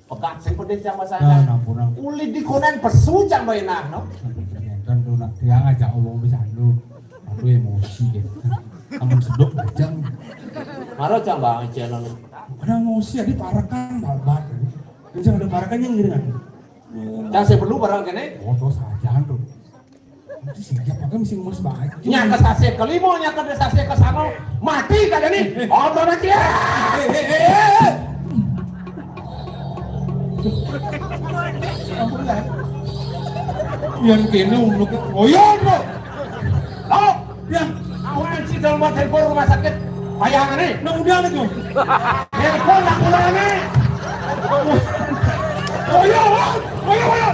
pekat, sing pedih cang masalah. Nah, ampun, ampun. Uli dikonen pesu cang bae nah, no? Sampai ternyata tuh nak tiang aja omong bisa lu. Aku emosi gitu. Amun sedok cang. Maro cang bang channel. Ada emosi, ada parekan, babat. Jangan ada parekan yang gini kan. Cang saya perlu barang kene. Oh, terus aja tuh. Siap, pakai mesin emas baik. Nya ka sasih kelima, nya ka sasih kesanga. Mati kada ni? Oh, mati. Ampun lah. Yang kena umur ke? Oh, iya, bro. Oh, yang awan si dalam telepon rumah sakit. Bayang ni. Nah, udah lagi. Telepon nak pulang ni. Oh, iya, bro. Oh, iya, bro.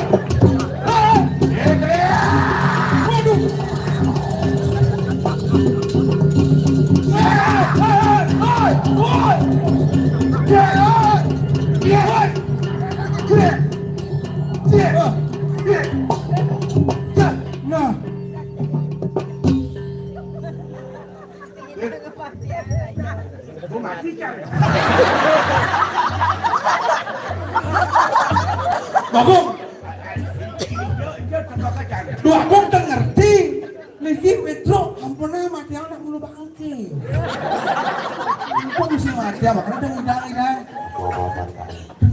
Nah. Bagong. Duh, Bagong teu ngerti. Niki Petro, ampun, mati anak mulu bangke. Kok bisa mati apa? Karena udah ngidang-ngidang.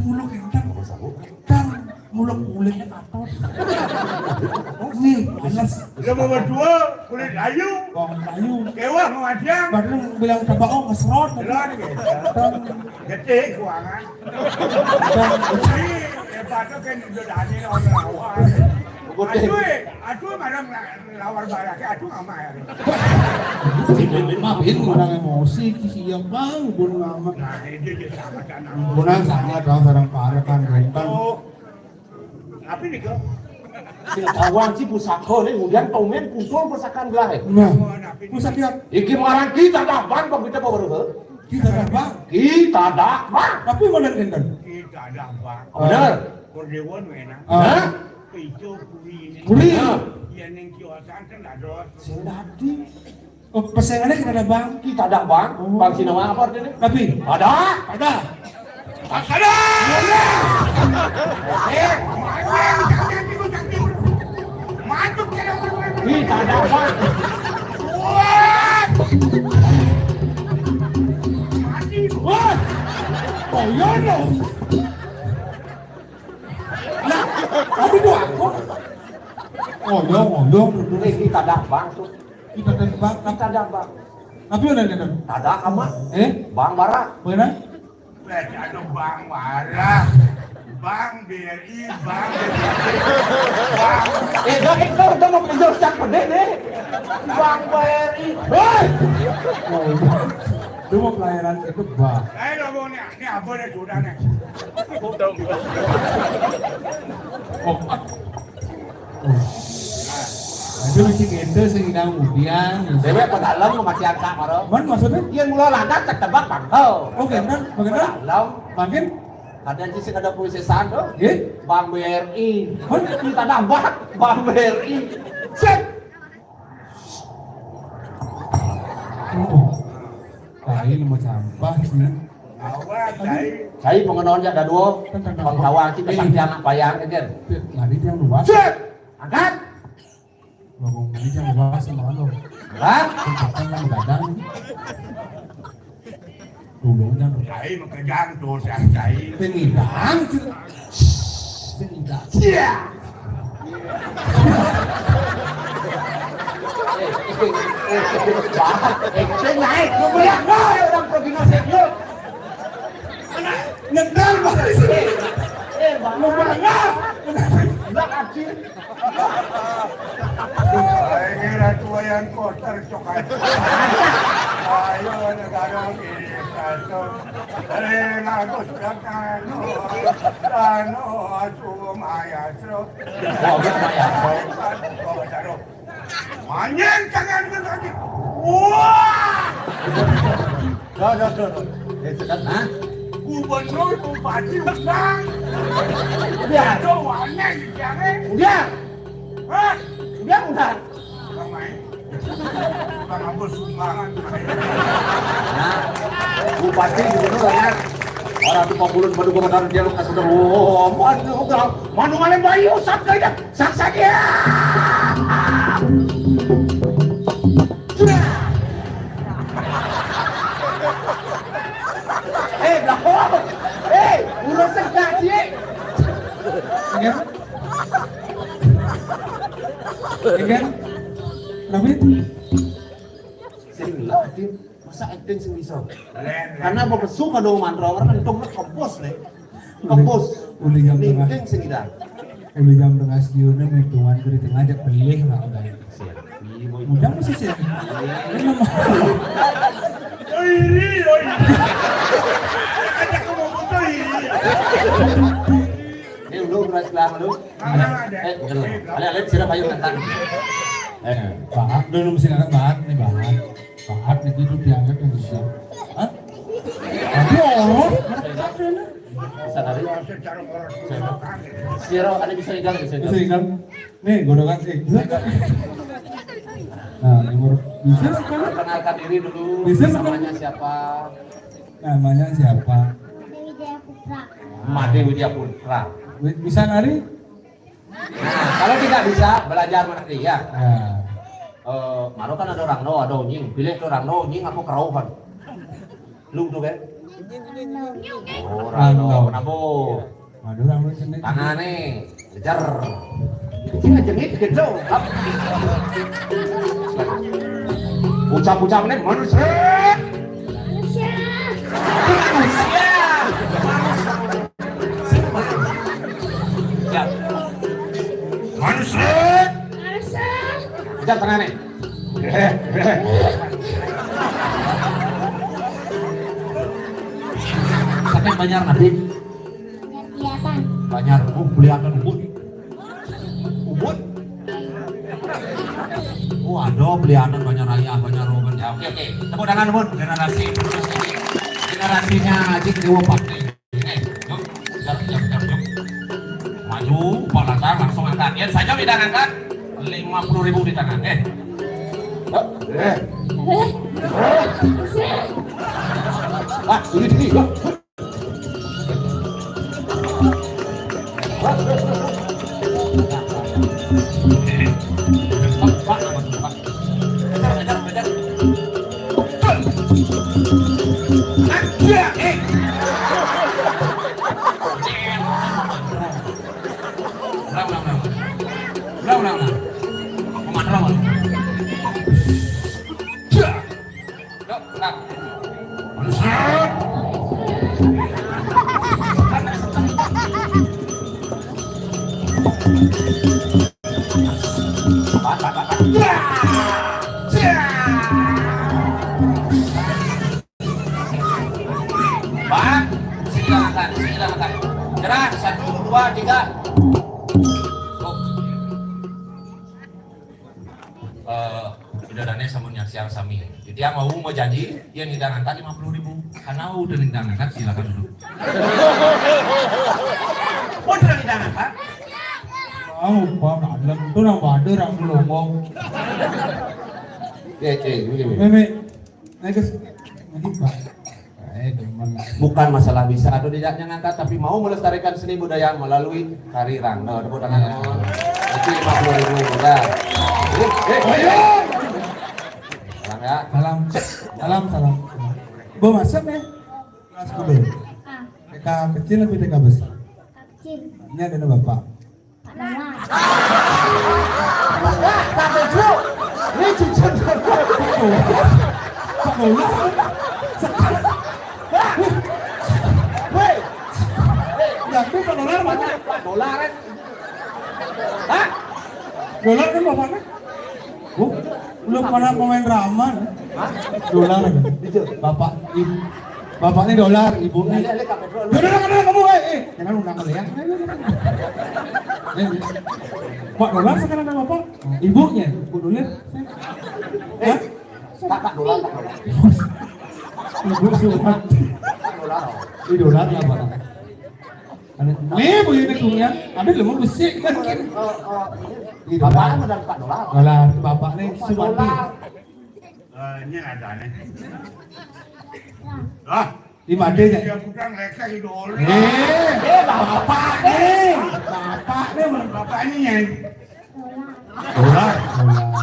Mulu kentang. Dan mulut kulitnya katos. Nih, panas. Udah bawa dua, kulit ayu. Bawang ayu. Kewah mau aja. Baru bilang coba, oh, ngeserot. Jelas gitu. Gede keuangan. Jadi, ya, Pak, kan udah ada orang lawan. Aduh, eh, aduh, marang la-, lawar barake, aduh, ama ya. Maafin orang emosi, siap bang, bunuh ama. Nah, ini dia sama kan. Bunuh sama dong, orang parah kan, rentan. Oh. Tapi nih, kok. Sing tawang si pusaka nih, kemudian komen kumpul pusakaan belah, eh. Nah, pusaka. Iki marang kita dah bang, bang kita baru, eh. Kita dah bang. Kita dah bang. Tapi mana enten? Kita dah bang. Bener. Kordewon wena. Ah. Hah? Ijo puri ini. Puri. Ah. Yang neng kiosan kan dados. Sing dadi. Oh, pesenannya kita ada bang. Kita ada bang. Oh. Bang Sinawa apa artinya? Tapi ada. Ada. Ada. Eh, masuk kita bang. Wah. Mati. Wah. Oh iya dong. Nah, tapi itu aku. Oh iya, oh iya. Ini kita ada bang tuh. Kita tembak, kita tembak. Tapi udah ada. Ada ama. Eh? Bang Bara. Mana? Ada Bang Bara. Bang B R I, Bang B R I. Bang. Eh, dah, eh, kau udah mau pinjol cak pedih deh. Bang B R I. Hei! Oh, itu mau pelayanan itu, Bang. Ayo, Bang, nih, ini apa nih, sudah nih. Oh. Aduh, cik itu sing nang udian. Dewek pedalem mati angka maro. Man maksudnya? Yen mula landak cek tebak pangkel. Oh, kenten, bagaimana? Pedalem. Makin? Kadang sih kada punya sesan tuh. Nggih? Bang B R I. Hah? Kita nambah Bang B R I. Cek. Oh. Cai nama sampah sih. Awas, cai. Cai pengenalan jak dadua. Tentang apa? Pangkawa kita sakti anak payang, kan? Tadi yang luas. Cek! Angkat! Ngomong ini yang luas sama lo. Hah? Tempatan yang gadang. Tulung yang cai makejang tuh, siang cai. Pengidang, cek. Sing ida. Sia. Eh, eh, eh, eh, bah, eh, sing naik, lu banyak banget orang pergi nasib lu. Anak nyetel, bah, di sini. Eh, bah, lu banyak. Enggak, anjir. Ayo, ratu yang kotor, cok aja. Ayo, negara ini, kacau. Rena Agus Rano, Rano Asu Mayasro. Manyang tangan ke kaki. Wah! Dah, dah, dah, dah. Eh, sedap, ha? Gubernur, bupati, undang. Udah. Itu warna di sana. Udah. Hah? Udah, udah. Nah, bupati gubernur banyak. Orang tu pambulun pada gubernur dia lukas sudah. Oh, manu udah. Manu malam bayu sak kaya sak saja. Eh, belakang. Eh, urus segak sih. Ya. Kan? Kenapa itu? Sing lah, Din. Masa acting sing bisa? Karena apa besu kalau mantra orang kan dong kebos deh. Kebos. Uli jam tengah. Ning sing kita. Uli jam tengah siuna hitungan dari tengah aja pelih lah udah. Siap. Iya, boy. Udah masih siap. Ini nama. Oh, iri, oh, iri. Ajak ngomong foto iri. Ini lu beras gelang lu. Eh, bener. Ale, ale, sira payu tentang. Eh, banget dulu mesti ngangkat banget nih banget. Banget nih itu diangkat yang bisa. Hah? Tapi orang. Bisa nari? Sira, ada bisa igal, bisa igal. Bisa igal. Nih, godongan sih. Nah, nomor bisa sekarang. Perkenalkan diri dulu. Bisa sekarang. Namanya siapa? Namanya siapa? Made Widya Putra. Made Widya Putra. Wi-, bisa nari? Nah, kalau tidak bisa, belajar menari ya. Nah. Eh, maro kan ada orang no, ada unying. Pilih tuh orang no, unying aku kerauhan. Lu tuh kan? Oh, orang no. Kenapa? Waduh, rambut sini. Tangannya, kejar. Ini jengit gitu. Ucap-ucap ini manusia. Manusia. Manusia. Ya. Manusia. Kejar tangannya. Sampai Banjar Nabi. Banjar kelihatan. Banjar, oh, kelihatan Ubud. Ubud? Oh, ada kelihatan Banjar Raya, Banjar Roban. Ya, oke, oke. Tepuk tangan, Bun. Generasi penerus ini. Generasinya Ajik Dewa Bakti. Eh, yuk. Kejar, kejar, kejar, yuk. Maju, Pak Lantar, langsung angkat. Ya, saja tidak angkat. Lima puluh ribu di tangan. Eh. Eh. Eh. Ah, ini, ini. Yuk. Yuk, tenang. Bang, silakan, silakan. Gerak, satu, dua, tiga. Go. Eh, Ida Dane samun nyaksian sami. Jadi yang mau mau janji, yang nidang angkat lima puluh ribu. Karena udah nidang angkat, silakan duduk. Udah nidang angkat. Mau, Pak, maklum. Itu orang Badu, orang Melongo. Ya, ya, ini, ini. Meme, naik ke lagi, Pak. Eh, demen. Bukan masalah bisa atau tidaknya ngangkat, tapi mau melestarikan seni budaya melalui tari rangda. Tepuk tangan, teman. Itu lima puluh ribu, udah. Eh, eh, ayo. Salam ya. Salam. Salam, salam. Bu masuk ya? Kelas sepuluh. T K kecil lebih T K besar? Kecil. Ini ada bapak. Pak Dolar. Pak Dolar. Ini cucu Pak Dolar. Weh. Yakin Pak Dolar mana? Pak Dolar, eh. Hah? Dolar kan bapaknya? Oh, lu pernah pemain drama? Hah? Dolar. Bapak, ibu. Bapaknya Dolar, ibunya. Dolar, Dolar, kamu, eh, eh. Jangan undang kalian. Eh, Pak Dolar sekarang ada bapak? Ibunya, Bu Dolar. Eh, hah? Kakak Dolar, Kakak Dolar. Ibu Suwati. Kakak Dolar. Di Dolar lah, Pak. Nih, begini tuh ya. Ada lemah besi. Di Dolar. Bapaknya udah Pak Dolar. Dolar, bapaknya Suwati. Dolar. Eh, ini ada nih. Lah, di mana ya? Dia bukan, mereka idola. Eh, eh, bapak nih. Bapak nih, mana? Bapak ini, Nyai. Dolar.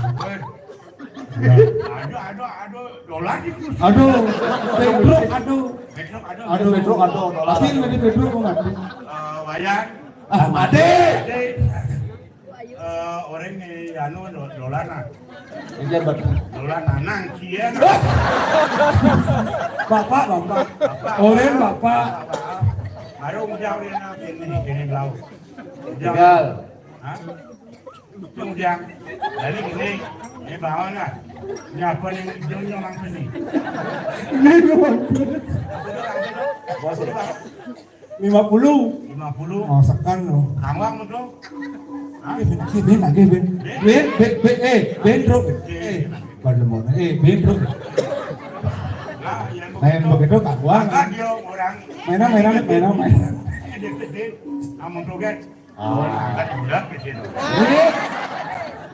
Dolar. Eh. Aduh, aduh, aduh, Dolar di kursi. Aduh, Pedro, aduh. Pedro, aduh. Aduh, Pedro, aduh, Dolar. Tapi lebih Pedro kok nggak? Eh, Wayan. Ah, Made. Made. Eh, Orang ni anu do-, dolar nah. Ini buat dolar nanang sia nah. Bapak, bapak. Bapak. Orang bapak. Baru ujang dia nak kini, kini belau. Ujang. Tinggal. Hah? Itu ujang. Jadi gini, ini bawa nah. Ini apa nih hidungnya mang sini? Ini mang sini. Bos, bos. Lima puluh. Lima puluh. Oh, sekan lo. Kangwang betul. Hah? Eh, ben, eh, ben, lagi, ben. Ben? Ben, ben, ben, eh, ben, bro. Eh, baru mau, eh, ben, bro. Nah, yang main begitu, kangwang. Maka dia orang. Mainan, mainan, mainan, mainan. Ini dia, dia, dia. Namun tuh, kan. Ah. Angkat budak di sini.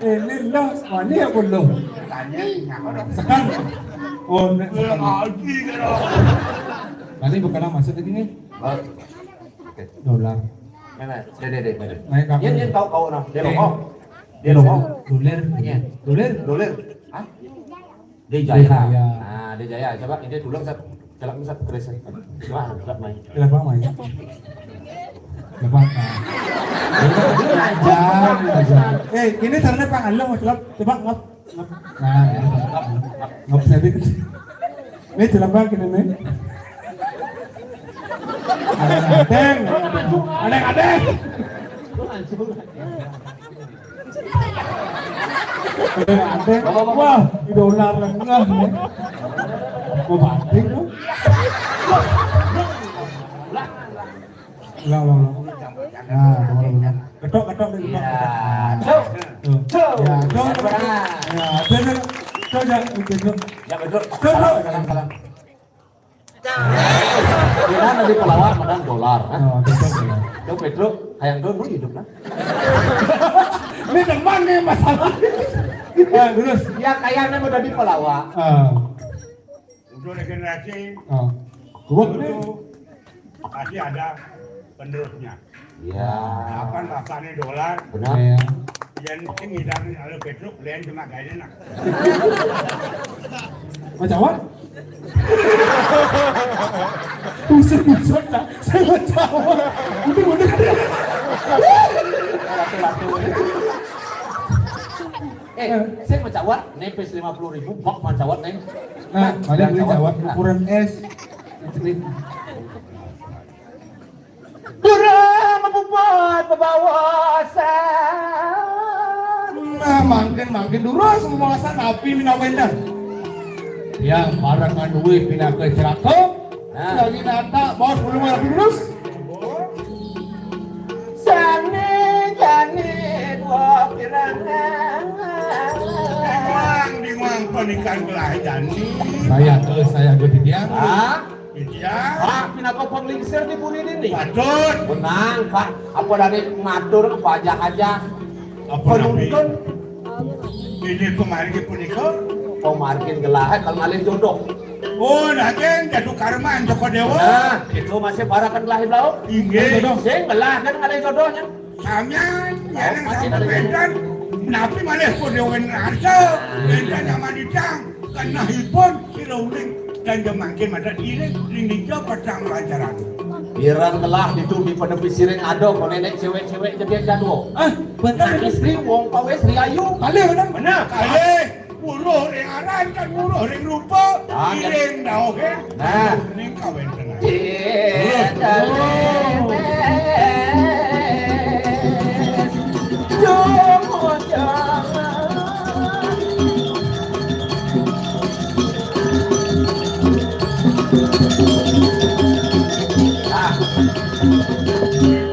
Eh, ini lo, wani apa lo? Tanya, nggak ada. Sekan. Oh, nek sekan. Lagi, kan. Nanti bukan masuk lagi nih. Bos. Oke. Dolar. Mana? Deh, deh, deh, deh. Naik kamu. Yan, yan, tahu kau orang. Dia rokok. Dia rokok. Dolar. Iya. Dolar. Dolar. Hah? Dia Jaya. Dia Jaya. Nah, dia Jaya. Coba ini dulu, Sat. Celak, Sat, Chris. Coba, Sat, main. Kenapa main? Kenapa? Ajar, ajar. Eh, ini caranya Pak Allah, mau celak. Coba, ngap. Nah, ya. Nggak bisa dikit. Ini celempang gini nih. Ada yang adeng. Ada yang adeng. Ada yang adeng. Wah, di dolar lengah nih. Mau banting tuh. Ulang, ulang, ulang. Nah, ulang, ulang. Ketok, ketok, ketok, ketok. Iya. Tuh. Tuh. Tuh. Ya, tuh. Benar. Ya, tuh, tuh. Tuh, ya, oke, tuh. Ya, betul. Tuh, tuh. Salam, salam, salam. Kira nanti pelawak menang dolar, kan? Oh, betul, betul. Tuh, Pedro, kayak tuh, lu hidup, kan? Ini teman nih, masalah. Eh, terus. Ya, kayaknya udah di pelawak. Ah. Untuk regenerasi, ah, kuat nih. Itu pasti ada penerusnya. Iya. Kapan rasanya dolar? Benar. Iya. Yang penting ngidang kalau Petruk, lain cuma gaya enak. Macam apa? Buset, buset, Cak. Saya macam apa? Udah, udah. Eh, saya mau cawat, nepes lima puluh ribu, bak mau cawat, neng. Nah, balik beli cawat ukuran es. Durung mepuput bebawasan. Nah, mangkin, mangkin durung semuasan api minawénten. Yang barang duwe pinaka celaka. Nah. Lagi nata, bos, belum rapi terus. Sane jane dua pirangan. Dimuang, dimuang panikan belah jani. Saya ke, saya ke titiang. Ah? Titiang. Ah, pinaka panglingsir di puri dini. Patut. Benang, Pak. Apa dari matur, apa aja-aja. Apa penuntun. Ini pemargi punika. Pemargin gelah, kalau ngalih jodoh. Oh, daging jatuh karman Joko Dewa. Nah, itu masih parakan gelah di laut. Inggih. Sing gelah kan ngalih jodohnya. Samian, ya, oh, yang masih sama ngalih bentan. Napi malih kudewen rasa, bentan sama dicang. Kenahipun sira uling dan jemangkin mata diri, ring dija patang lancaran. Piran gelah ditu di panepi siring ada, kok nenek cewek-cewek jadi jadwa. Ah, bentar. Nah, istri wong pawis riayu. Kalih, bener? Bener. Kalih. Wuluh ring aran kan wuluh ring rupa, ah, iring dauhe. Nah. Ning kawentenan. Nah.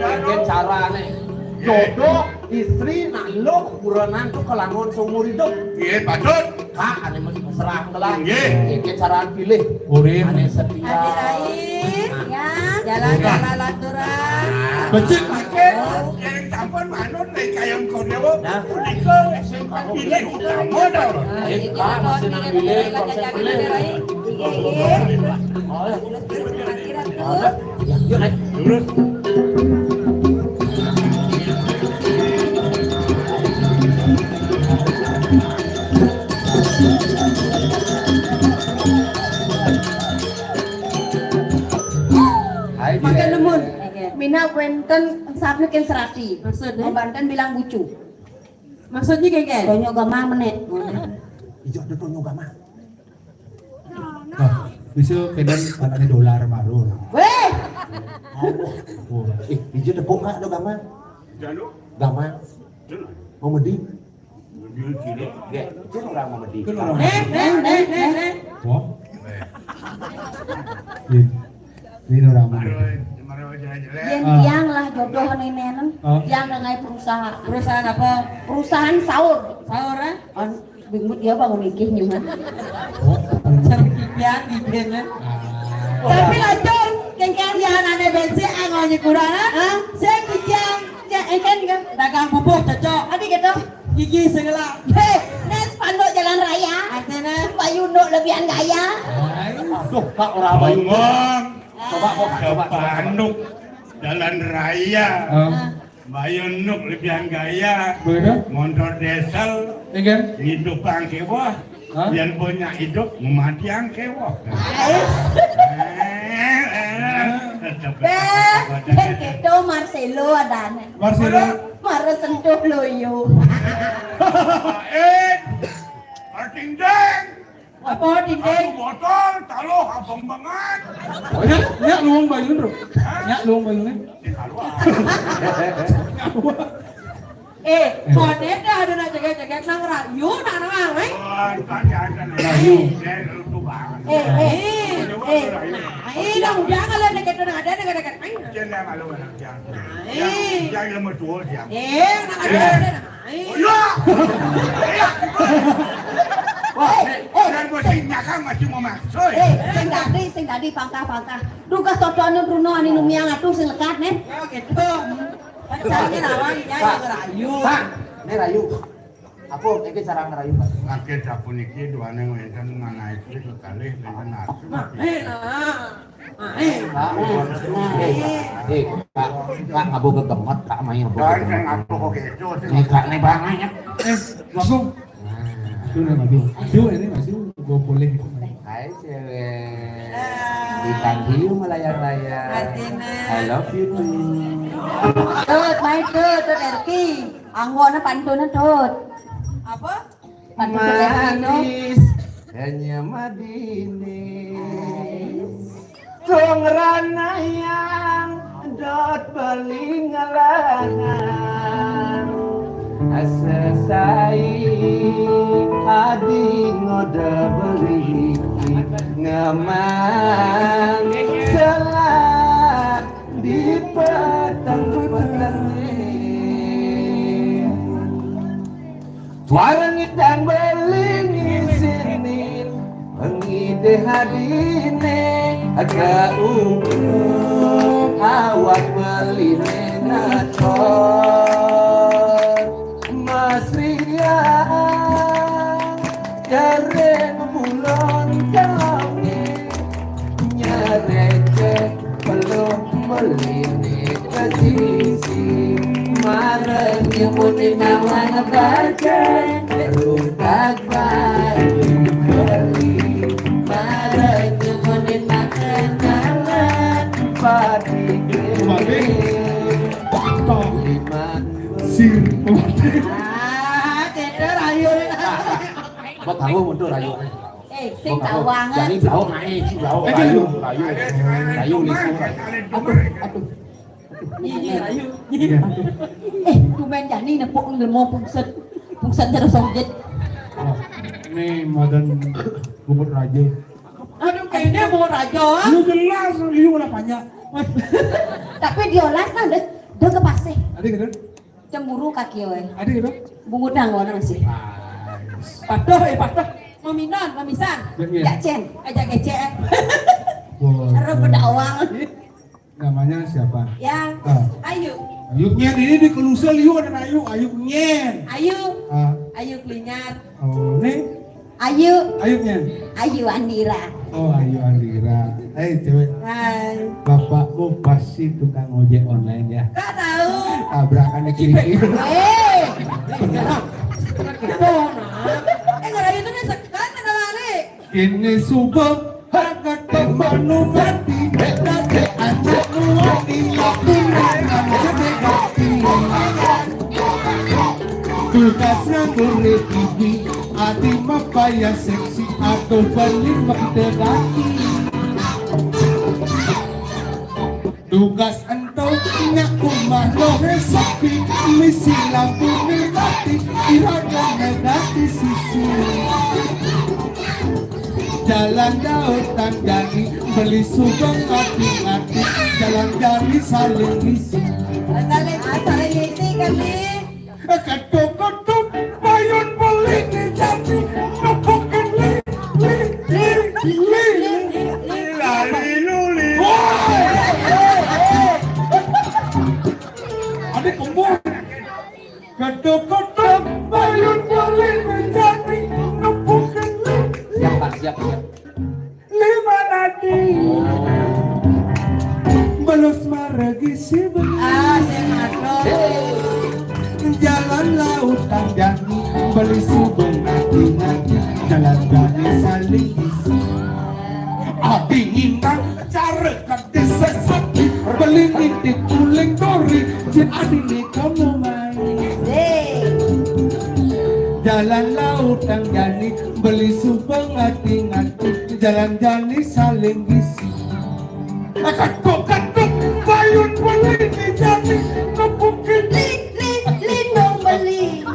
Mungkin carane. Jodoh. Istri nak luh kurenan tu kelangon seumur hidup. Nggih, patut. Kak, ane mesti mesra kelan. Nggih. Iki caraan pilih. Urip. Ane setia. Adi Rai, nah, ya, jalan-jalan aturan. Becik, becik. Yang sampun manut nek kayang kodewo. Nah. Punika sing pilih utama to. Nah, eh, iki Kak, masih nang pilih, konsep pilih. Rai. Iya, iya. Oh, ya. Terus, terus, terus, terus. Yuk, naik. Lurus. Hai, makin nemun. Minab wénten sabda kén serati. Maksudnya? Membanten bilang bucu. Maksudnya kayak gini? Tonyo Gamang menek. Ijo ada Tonyo Gamang. Nah, bisa kena anaknya dolar baru. Weh. Oh, eh, ijo tepuk nggak ada Gamang? Jalo. Gamang. Jalo. Mau medi? Dia, dia orang mau medi. Kan orang Neng, neng, neng, neng, neng. Wah. Iya. Ini orang mau medi. Yen Ah. tiang lah jodoh nenen. Oh. Tiang ngai perusahaan. Perusahaan apa? Perusahaan sahur. Sahur, eh? On, bingung dia bangun mikir nyiman. Oh, Sertifikat gigena. Ah. Tapi lacur, kengkeng dia nane bensin, ah, ngonyek kurang, ah? Hah? Saya kijang, ya, engken kan? Dagang bubur cocok. Adi gitu. Gigi segala. Heh, nes panduk jalan raya. Artinya? Bayu nuk lebihan gaya. Aduh, Kak, orang bayu. Ngomong. Coba, coba, coba, coba, coba. Sepanduk jalan raya. Ah. Bayu nuk lebihan gaya. Bener? Motor diesel. Iya kan? Ngidupang kewah. Hah? Yang banyak hidup, mematiang kewah. Ais. Eh, eh, tetep, Beh, tetep, tetep. Kan gitu Marcelo adane. Marcelo. Mara sentuh loyo. Eh, Martin Deng. Apa, Dinding? Aku botol, taruh abang banget. Oh, nyak, nyak luang bayu, bro. Hah? Nyak luang bayu, nih. Di keluar. Eh, konek dah ada nak jaga-jaga, nang rayu, nak nang awet. Wah, tadi ada nih. Rayu. Dia lucu banget. Eh, eh, Coba eh. Rayu. Nah, eh, dah udah kalau dekat, dah ada dekat-dekat. Ayo. Dia nggak malu anak dia. Nah, eh. Dia, dia yang betul dia. Eh, nak ada, ada, nak. Oh, iya. Iya. Wah, eh, eh, dan bos ini nyakang masih mau masuk. Eh, sing tadi, sing tadi pangkah-pangkah. Dugas totoan Bruno ani numiang atuh sing lekat, nih. Oh, gitu. Pacarnya lawan, ya, Pak, yang rayu. Pak, ini rayu. Apa, ini cara ngerayu, Pak? Laki dapur niki, duane wenten manah istri kekalih, wenten asu. Nah, eh, nah. Pak, eh, eh, Pak, Pak, ngabo gegemet, Pak, main ngabo gegemet. Jangan ngaku kok gitu, sih. Nih, Kak, nih, Bang, ya. Eh, langsung. Nah. Itu nih, maju. Maju, ini maju. Gua boleh. Hai, cewek. Hai. Bintang hiu melayang-layang. Artinya. I love you too. Tut, main tut, tut, Erki. Anggona pantuna tut. Apa? Pantuna tut, Erki, no. Manis. Hanya madine. Tong ranayang dot beling lanang. Asa sai adi ngoda beli ngemang selak di petang-petang. Tuarang idang beling isinin, pengide hadine, aga ukur awak beline nator. Masriang, jareng bulon kalonge, nyereceh Pelung melini ke sisi, marah nyemuni nawang baca, rungkak bayi beli, marah nyemuni nak kenalan, padi gede, lima. Sir. Ah, cedera, ayo. Buat tahu mundur, ayo. Eh, sing tawang. Jani jauh naik, jauh. Eh, rayu, rayu. Rayu, liku, rayu. Aduh, aduh. Iya, iya, rayu. Iya. Eh, tumben Jani nepuk ngelemo pungset. Pungset terus ongjet. Wah, ini madan gubut raja. Aduh, kayaknya mau raja, ah. Lu jelas, liu lah banyak. Tapi diolas kan udah, udah kepasih. Ada gitu? Cemburu kaki, weh. Ada gitu? Bungut dang, warna masih. Patuh, eh, patuh. Maminan, mamisan. Ya, iya. Ya, Cen. Aja kece, eh. Wah, Cara wah. Bedawang. Namanya siapa? Ya. Ah. Ayu. Ayu Nyen, ini di Kelusel, yuk, ada Ayu. Ayu Nyen. Ayu. Ah. Ayu Klinyar. Oh, ini? Ayu. Ayu Nyen. Ayu Andira. Oh, Ayu Andira. Hei, cewek. Hai. Bapakmu pasti tukang ojek online, ya? Gak tahu. Tabrakan di Cipek. Kiri. Eh. Kenapa? Eh, ngerayu tuh nih sekat, ada balik. Kini subuh, harga temanmu mati. Dadi anakmu wani, lakukan anak mati. Tugas nganggur iki, ati mapaya seksi, atau beli mekte dati. Tugas ento nyak rumah lo sepi, misi lampu mati, iragane dati sisi. Jalan Daud Tanjani, beli subeng ati-ati, jalan jani saling isi. Saling, saling isi kami. Ketuk-ketuk, payun beli ni jati, nepukin li, li, li, li, li, li, lali luli. Woi! Adik kembung. Ketuk-ketuk, payun beli ni jati, nepukin li, li. Siap, Pak, siap, siap. Lima nadi. Belus maregi si bener. Ah, sing adoh. Jalan lautan jani, beli subeng nadi-nadi. Jalan jani saling isi. Abi ngindang cara kade sesati, beli ngintip kuling dori, jin adi ni kamu main. Jalan lautan jani, beli subeng nadi-nadi. Jalan jani saling bisi. Ketuk-ketuk, payun beli ni jani, nepukin. Li, li, lindung beli.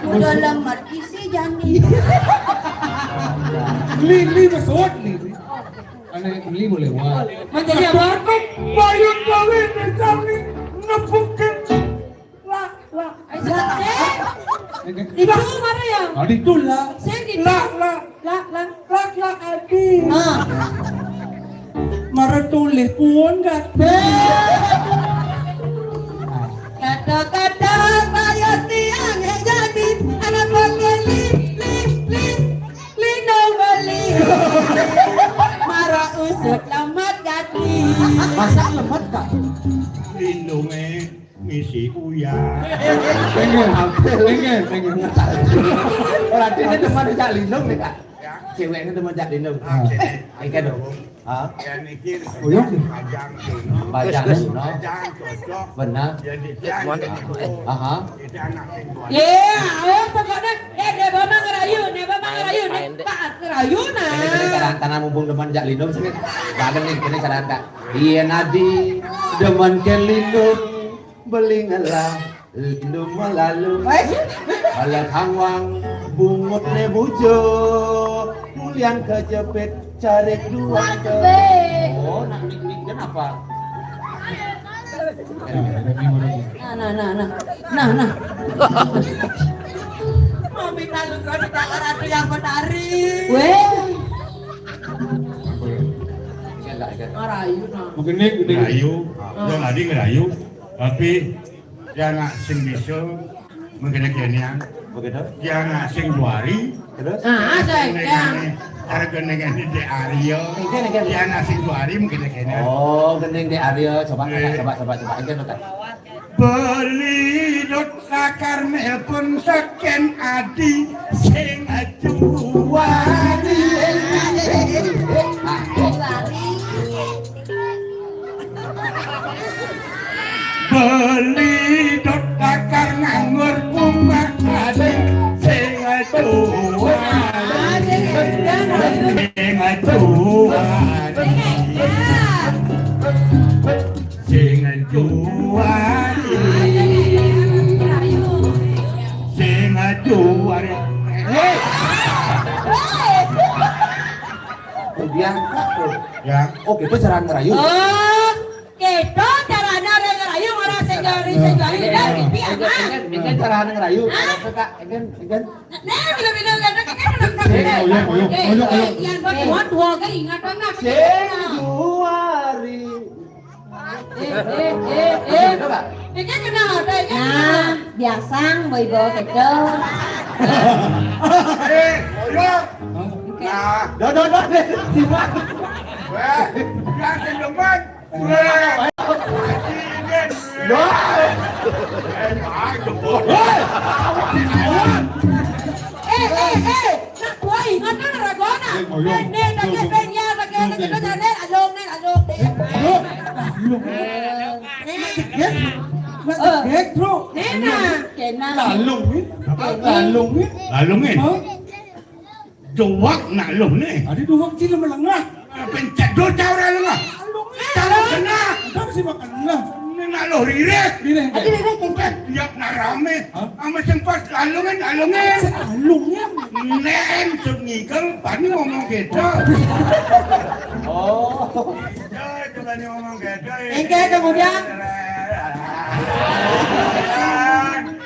Udah lemat isi jani. Li, li, mesut, li, li. Ane, li boleh, wah. Menjadi apa? Ketuk-ketuk, payun beli ni jani, nepukin. Lah, lah. Ayo, sing. Itu mana ya? Tadi itu lah. Sing gitu. Lah, lah. Lah, lah. Lah, lah, adi. Ah. Mara tulih pun gak. Kata-kata saya tiang yang jadi anak pakai li, li, li, lindung beli. Mara usut lemat gati. Masa lemat, Kak? Lindung, eh. Misi uya. Pengen, pengen, pengen. Berarti ini teman jak lindung nih, Kak. Ya. Ceweknya teman jak lindung. Oke. Eh, ikan dong. Hah? Ya, niki. Uyung. Bajang sih, no? Bajang cocok. Benar. Jadi dia. Aha. Itu anak sing dua. Iya, oh, pokoknya, eh, dia bawa ngerayu, dia bawa ngerayu, nih, Pak, ngerayu, nah. Ini, ini cara tanah mumpung teman jak lindung sini. Badan nih, ini cara, Kak. Iya, nadi, demen ke lindung. Beli ngelah, lindung melalu. Wes. Alat hangwang, bungut ne bujo, mulian kejepit, carik duang ke. Wah, be. Oh, nak ding-ding kenapa? Nah, nah, nah, nah. Nah, nah. Mau minta lu kalau minta orang tuh yang menari. Weh. Ikan, Kak, ikan. Ngerayu, nah. Mungkin ini, ini. Ngerayu, udah tadi ngerayu, tapi dia nak sing bisa mengkene-kenean. Begitu. Dia nak sing juari. Terus? Ah, saya, ya. Ada gendingan di Arya. Gending, gending. Dia nak sing juari mengkene-kenean. Oh, gending di Arya. Coba, iya. Coba, coba, coba. Ikan, Kak. Beli dot lakar nelpon seken adi sing juari. Beli dot lakar nganggur bunga adi sing juari. Sing juari. Sing juari. Sing juari. Hei. Tuh, diangkat tuh. Ya. Oh, gitu cara ngerayu. Oh, gitu caranya orang ngerayu, orang sing juari, sing juari. Ini, ini, ini, ini cara ngerayu. Hah? Ada, Kak? Ini, ini. Nih, belum, belum, belum, belum, belum, belum. Ayo, ayo, ayo, ayo, ayo. Eh, yang kedua, dua kali ingat banget. Sing juari. Eh, eh, eh, eh. Ini kenapa? Ini kenapa? Nah, biasa bawa-bawa gitu. Eh, ayo. Nah. Dah, dah, dah, dah. Weh, yang demen. Eh, eh, eh, nak gua ingat kan ragona. Eh, ngoyong. Eh, nih, tak ada, ya, tak ada, tak ada, along, nih, along, nih. Along. Along. Nih. Nak jegek, bro. Nih, nah. Lalung ni. Lalung ni. Lalung ni. Hah? Duwek nak luh ni. Adi duwek cil melengah. Pencet dur cau ora lengah. Cau kena. Kan si makan lah. Ni nak luh ririh. Ririh. Adi ririh, kan? Tiap nak rame. Hah? Ame sempat lalungan, lalungan. Lalungan. Nen sut ngigel, pani ngomong gitu. Oh. Ya, itu pani ngomong gitu. Engke kemudian.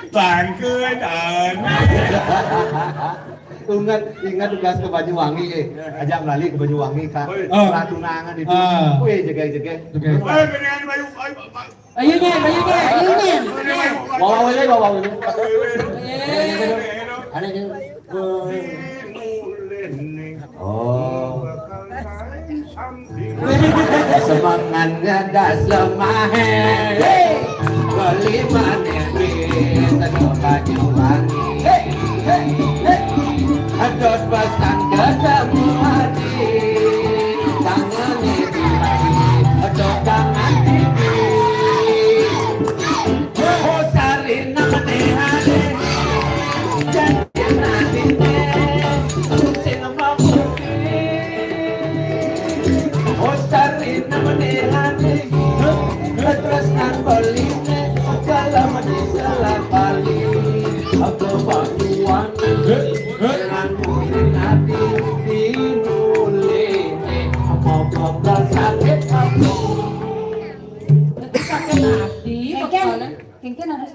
Bangkun. Ingat, ingat tugas ke Banyuwangi, eh. Ajak balik ke Banyuwangi, Kak. Oh, iya. Ah. Tunangan itu. Ah. Wih, jegeng-jegeng. Jegeng. Ayo, Bayu, ayo, ayo. Ayo, Nyen, ayo, Nyen, ayo, Nyen. Bawa, bawa, bawa, bawa. Ada ni. Oh. Semangatnya das lemah, eh. Beli mana duit, tentu baju wangi. Adot pesan ketemu hati. Tangan ini, adot tangan ini. Oh, sarina menehane. Jangan nanti, sing mau. Oh, sarina menehane. Terus nang beline, kalau di selah Bali. Aku bantuan. Nang kuwi ati dinuline. Apa-apa sakit aku. Sakit ati, kok. Kengken, kengken harus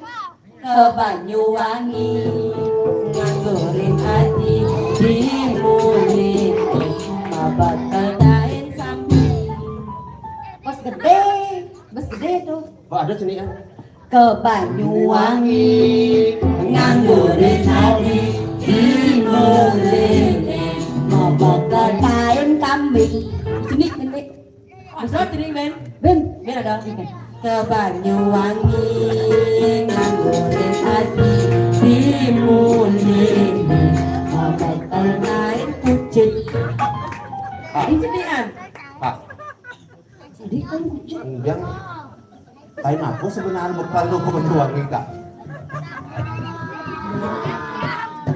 ke Banyuwangi, nganggurin ati dimuli, mabat keldain sambil. Bos gede, bos gede tuh. Oh, ada sini ya. Ke Banyuwangi, nganggurin ati dimuli, mabat keldain kambing. Sini, sini. Bisa tadi, Ben? Ben. Ben ada. Ke Banyuwangi, nganggurin ati dimuli, bakal main kucing. Pak. Ini jadian. Pak. Jadi kan kucing. Enggak. Lain apa sebenarnya bekal lu ke Banyuwangi, Kak?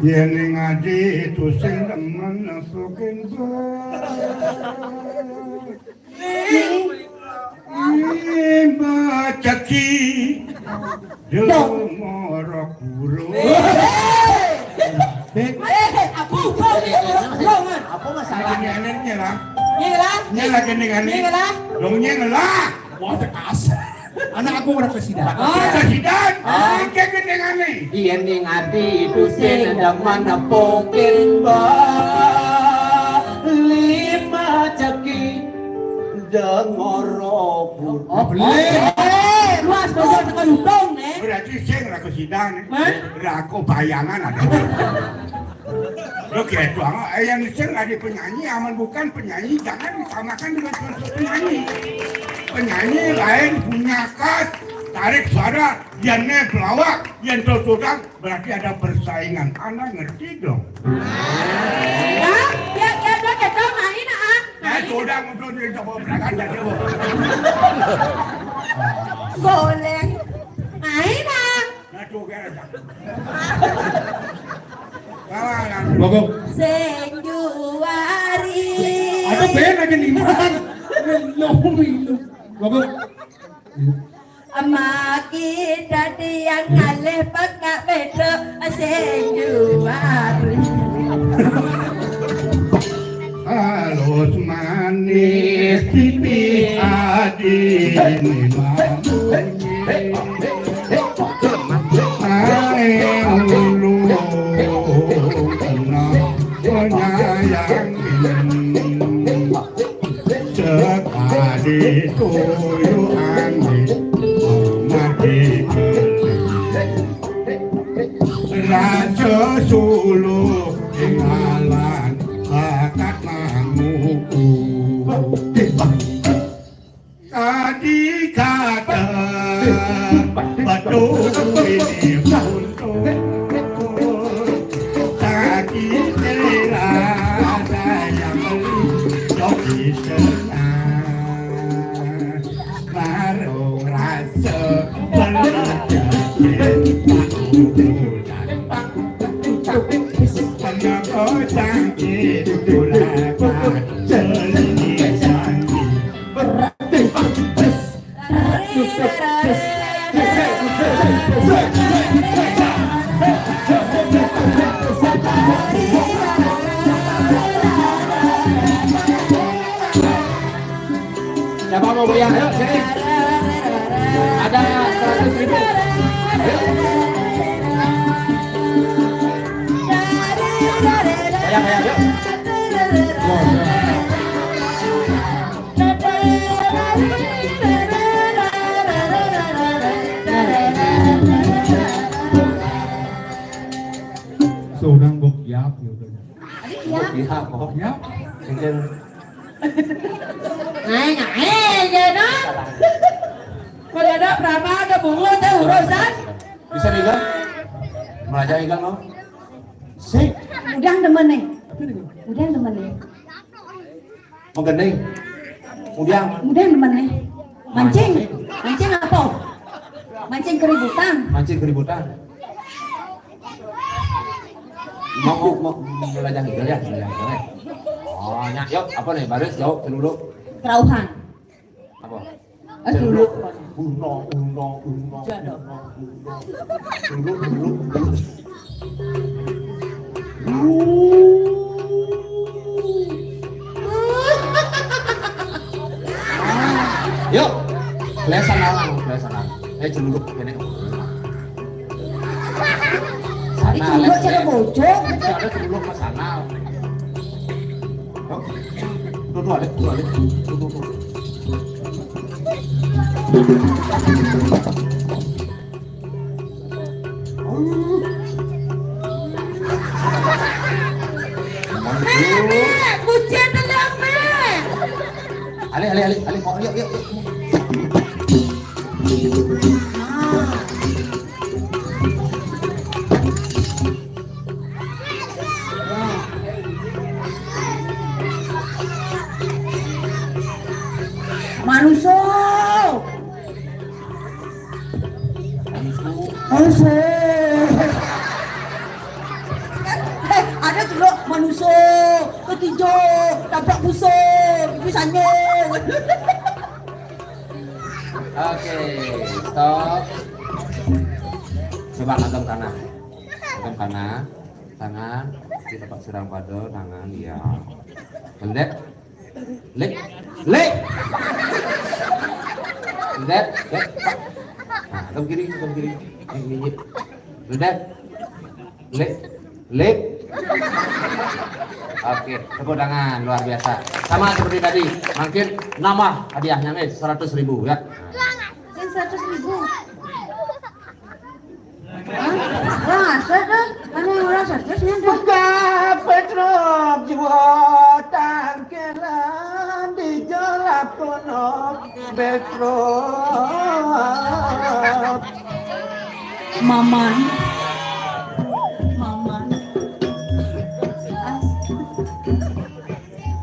Yen ning ati itu sing demen apa ken. Limba ceki. Dong. Moro guru. Bek. Eh, apa kau ni? Apa masalah? Ini anehnya lah. Nyela. Nyela gini kan? Nyela. Dong nyela. Wah, tekas. Anak aku ora kesidan. Ah. Kesidan. Ah. Iki gendengane. Yen ning ati itu sing demen nepukin, Mbak. Lima ceki dengoro. Oh, beli. Eh, luas banget tekan udung, nih. Berarti sing ora kesidan. Hah? Ora aku bayangan ada. Lo gitu, eh, yang sing lagi penyanyi, aman bukan penyanyi, jangan disamakan dengan sosok penyanyi. Penyanyi lain punya khas, tarik suara, yang ne pelawak, yang tertudang, berarti ada persaingan. Anda ngerti dong? Hah? Ya, ya, ya, ya, main, ah. Nah, sudah ngobrol dia coba berangkat dari lo. Goleng. Main, ah. Nah, tuh, kayak ada. Kalah, nah. Bagus. Sing juari. Ada band lagi nih, man. Lo, lo. Bagus. Amaki dadi yang ngalih pekak beda sing juari. Halus manis pipi adi ini mamunyi. Ae ulu kena penyayang ini. Sekali tuyukan mati. Raja Sulu kenalan bakat mamuku. Tadi kata betul ini untuk tadi terasa yang beli dok di sana. Baru rasa belajar. Siapa mau goyang? Ayo, sini. Ada seratus ribu. Ayo. Goyang, goyang, yuk. Seorang bok yap gitu. Adik yap. Bok yap, bok yap. Mungkin Aing, aing, ya, no? Kalau ada peramal, ada bungut, teh urusan. Bisa nih, Gang? Meraja, Gang, no? Sik. Udang demen nih. Udang demen nih. Menggending. Udang. Udang demen nih. Mancing. Mancing. Mancing apa? Mancing keributan. Mancing keributan. Mau, mau, mau belajar gitu ya, belajar gitu ya. Oh, nyak, yuk, apa nih? Baris, jauh, dulu. Kerauhan. Apa? Eh, dulu. Uno, uno, uno, Jodoh. Uno, uno. Dulu, dulu, dulu. Yuk, lesan alang, lesan alang. Eh, celuluk ini. Sana, celuluk cara bocor. Ada celuluk ke sana. Tuh, tuh, ada, tuh, ada. Tuh, tuh, tuh. Mek, mek, kucing dulu, mek. Alih, alih, alih, alih. Oh, yuk, yuk, yuk. Manusia. Manusia. Eh, ada tuh lo manusia ketijo tabrak busur, itu sanyong. Oke, stop. Coba agak kanan. Agak kanan. Tangan, kita pak serang pada tangan, ya. Pendek. Lek. Lek. Pendek. Lek. Nah, agak kiri, agak kiri. Ini, ini. Pendek. Lek. Lek. Oke, tepuk tangan luar biasa. Sama seperti tadi, makin nambah hadiahnya nih seratus ribu ya. Sing seratus ribu. Hah? Wah, seratus? Mana yang orang seratus nya tuh? Buka Petruk jiwa tangkilan di jelap kuno Petruk. Maman. Maman.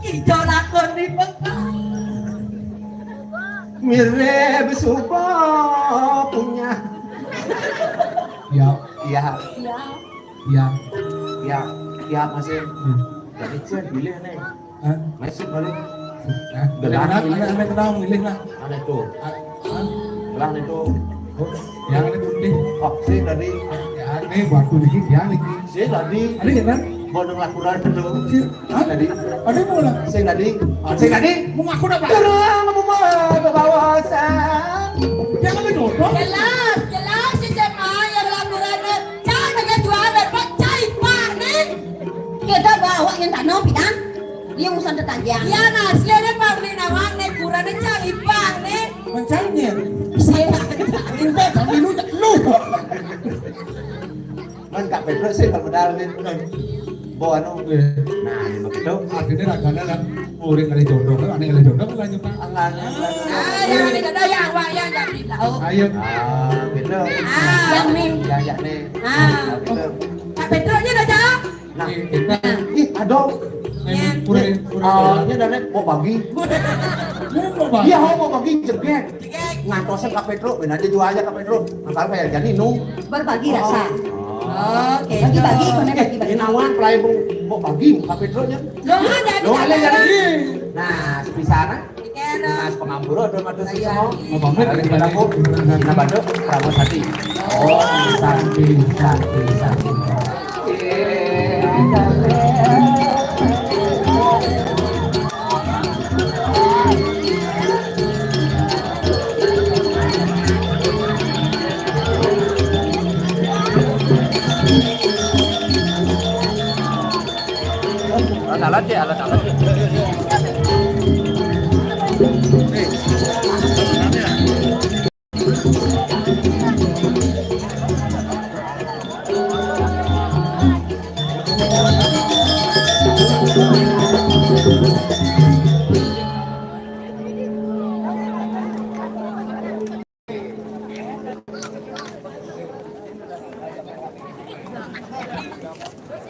Ijo lakon di Mekah. Mirip suba punya. Ya. Iya. Iya. Iya. Iya. Iya, masih. Hmm. Jadi saya pilih nih. Hah? Masih balik. Nah, belah ini. Ada, ada kenal milih lah. Ada tuh. Ah, ah. Belah itu. Oh, yang ini putih. Oh, sing tadi. Ya, ini waktu ini, yang ini. Sing tadi. Ada ya, kan? Mau dengar kurang itu. Si, hah? Tadi. Ada mau lah. Sing tadi. Ah, sing tadi. Mau ngaku apa? Terang mau bawa bawa sang. Dia kan jodoh. Jelas, jelas si Sema yang laporan. Cang nak jual berapa? Cai pak ni. Kita bawa yang tanah pidang. Dia urusan tetangga. Ya, nah, sila ni pang ni nawang ni kurang ni cang ipang ni. Mencangnya. Saya tak ada. Minta kami lu, lu. Man, Kak Pedro sih tak modal ni. Bawa anu. Iya. Nah, ini begitu. Akhirnya ragana lah. Murid kali jodoh, kan? Aneh kali jodoh, kan? Lanjut, Pak. Angan. Ah, yang ni kata yang wayang jadi tahu. Ayo. Ah, betul. Ah, yang ni. Yang, yang ni. Ah. Ah, betul. Kak Pedro ni dah jauh. Nah, ih, ih, aduh. Nih, pura, pura. Awalnya dari mau pagi. Mau pagi? Iya, mau pagi jeget. Ngantosnya Kak Pedro, benar aja jual aja Kak Pedro. Masalah kayak jadi nu. Berbagi rasa. Oh. Oke, bagi-bagi, mana bagi-bagi? Ini nawang pelayan mau, mau bagi, mau kafe dulu ya. Loh, ada, ada, ada. Nah, sepisanan. Mas pengambura, ada, ada sisa. Mau pamit, ada kita, Bu. Sina Bandung, Pramu Sati. Oh, Sati, Sati, Sati. Alat-alat ya, alat-alat ya.